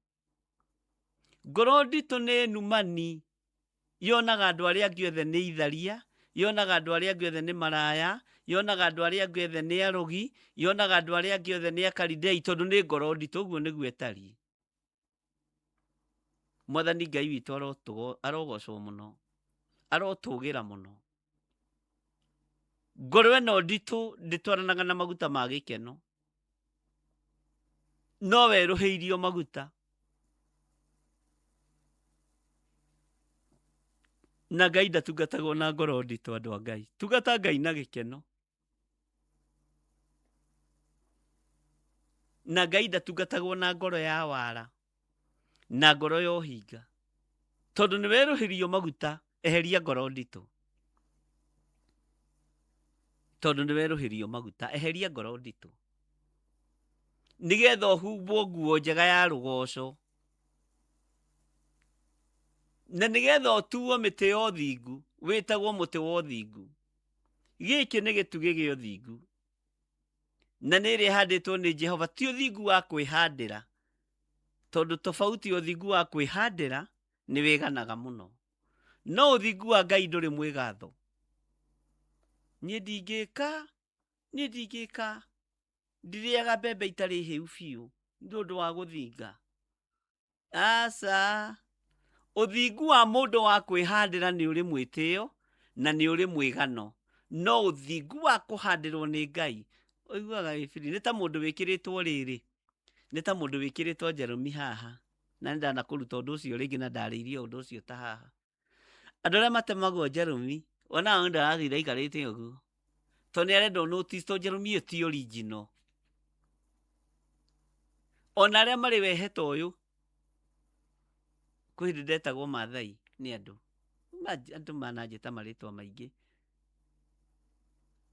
Ngoro nditũ nĩ numani, yonaga andũ arĩa angĩ othe nĩ itharia, yonaga andũ arĩa angĩ othe nĩ maraya, yonaga andũ arĩa angĩ othe nĩ arogi, yonaga andũ arĩa angĩ othe nĩ akaridei, tondũ nĩ ngoro nditũ, ũguo nĩguo ĩtariĩ. Mwathani Ngai witũ arogocwo mũno, arotũgĩra mũno. Ngoro ĩno nditũ ndĩtwaranaga na maguta ma gĩkeno, no werũhĩirio maguta. Na Ngai ndatungatagwo na ngoro nditũ, andũ a Ngai. Tungata Ngai na gĩkeno. Na Ngai ndatungatagwo na ngoro ya wara na ngoro ya ũhinga, tondũ nĩ werũhĩrio maguta, eheria ngoro nditũ. Tondũ nĩ werũhĩrio maguta, eheria ngoro nditũ, nĩgetha ũhumbwo nguo njega ya rũgoco, na nĩgetha ũtuo mĩtĩ ya ũthingu, wĩtagwo mũtĩ wa ũthingu. Gĩkĩ nĩ gĩtugĩ gĩa ũthingu, na nĩ ĩrĩa ĩhandĩtwo nĩ Jehova. Ti ũthingu wa kwĩhandĩra, tondũ tofauti ya ũthingu wa kwĩhandĩra nĩ wĩganaga mũno, no ũthingu wa Ngai ndũrĩ mwĩgatho. Niĩ ndingĩka, niĩ ndingĩka, ndirĩaga mbembe itarĩ hĩu biũ nĩ ũndũ wa gũthinga. Aca, ũthingu wa mũndũ wa kwĩhandĩra nĩ ũrĩ mwĩtĩo na nĩ ũrĩ mwĩgano, no ũthingu wa kũhandĩrwo nĩ Ngai ũiguaga wĩ free. Nĩ ta mũndũ wĩkĩrĩtwo rĩrĩ, nĩ ta mũndũ wĩkĩrĩtwo njerũmi haha, na nĩ ndanakũruta ũndũ ũcio rĩngĩ na ndarĩirie ũndũ ũcio ta haha. Andũ arĩa matemagwo njerũmi, wonaga mũndũ aratinda aikarĩte ũguo, tondũ nĩ arenda ũ notice tondũ njerũmi ĩyo ti original. Ona arĩa marĩ wehe ta ũyũ, kwĩ hĩndĩ ndetagwo Maathai nĩ andũ. Andũ mananjĩta marĩtwa maingĩ.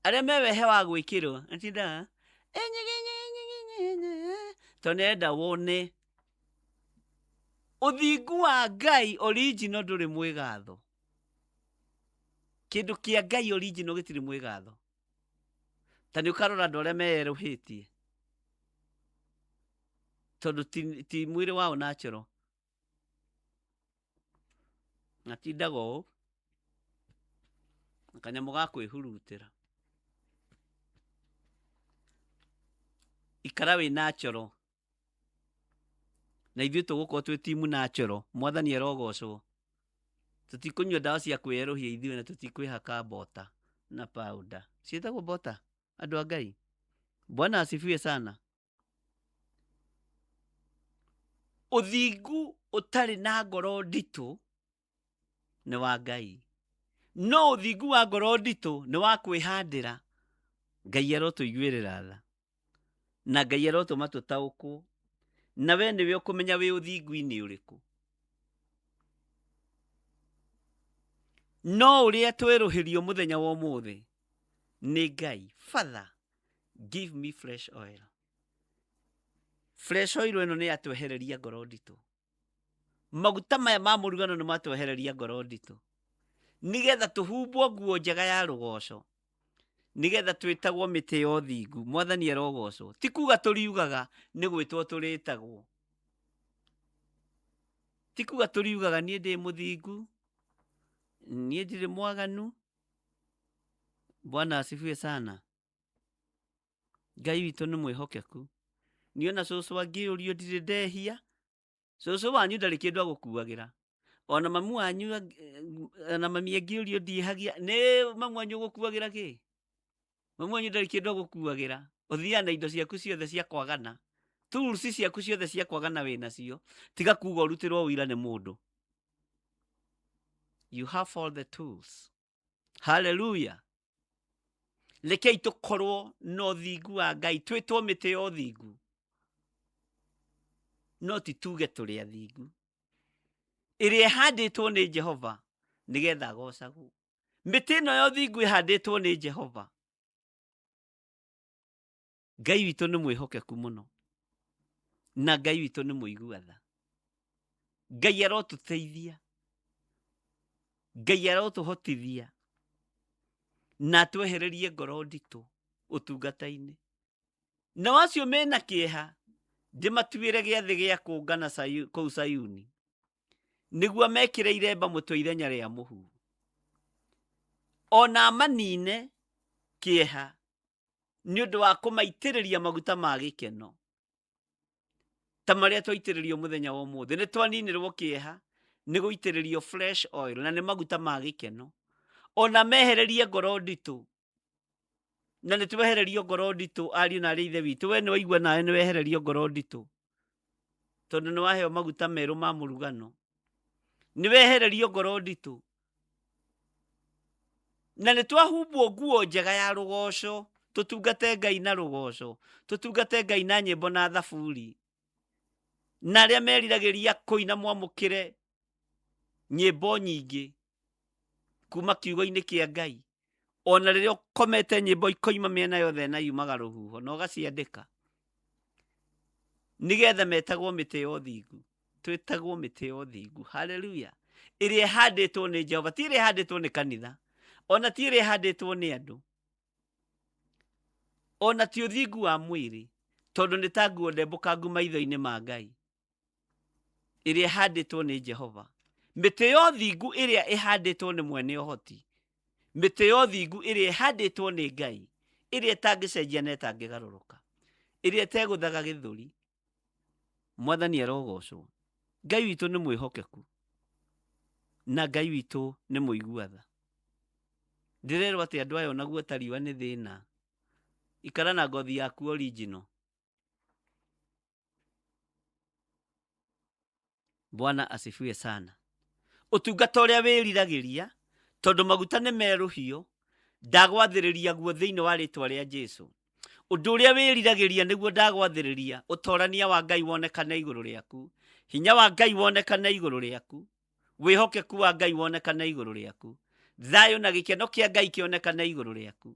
Arĩa me wehe wa gwĩkĩrwo, atindaga tondũ nĩarenda wone ũthingu wa Ngai original ndũrĩ mwĩgatho. Kĩndũ kĩa Ngai original gĩtirĩ mwĩgatho. Ta nĩ ũkarora andũ arĩa meyerũhĩtie tondũ ti, ti mwĩrĩ wao natural. Matindaga ũũ na kanyamũ ga kwĩhurutĩra. Ikara wĩ natural na ithuĩ tũgũkorwo twĩ timu natural. Mwathani arogocwo. Tũtikũnyua ndawa cia kwĩyerũhia ithuĩ na tũtikwĩhaka mbota na powder. Ciĩtagwo mbota andũ a Ngai? Bwana asifiwe sana. Ũthingu ũtarĩ na ngoro nditũ nĩ wa Ngai, no ũthingu wa ngoro nditũ nĩ wa kwĩhandĩra. Ngai arotũiguĩrĩra tha na Ngai arotũma tũtaũkwo, na we nĩwe ũkũmenya wĩ ũthingu-inĩ ũrĩkũ. No ũrĩa twerũhĩrio mũthenya wa ũmũthĩ nĩ Ngai, Father, give me fresh oil. Fresh oil ĩno nĩ yatwehereria ngoro nditũ. Maguta maya ma mũrugano nĩ matwehereria ngoro nditũ, nĩgetha tũhumbwo nguo njega ya rũgoco, nĩgetha twĩtagwo mĩtĩ ya ũthingu. Mwathani arogocwo. Ti kuga tũriugaga, nĩ gwĩtwo tũrĩtagwo. Ti kuga tũriugaga niĩ ndĩ mũthingu, niĩ ndirĩ mwaganu. Bwana asifiwe sana. Ngai witũ nĩ mwĩhokeku. Niĩ ona cũcũ angĩũrio ndirĩ ndehia, cũcũ wanyu ndarĩ kĩndũ agũkuagĩra. Ona mamu wanyu, ona mami angĩũrio ndiĩhagia, nĩ mamu wanyu ũgũkuagĩra kĩ? Mamu wanyu ndarĩ kĩndũ agũkuagĩra. Ũthiaga na indo ciaku ciothe cia kwagana. Tools ciaku ciothe cia kwagana wĩ nacio. Tiga kuga ũrutĩrwo ũira nĩ mũndũ. You have all the tools. Haleluya. Rekei tũkorwo na ũthingu wa Ngai, twĩtwo mĩtĩ ya ũthingu, no ti tuge tũrĩ athingu, ĩrĩa ĩhandĩtwo nĩ Jehova nĩgetha agocagwo. Mĩtĩ ĩno ya ũthingu ĩhandĩtwo nĩ Jehova. Ngai witũ nĩ mwĩhokeku mũno, na Ngai witũ nĩ mũigua tha. Ngai arotũteithia, Ngai arotũhotithia na atwehererie ngoro nditũ ũtungata-inĩ. Nao acio mena kĩeha ndĩmatuĩre gĩathĩ gĩa kũngana kũu Sayuni, nĩguo mekĩre iremba mũtwe ithenya rĩa mũhu, ona amanine kĩeha nĩ ũndũ wa kũmaitĩrĩria maguta ma gĩkeno ta marĩa twaitĩrĩrio mũthenya wa ũmũthĩ. Nĩ twaninĩrwo kĩeha nĩ gũitĩrĩrio fresh oil na nĩ maguta ma gĩkeno, ona mehererie ngoro nditũ, na nĩ twehererio ngoro nditũ. Ariũ na arĩ ithe witũ, we nĩ waigua nawe nĩ wehererio ngoro nditũ tondũ nĩ waheo maguta merũ ma mũrugano, nĩ wehererio ngoro nditũ na nĩ twahumbwo nguo njega ya rũgoco, tũtungate Ngai na rũgoco, tũtungate Ngai na nyĩmbo na thaburi, na arĩa meriragĩria kũina mwamũkĩre nyĩmbo nyingĩ kuma kiugo-inĩ kĩa Ngai. Ona rĩrĩa ũkomete nyĩmbo ikoima mĩena yothe na yumaga rũhuho na ũgaciandĩka, nĩgetha metagwo mĩtĩ ya ũthingu. Twĩtagwo mĩtĩ ya ũthingu. Haleluya. Ĩrĩa ĩhandĩtwo nĩ Jehova, ti ĩrĩa ĩhandĩtwo nĩ kanitha, ona ti ĩrĩa ĩhandĩtwo nĩ andũ, ona ti ũthingu wa mwĩrĩ, tondũ nĩ ta nguo ndembũkangu maitho-inĩ ma Ngai, ĩrĩa ĩhandĩtwo nĩ Jehova. Mĩtĩ ya ũthingu ĩrĩa ĩhandĩtwo nĩ mwene ũhoti, mĩtĩ ya ũthingu ĩrĩa ĩhandĩtwo nĩ Ngai, ĩrĩa ĩtangĩcenjia na ĩtangĩgarũrũka, ĩrĩa ĩtegũthaga gĩthũri. Mwathani arogocwo. Ngai witũ nĩ mwĩhokeku na Ngai witũ nĩ mũigua tha. Ndĩrerwo atĩ andũ aya ona guota riũa nĩ thĩna. Ikara na ngothi yaku original. Bwana asifiwe sana. Ũtungata ũrĩa wĩriragĩria, tondũ maguta nĩ merũhio, ndagwathĩrĩria guo thĩinĩ wa rĩtwa rĩa Jesu. Ũndũ ũrĩa wĩriragĩria nĩguo ndagwathĩrĩria, ũtorania wa Ngai wonekane igũrũ rĩaku, hinya wa Ngai wonekane igũrũ rĩaku, wĩhokeku wa Ngai wonekane igũrũ rĩaku, thayũ na gĩkeno kĩa Ngai kĩonekane igũrũ rĩaku,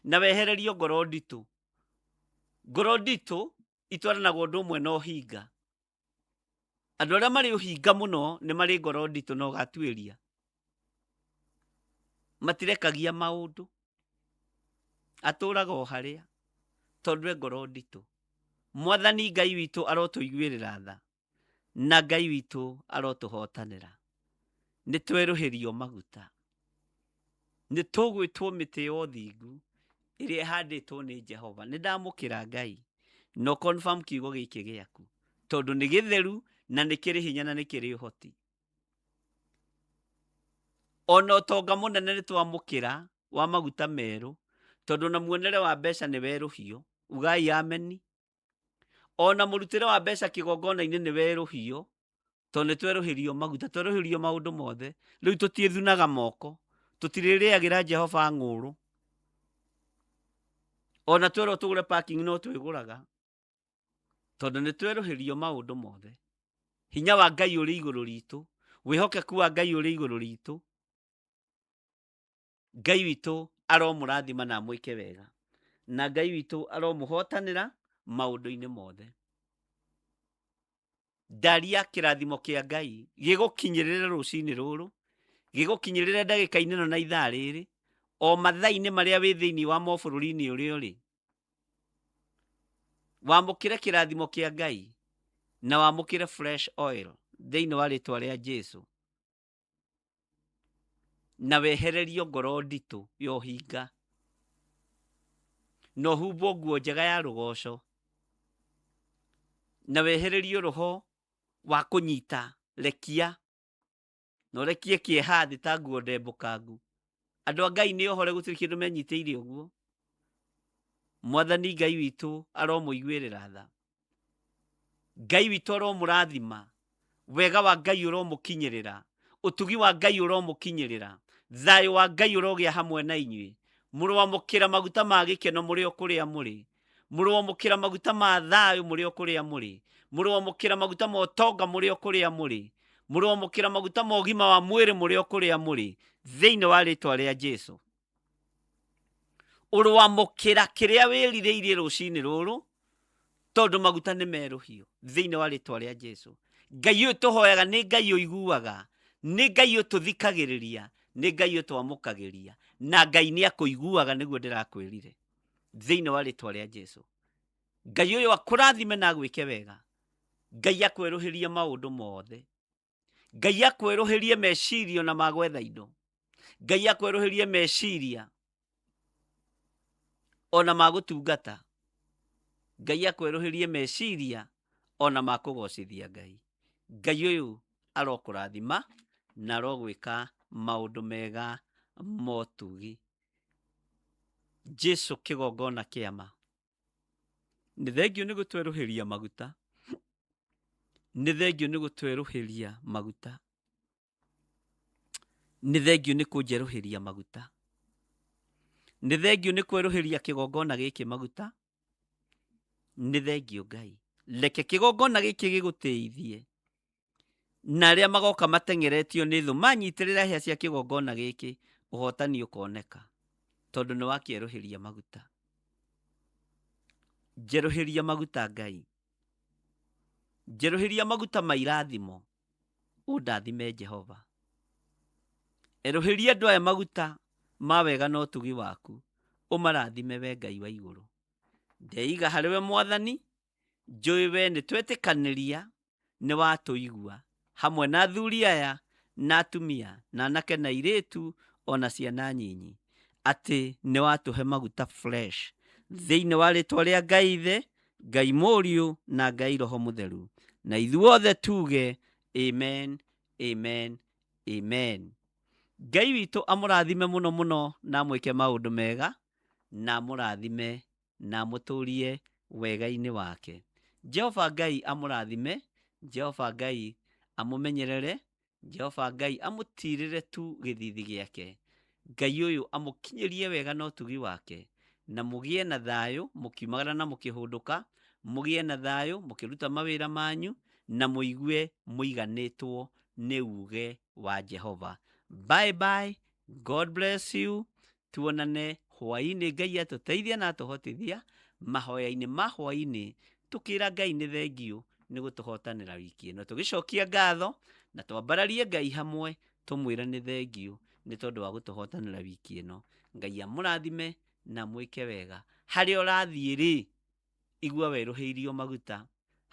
na wehererio ngoro nditũ. Ngoro nditũ itwaranaga ũndũ ũmwe na ũhinga. Andũ arĩa marĩ ũhinga mũno nĩ marĩ ngoro nditũ na ũgatuĩria. Matirekagia maũndũ. Atũraga o harĩa tondũ e ngoro nditũ. Mwathani Ngai witũ arotũiguĩrĩra tha na Ngai witũ arotũhotanĩra. Nĩ twerũhĩrio maguta. Nĩ tũgwĩtwo mĩtĩ ya ũthingu ĩrĩa ĩhandĩtwo nĩ Jehova. Nĩ ndamũkĩra Ngai na confirm kiugo gĩkĩ gĩaku tondũ nĩ gĩtheru na nĩ kĩrĩ hinya na nĩ kĩrĩ ũhoti. Ona ũtonga mũnene nĩ twamũkĩra wa maguta merũ tondũ na muonere wa mbeca nĩ werũhio. Ugai ameni. Ona mũrutĩre wa mbeca kĩgongona-inĩ nĩ werũhio tondũ nĩ twerũhĩrio maguta, twerũhĩrio maũndũ mothe. Rĩu tũtiĩthunaga moko, tũtirĩrĩagĩra Jehova ng'ũrũ. Ona twerwo tũgũre parking no twĩgũraga tondũ nĩ twerũhĩrio maũndũ mothe. Hinya wa Ngai ũrĩ igũrũ ritũ, wĩhokeku wa Ngai ũrĩ igũrũ ritũ. Ngai witũ aromũrathima na amwĩke wega, na Ngai witũ aromũhotanĩra maũndũ-inĩ mothe. Ndaria kĩrathimo kĩa Ngai gĩgũkinyĩrĩre rũcinĩ rũrũ, gĩgũkinyĩrĩre ndagĩka-inĩ ĩno na ithaa rĩrĩ, o mathaa-inĩ marĩa wĩ thĩinĩ wa mabũrũri-inĩ ũrĩa ũrĩ. Wamũkĩre kĩrathimo kĩa Ngai na wamũkĩre fresh oil thĩinĩ wa rĩtwa rĩa Jesu, na wehererio ngoro nditũ ya ũhinga, na ũhumbwo nguo njega ya rũgoco, na wehererio roho wa kũnyita rekia, na ũrekie kĩeha thĩ ta nguo ndembũkangu. Andũ a Ngai nĩ ohore, gũtirĩ kĩndũ menyitĩire ũguo. Mwathani Ngai witũ aromũiguĩrĩra tha. Ngai witũ aromũrathima. Wega wa Ngai ũromũkinyĩrĩra. Ũtugi wa Ngai ũromũkinyĩrĩra. Thayũ wa Ngai ũrogĩa hamwe na inyuĩ. Mũroamũkĩra maguta ma gĩkeno mũrĩ o kũrĩa mũrĩ. Mũroamũkĩra maguta ma thayũ mũrĩ o kũrĩa mũrĩ. Mũroamũkĩra maguta ma ũtonga mũrĩ o kũrĩa mũrĩ. Mũroamũkĩra maguta ma ũgima wa mwĩrĩ mũrĩ o kũrĩa mũrĩ. Thĩinĩ wa rĩtwa rĩa Jesu. Ũroamũkĩra kĩrĩa wĩrirĩirie rũcinĩ rũrũ tondũ maguta nĩ merũhio thĩinĩ wa rĩtwa rĩa Jesu. Ngai ũyũ tũhoyaga nĩ Ngai ũiguaga, nĩ Ngai ũtũthikagĩrĩria, nĩ Ngai ũtwamũkagĩria, na Ngai nĩ akũiguaga nĩguo ndĩrakwĩrire thĩinĩ wa rĩtwa rĩa Jesu. Ngai ũyũ akũrathime na agwĩke wega. Ngai akwerũhĩrie maũndũ mothe. Ngai akwerũhĩrie meciria ona ma gwetha indo. Ngai akwerũhĩrie meciria ona ma gũtungata. Ngai akwerũhĩrie meciria ona ma kũgocithia Ngai. Ngai ũyũ arokũrathima na arogwĩka maũndũ mega motugi. Jesu kĩgongona kĩama. Nĩ thengiũ nĩ gũtwerũhĩria maguta. Nĩ thengiũ nĩ gũtwerũhĩria maguta. Nĩ thengiũ nĩ kũnjerũhĩria maguta. Nĩ thengiũ nĩ kwerũhĩria kĩgongona gĩkĩ maguta. Nĩ thengiũ Ngai. Reke kĩgongona gĩkĩ gĩgũtĩithie. Na arĩa magoka mateng'eretio nĩ thũ manyitĩrĩra hĩa cia kĩgongona gĩkĩ, ũhotani ũkoneka tondũ nĩ wakĩerũhĩria maguta. Njerũhĩria maguta Ngai. Njerũhĩria maguta ma irathimo, ũndathime Jehova. Erũhĩria andũ aya maguta ma wega na ũtugi waku, ũmarathime we Ngai wa igũrũ. Ndeiga harĩ we Mwathani, njũĩ we nĩ twetĩkanĩria nĩ watũigua, hamwe na athuri aya na atumia na anake na airĩtu ona ciana nyinyi, atĩ nĩ watũhe maguta fresh thĩinĩ wa rĩtwa rĩa Ngai Ithe, Ngai Mũriũ na Ngai Roho Mũtheru. Na ithuothe tuge amen, amen, amen. Ngai witũ amũrathime mũno mũno na amwĩke maũndũ mega na amũrathime na amũtũrie wega-inĩ wake. Jehova Ngai amũrathime, Jehova Ngai amũmenyerere, Jehova Ngai amũtirĩre tu gĩthithi gĩake. Ngai ũyũ amũkinyĩrie wega na ũtugi wake. Na mũgĩe na thayũ mũkiumagara na mũkĩhũndũka, mũgĩe na thayũ mũkĩruta mawĩra manyu, na mũigue mũiganĩtwo nĩ uge wa Jehova. Bye bye, God bless you. Tuonane hwaĩ-inĩ, Ngai atũteithia na atũhotithia mahoya-inĩ ma hwaĩ-inĩ, tũkĩra Ngai nĩ thengiũ nĩ gũtũhotanĩra wiki ĩno. Tũgĩcokia ngatho na twambararie Ngai hamwe, tũmwĩre nĩ thengiũ nĩ tondũ wa gũtũhotanĩra wiki ĩno. Ngai amũrathime na mwĩke wega. Harĩa ũrathiĩ rĩ, igua werũhĩirio maguta.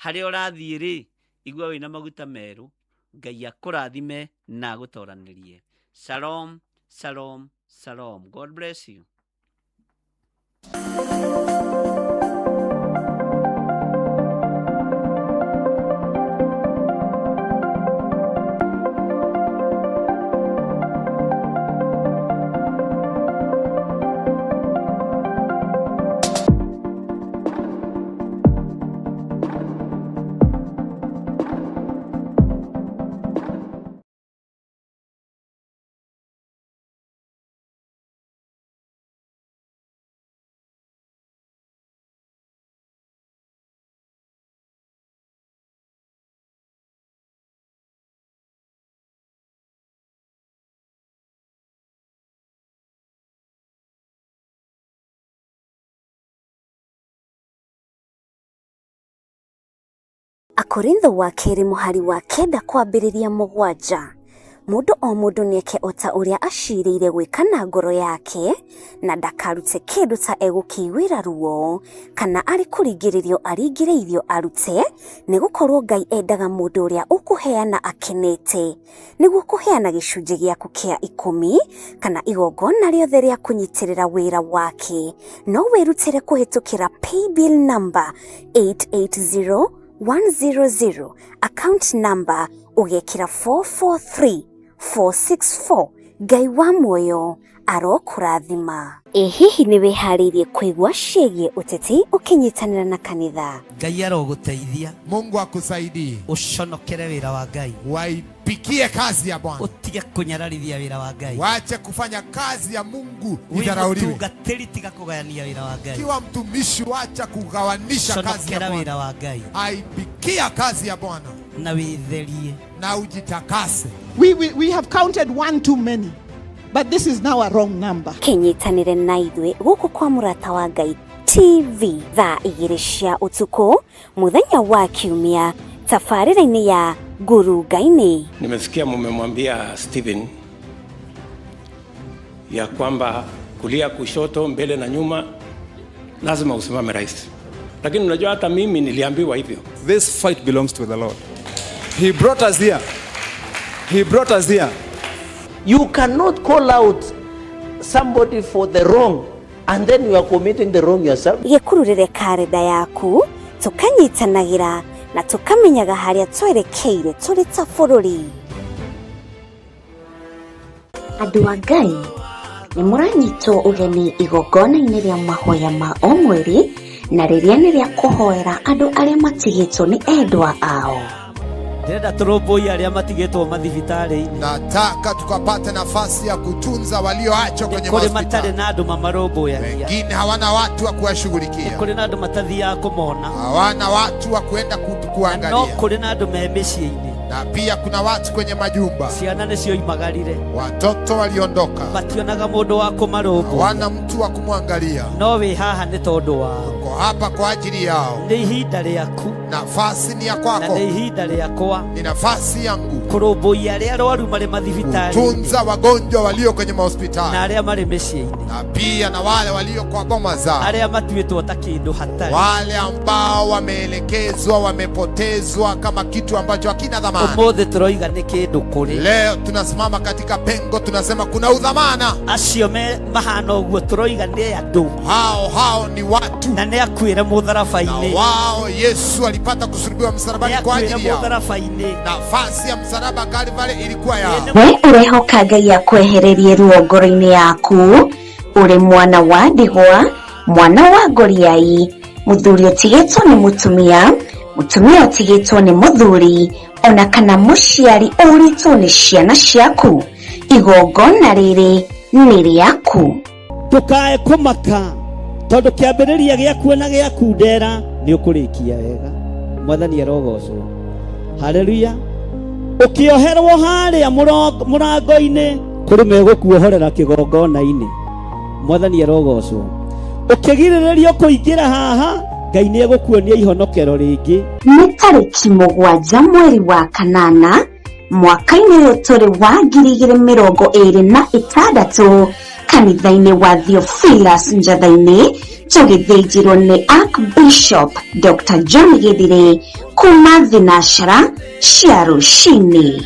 Harĩa ũrathiĩ rĩ, igua wĩna maguta merũ. Ngai akũrathime na agũtoranĩrie. Shalom, shalom, shalom. God bless you. Akorintho wa kerĩ mũhari wa kenda kwambĩrĩria mũgwanja. Mũndũ o mũndũ nĩeke o ta ũrĩa acirĩire gwĩka na ngoro yake, na ndakarute kĩndũ ta egũkĩiguĩra ruo, kana arĩ kũringĩrĩrio aringĩrĩirio arute, nĩgũkorwo Ngai endaga mũndũ ũrĩa ũkũheana akenete. Nĩguo kũheana gĩcunjĩ gĩaku kĩa ikũmi, kana igongona rĩothe rĩa kũnyitĩrĩra wĩra wake, no wĩrutĩre kũhĩtũkĩra paybill number 880100, account number ũgekĩra 443464. Ngai wa muoyo arokũrathima. Ĩ hihi nĩ wĩharĩirie kũigua ciĩgiĩ ũteti ũkĩnyitanĩra na kanitha? Ngai arogũteithia. Mungu akusaidie. Ũconokere wĩra wa Ngai. Waipikie kazi ya Bwana. Ũtige kũnyararithia wĩra wa Ngai. Wache kufanya kazi ya Mungu Wĩ idharauliwe. mũtungatĩri tiga kũgayania wĩra wa Ngai. Kiwa mtumishi, wacha kugawanisha kazi ya Conokera Bwana. wĩra wa Ngai. Aipikia kazi ya Bwana Na wĩtherie. na ujitakase. We have counted one too many, but this is now a wrong number. Kĩnyitanĩre na ithuĩ gũkũ kwa Mũrata wa Ngai TV thaa igĩrĩ cia ũtukũ mũthenya wa Kiumia tabarĩra-inĩ ya Ngurunga-inĩ. Nimesikia mumemwambia Stephen ya kwamba kulia, kushoto, mbele na nyuma lazima usimame rais, lakini unajua hata mimi niliambiwa hivyo. This fight belongs to the Lord. He brought us here. He brought us here. You cannot call out somebody for the wrong and then you are committing the wrong yourself. Gĩkururĩre karenda yaku tũkanyitanagĩra na tũkamenyaga harĩa twerekeire tũrĩ ta bũrũri. Andũ a Ngai nĩ mũranyitwo ũgeni igongona-inĩ rĩa mahoya ma o mweri na rĩrĩa nĩ rĩa kũhoera andũ arĩa matigĩtwo nĩ endwa ao. Ndĩrenda tũrũmbũiye arĩa matigĩtwo mathibitarĩ-inĩ. Nataka tukapate nafasi ya kutunza walioachwa kwenye Kũrĩ matarĩ mahospitali. na andũ mamarũmbũyagia. Wengine hawana watu wa kuwashughulikia, Kũrĩ na andũ matathiaga kũmona. hawana watu wa kuenda No kuangalia, kũrĩ na andũ me mĩciĩ-inĩ. na pia kuna watu kwenye majumba, Ciana nĩcioimagarire. watoto waliondoka, Mationaga mũndũ wa kũmarũmbũiya. hawana mtu wa kumwangalia. No wĩ haha nĩ tondũ wao. Uko hapa kwa ajili yao. Nĩ ihinda rĩaku. Nafasi ni ya Na kwako, nĩ ihinda rĩakwa. ni nafasi yangu Kũrũmbũiya arĩa arwaru marĩ mathibitarĩ-inĩ. kutunza wagonjwa walio kwenye mahospitali Na arĩa marĩ mĩciĩ-inĩ. na pia na wale walio kwa boma zao, Arĩa matuĩtwo ta kĩndũ hatarĩ. wale ambao wameelekezwa, wamepotezwa kama kitu ambacho hakina dhamana. Ũmũthĩ tũroiga nĩ kĩndũ kũrĩ. Leo tunasimama katika pengo, tunasema kuna udhamana. Acio me mahana ũguo tũroiga nĩ andũ. Hao ni watu, Na nĩ akuĩre na mũtharaba-inĩ. wao Yesu alipata kusulubiwa msalabani Nĩ kwa akuĩre ajili yao. mũtharaba-inĩ. Nafasi ya msalaba Kalvari ilikuwa yao. We ũrehoka Ngai akwehererie ruo ngoro-inĩ yaku, ũrĩ mwana wa ndigwa, mwana wa ngoriai, mũthuri ũtigĩtwo nĩ mũtumia, mũtumia ũtigĩtwo nĩ mũthuri, ona kana mũciari ũrĩtwo nĩ ciana ciaku. Igongona rĩrĩ nĩ rĩaku. Ndũkae kũmaka Tondũ kĩambĩrĩria gĩakuo na gĩaku ndera nĩ ũkũrĩkia wega. Mwathani arogocwo. Haleluya. Ũkĩoherwo harĩa mũrango-inĩ kũrĩ megũkuohorera kĩgongona-inĩ. Mwathani arogocwo. Ũkĩgirĩrĩrio kũingĩra haha, Ngai nĩ egũkuonia ihonokero rĩngĩ. Nĩ tarĩki 7 mweri wa kanana mwaka-inĩ ũyũ tũrĩ wa 2026 kanitha-inĩ wa Theophilus Njatha-inĩ, tũgĩthĩnjĩrwo nĩ Archbishop Dr. John Githire kuma thinacara cia rũcinĩ.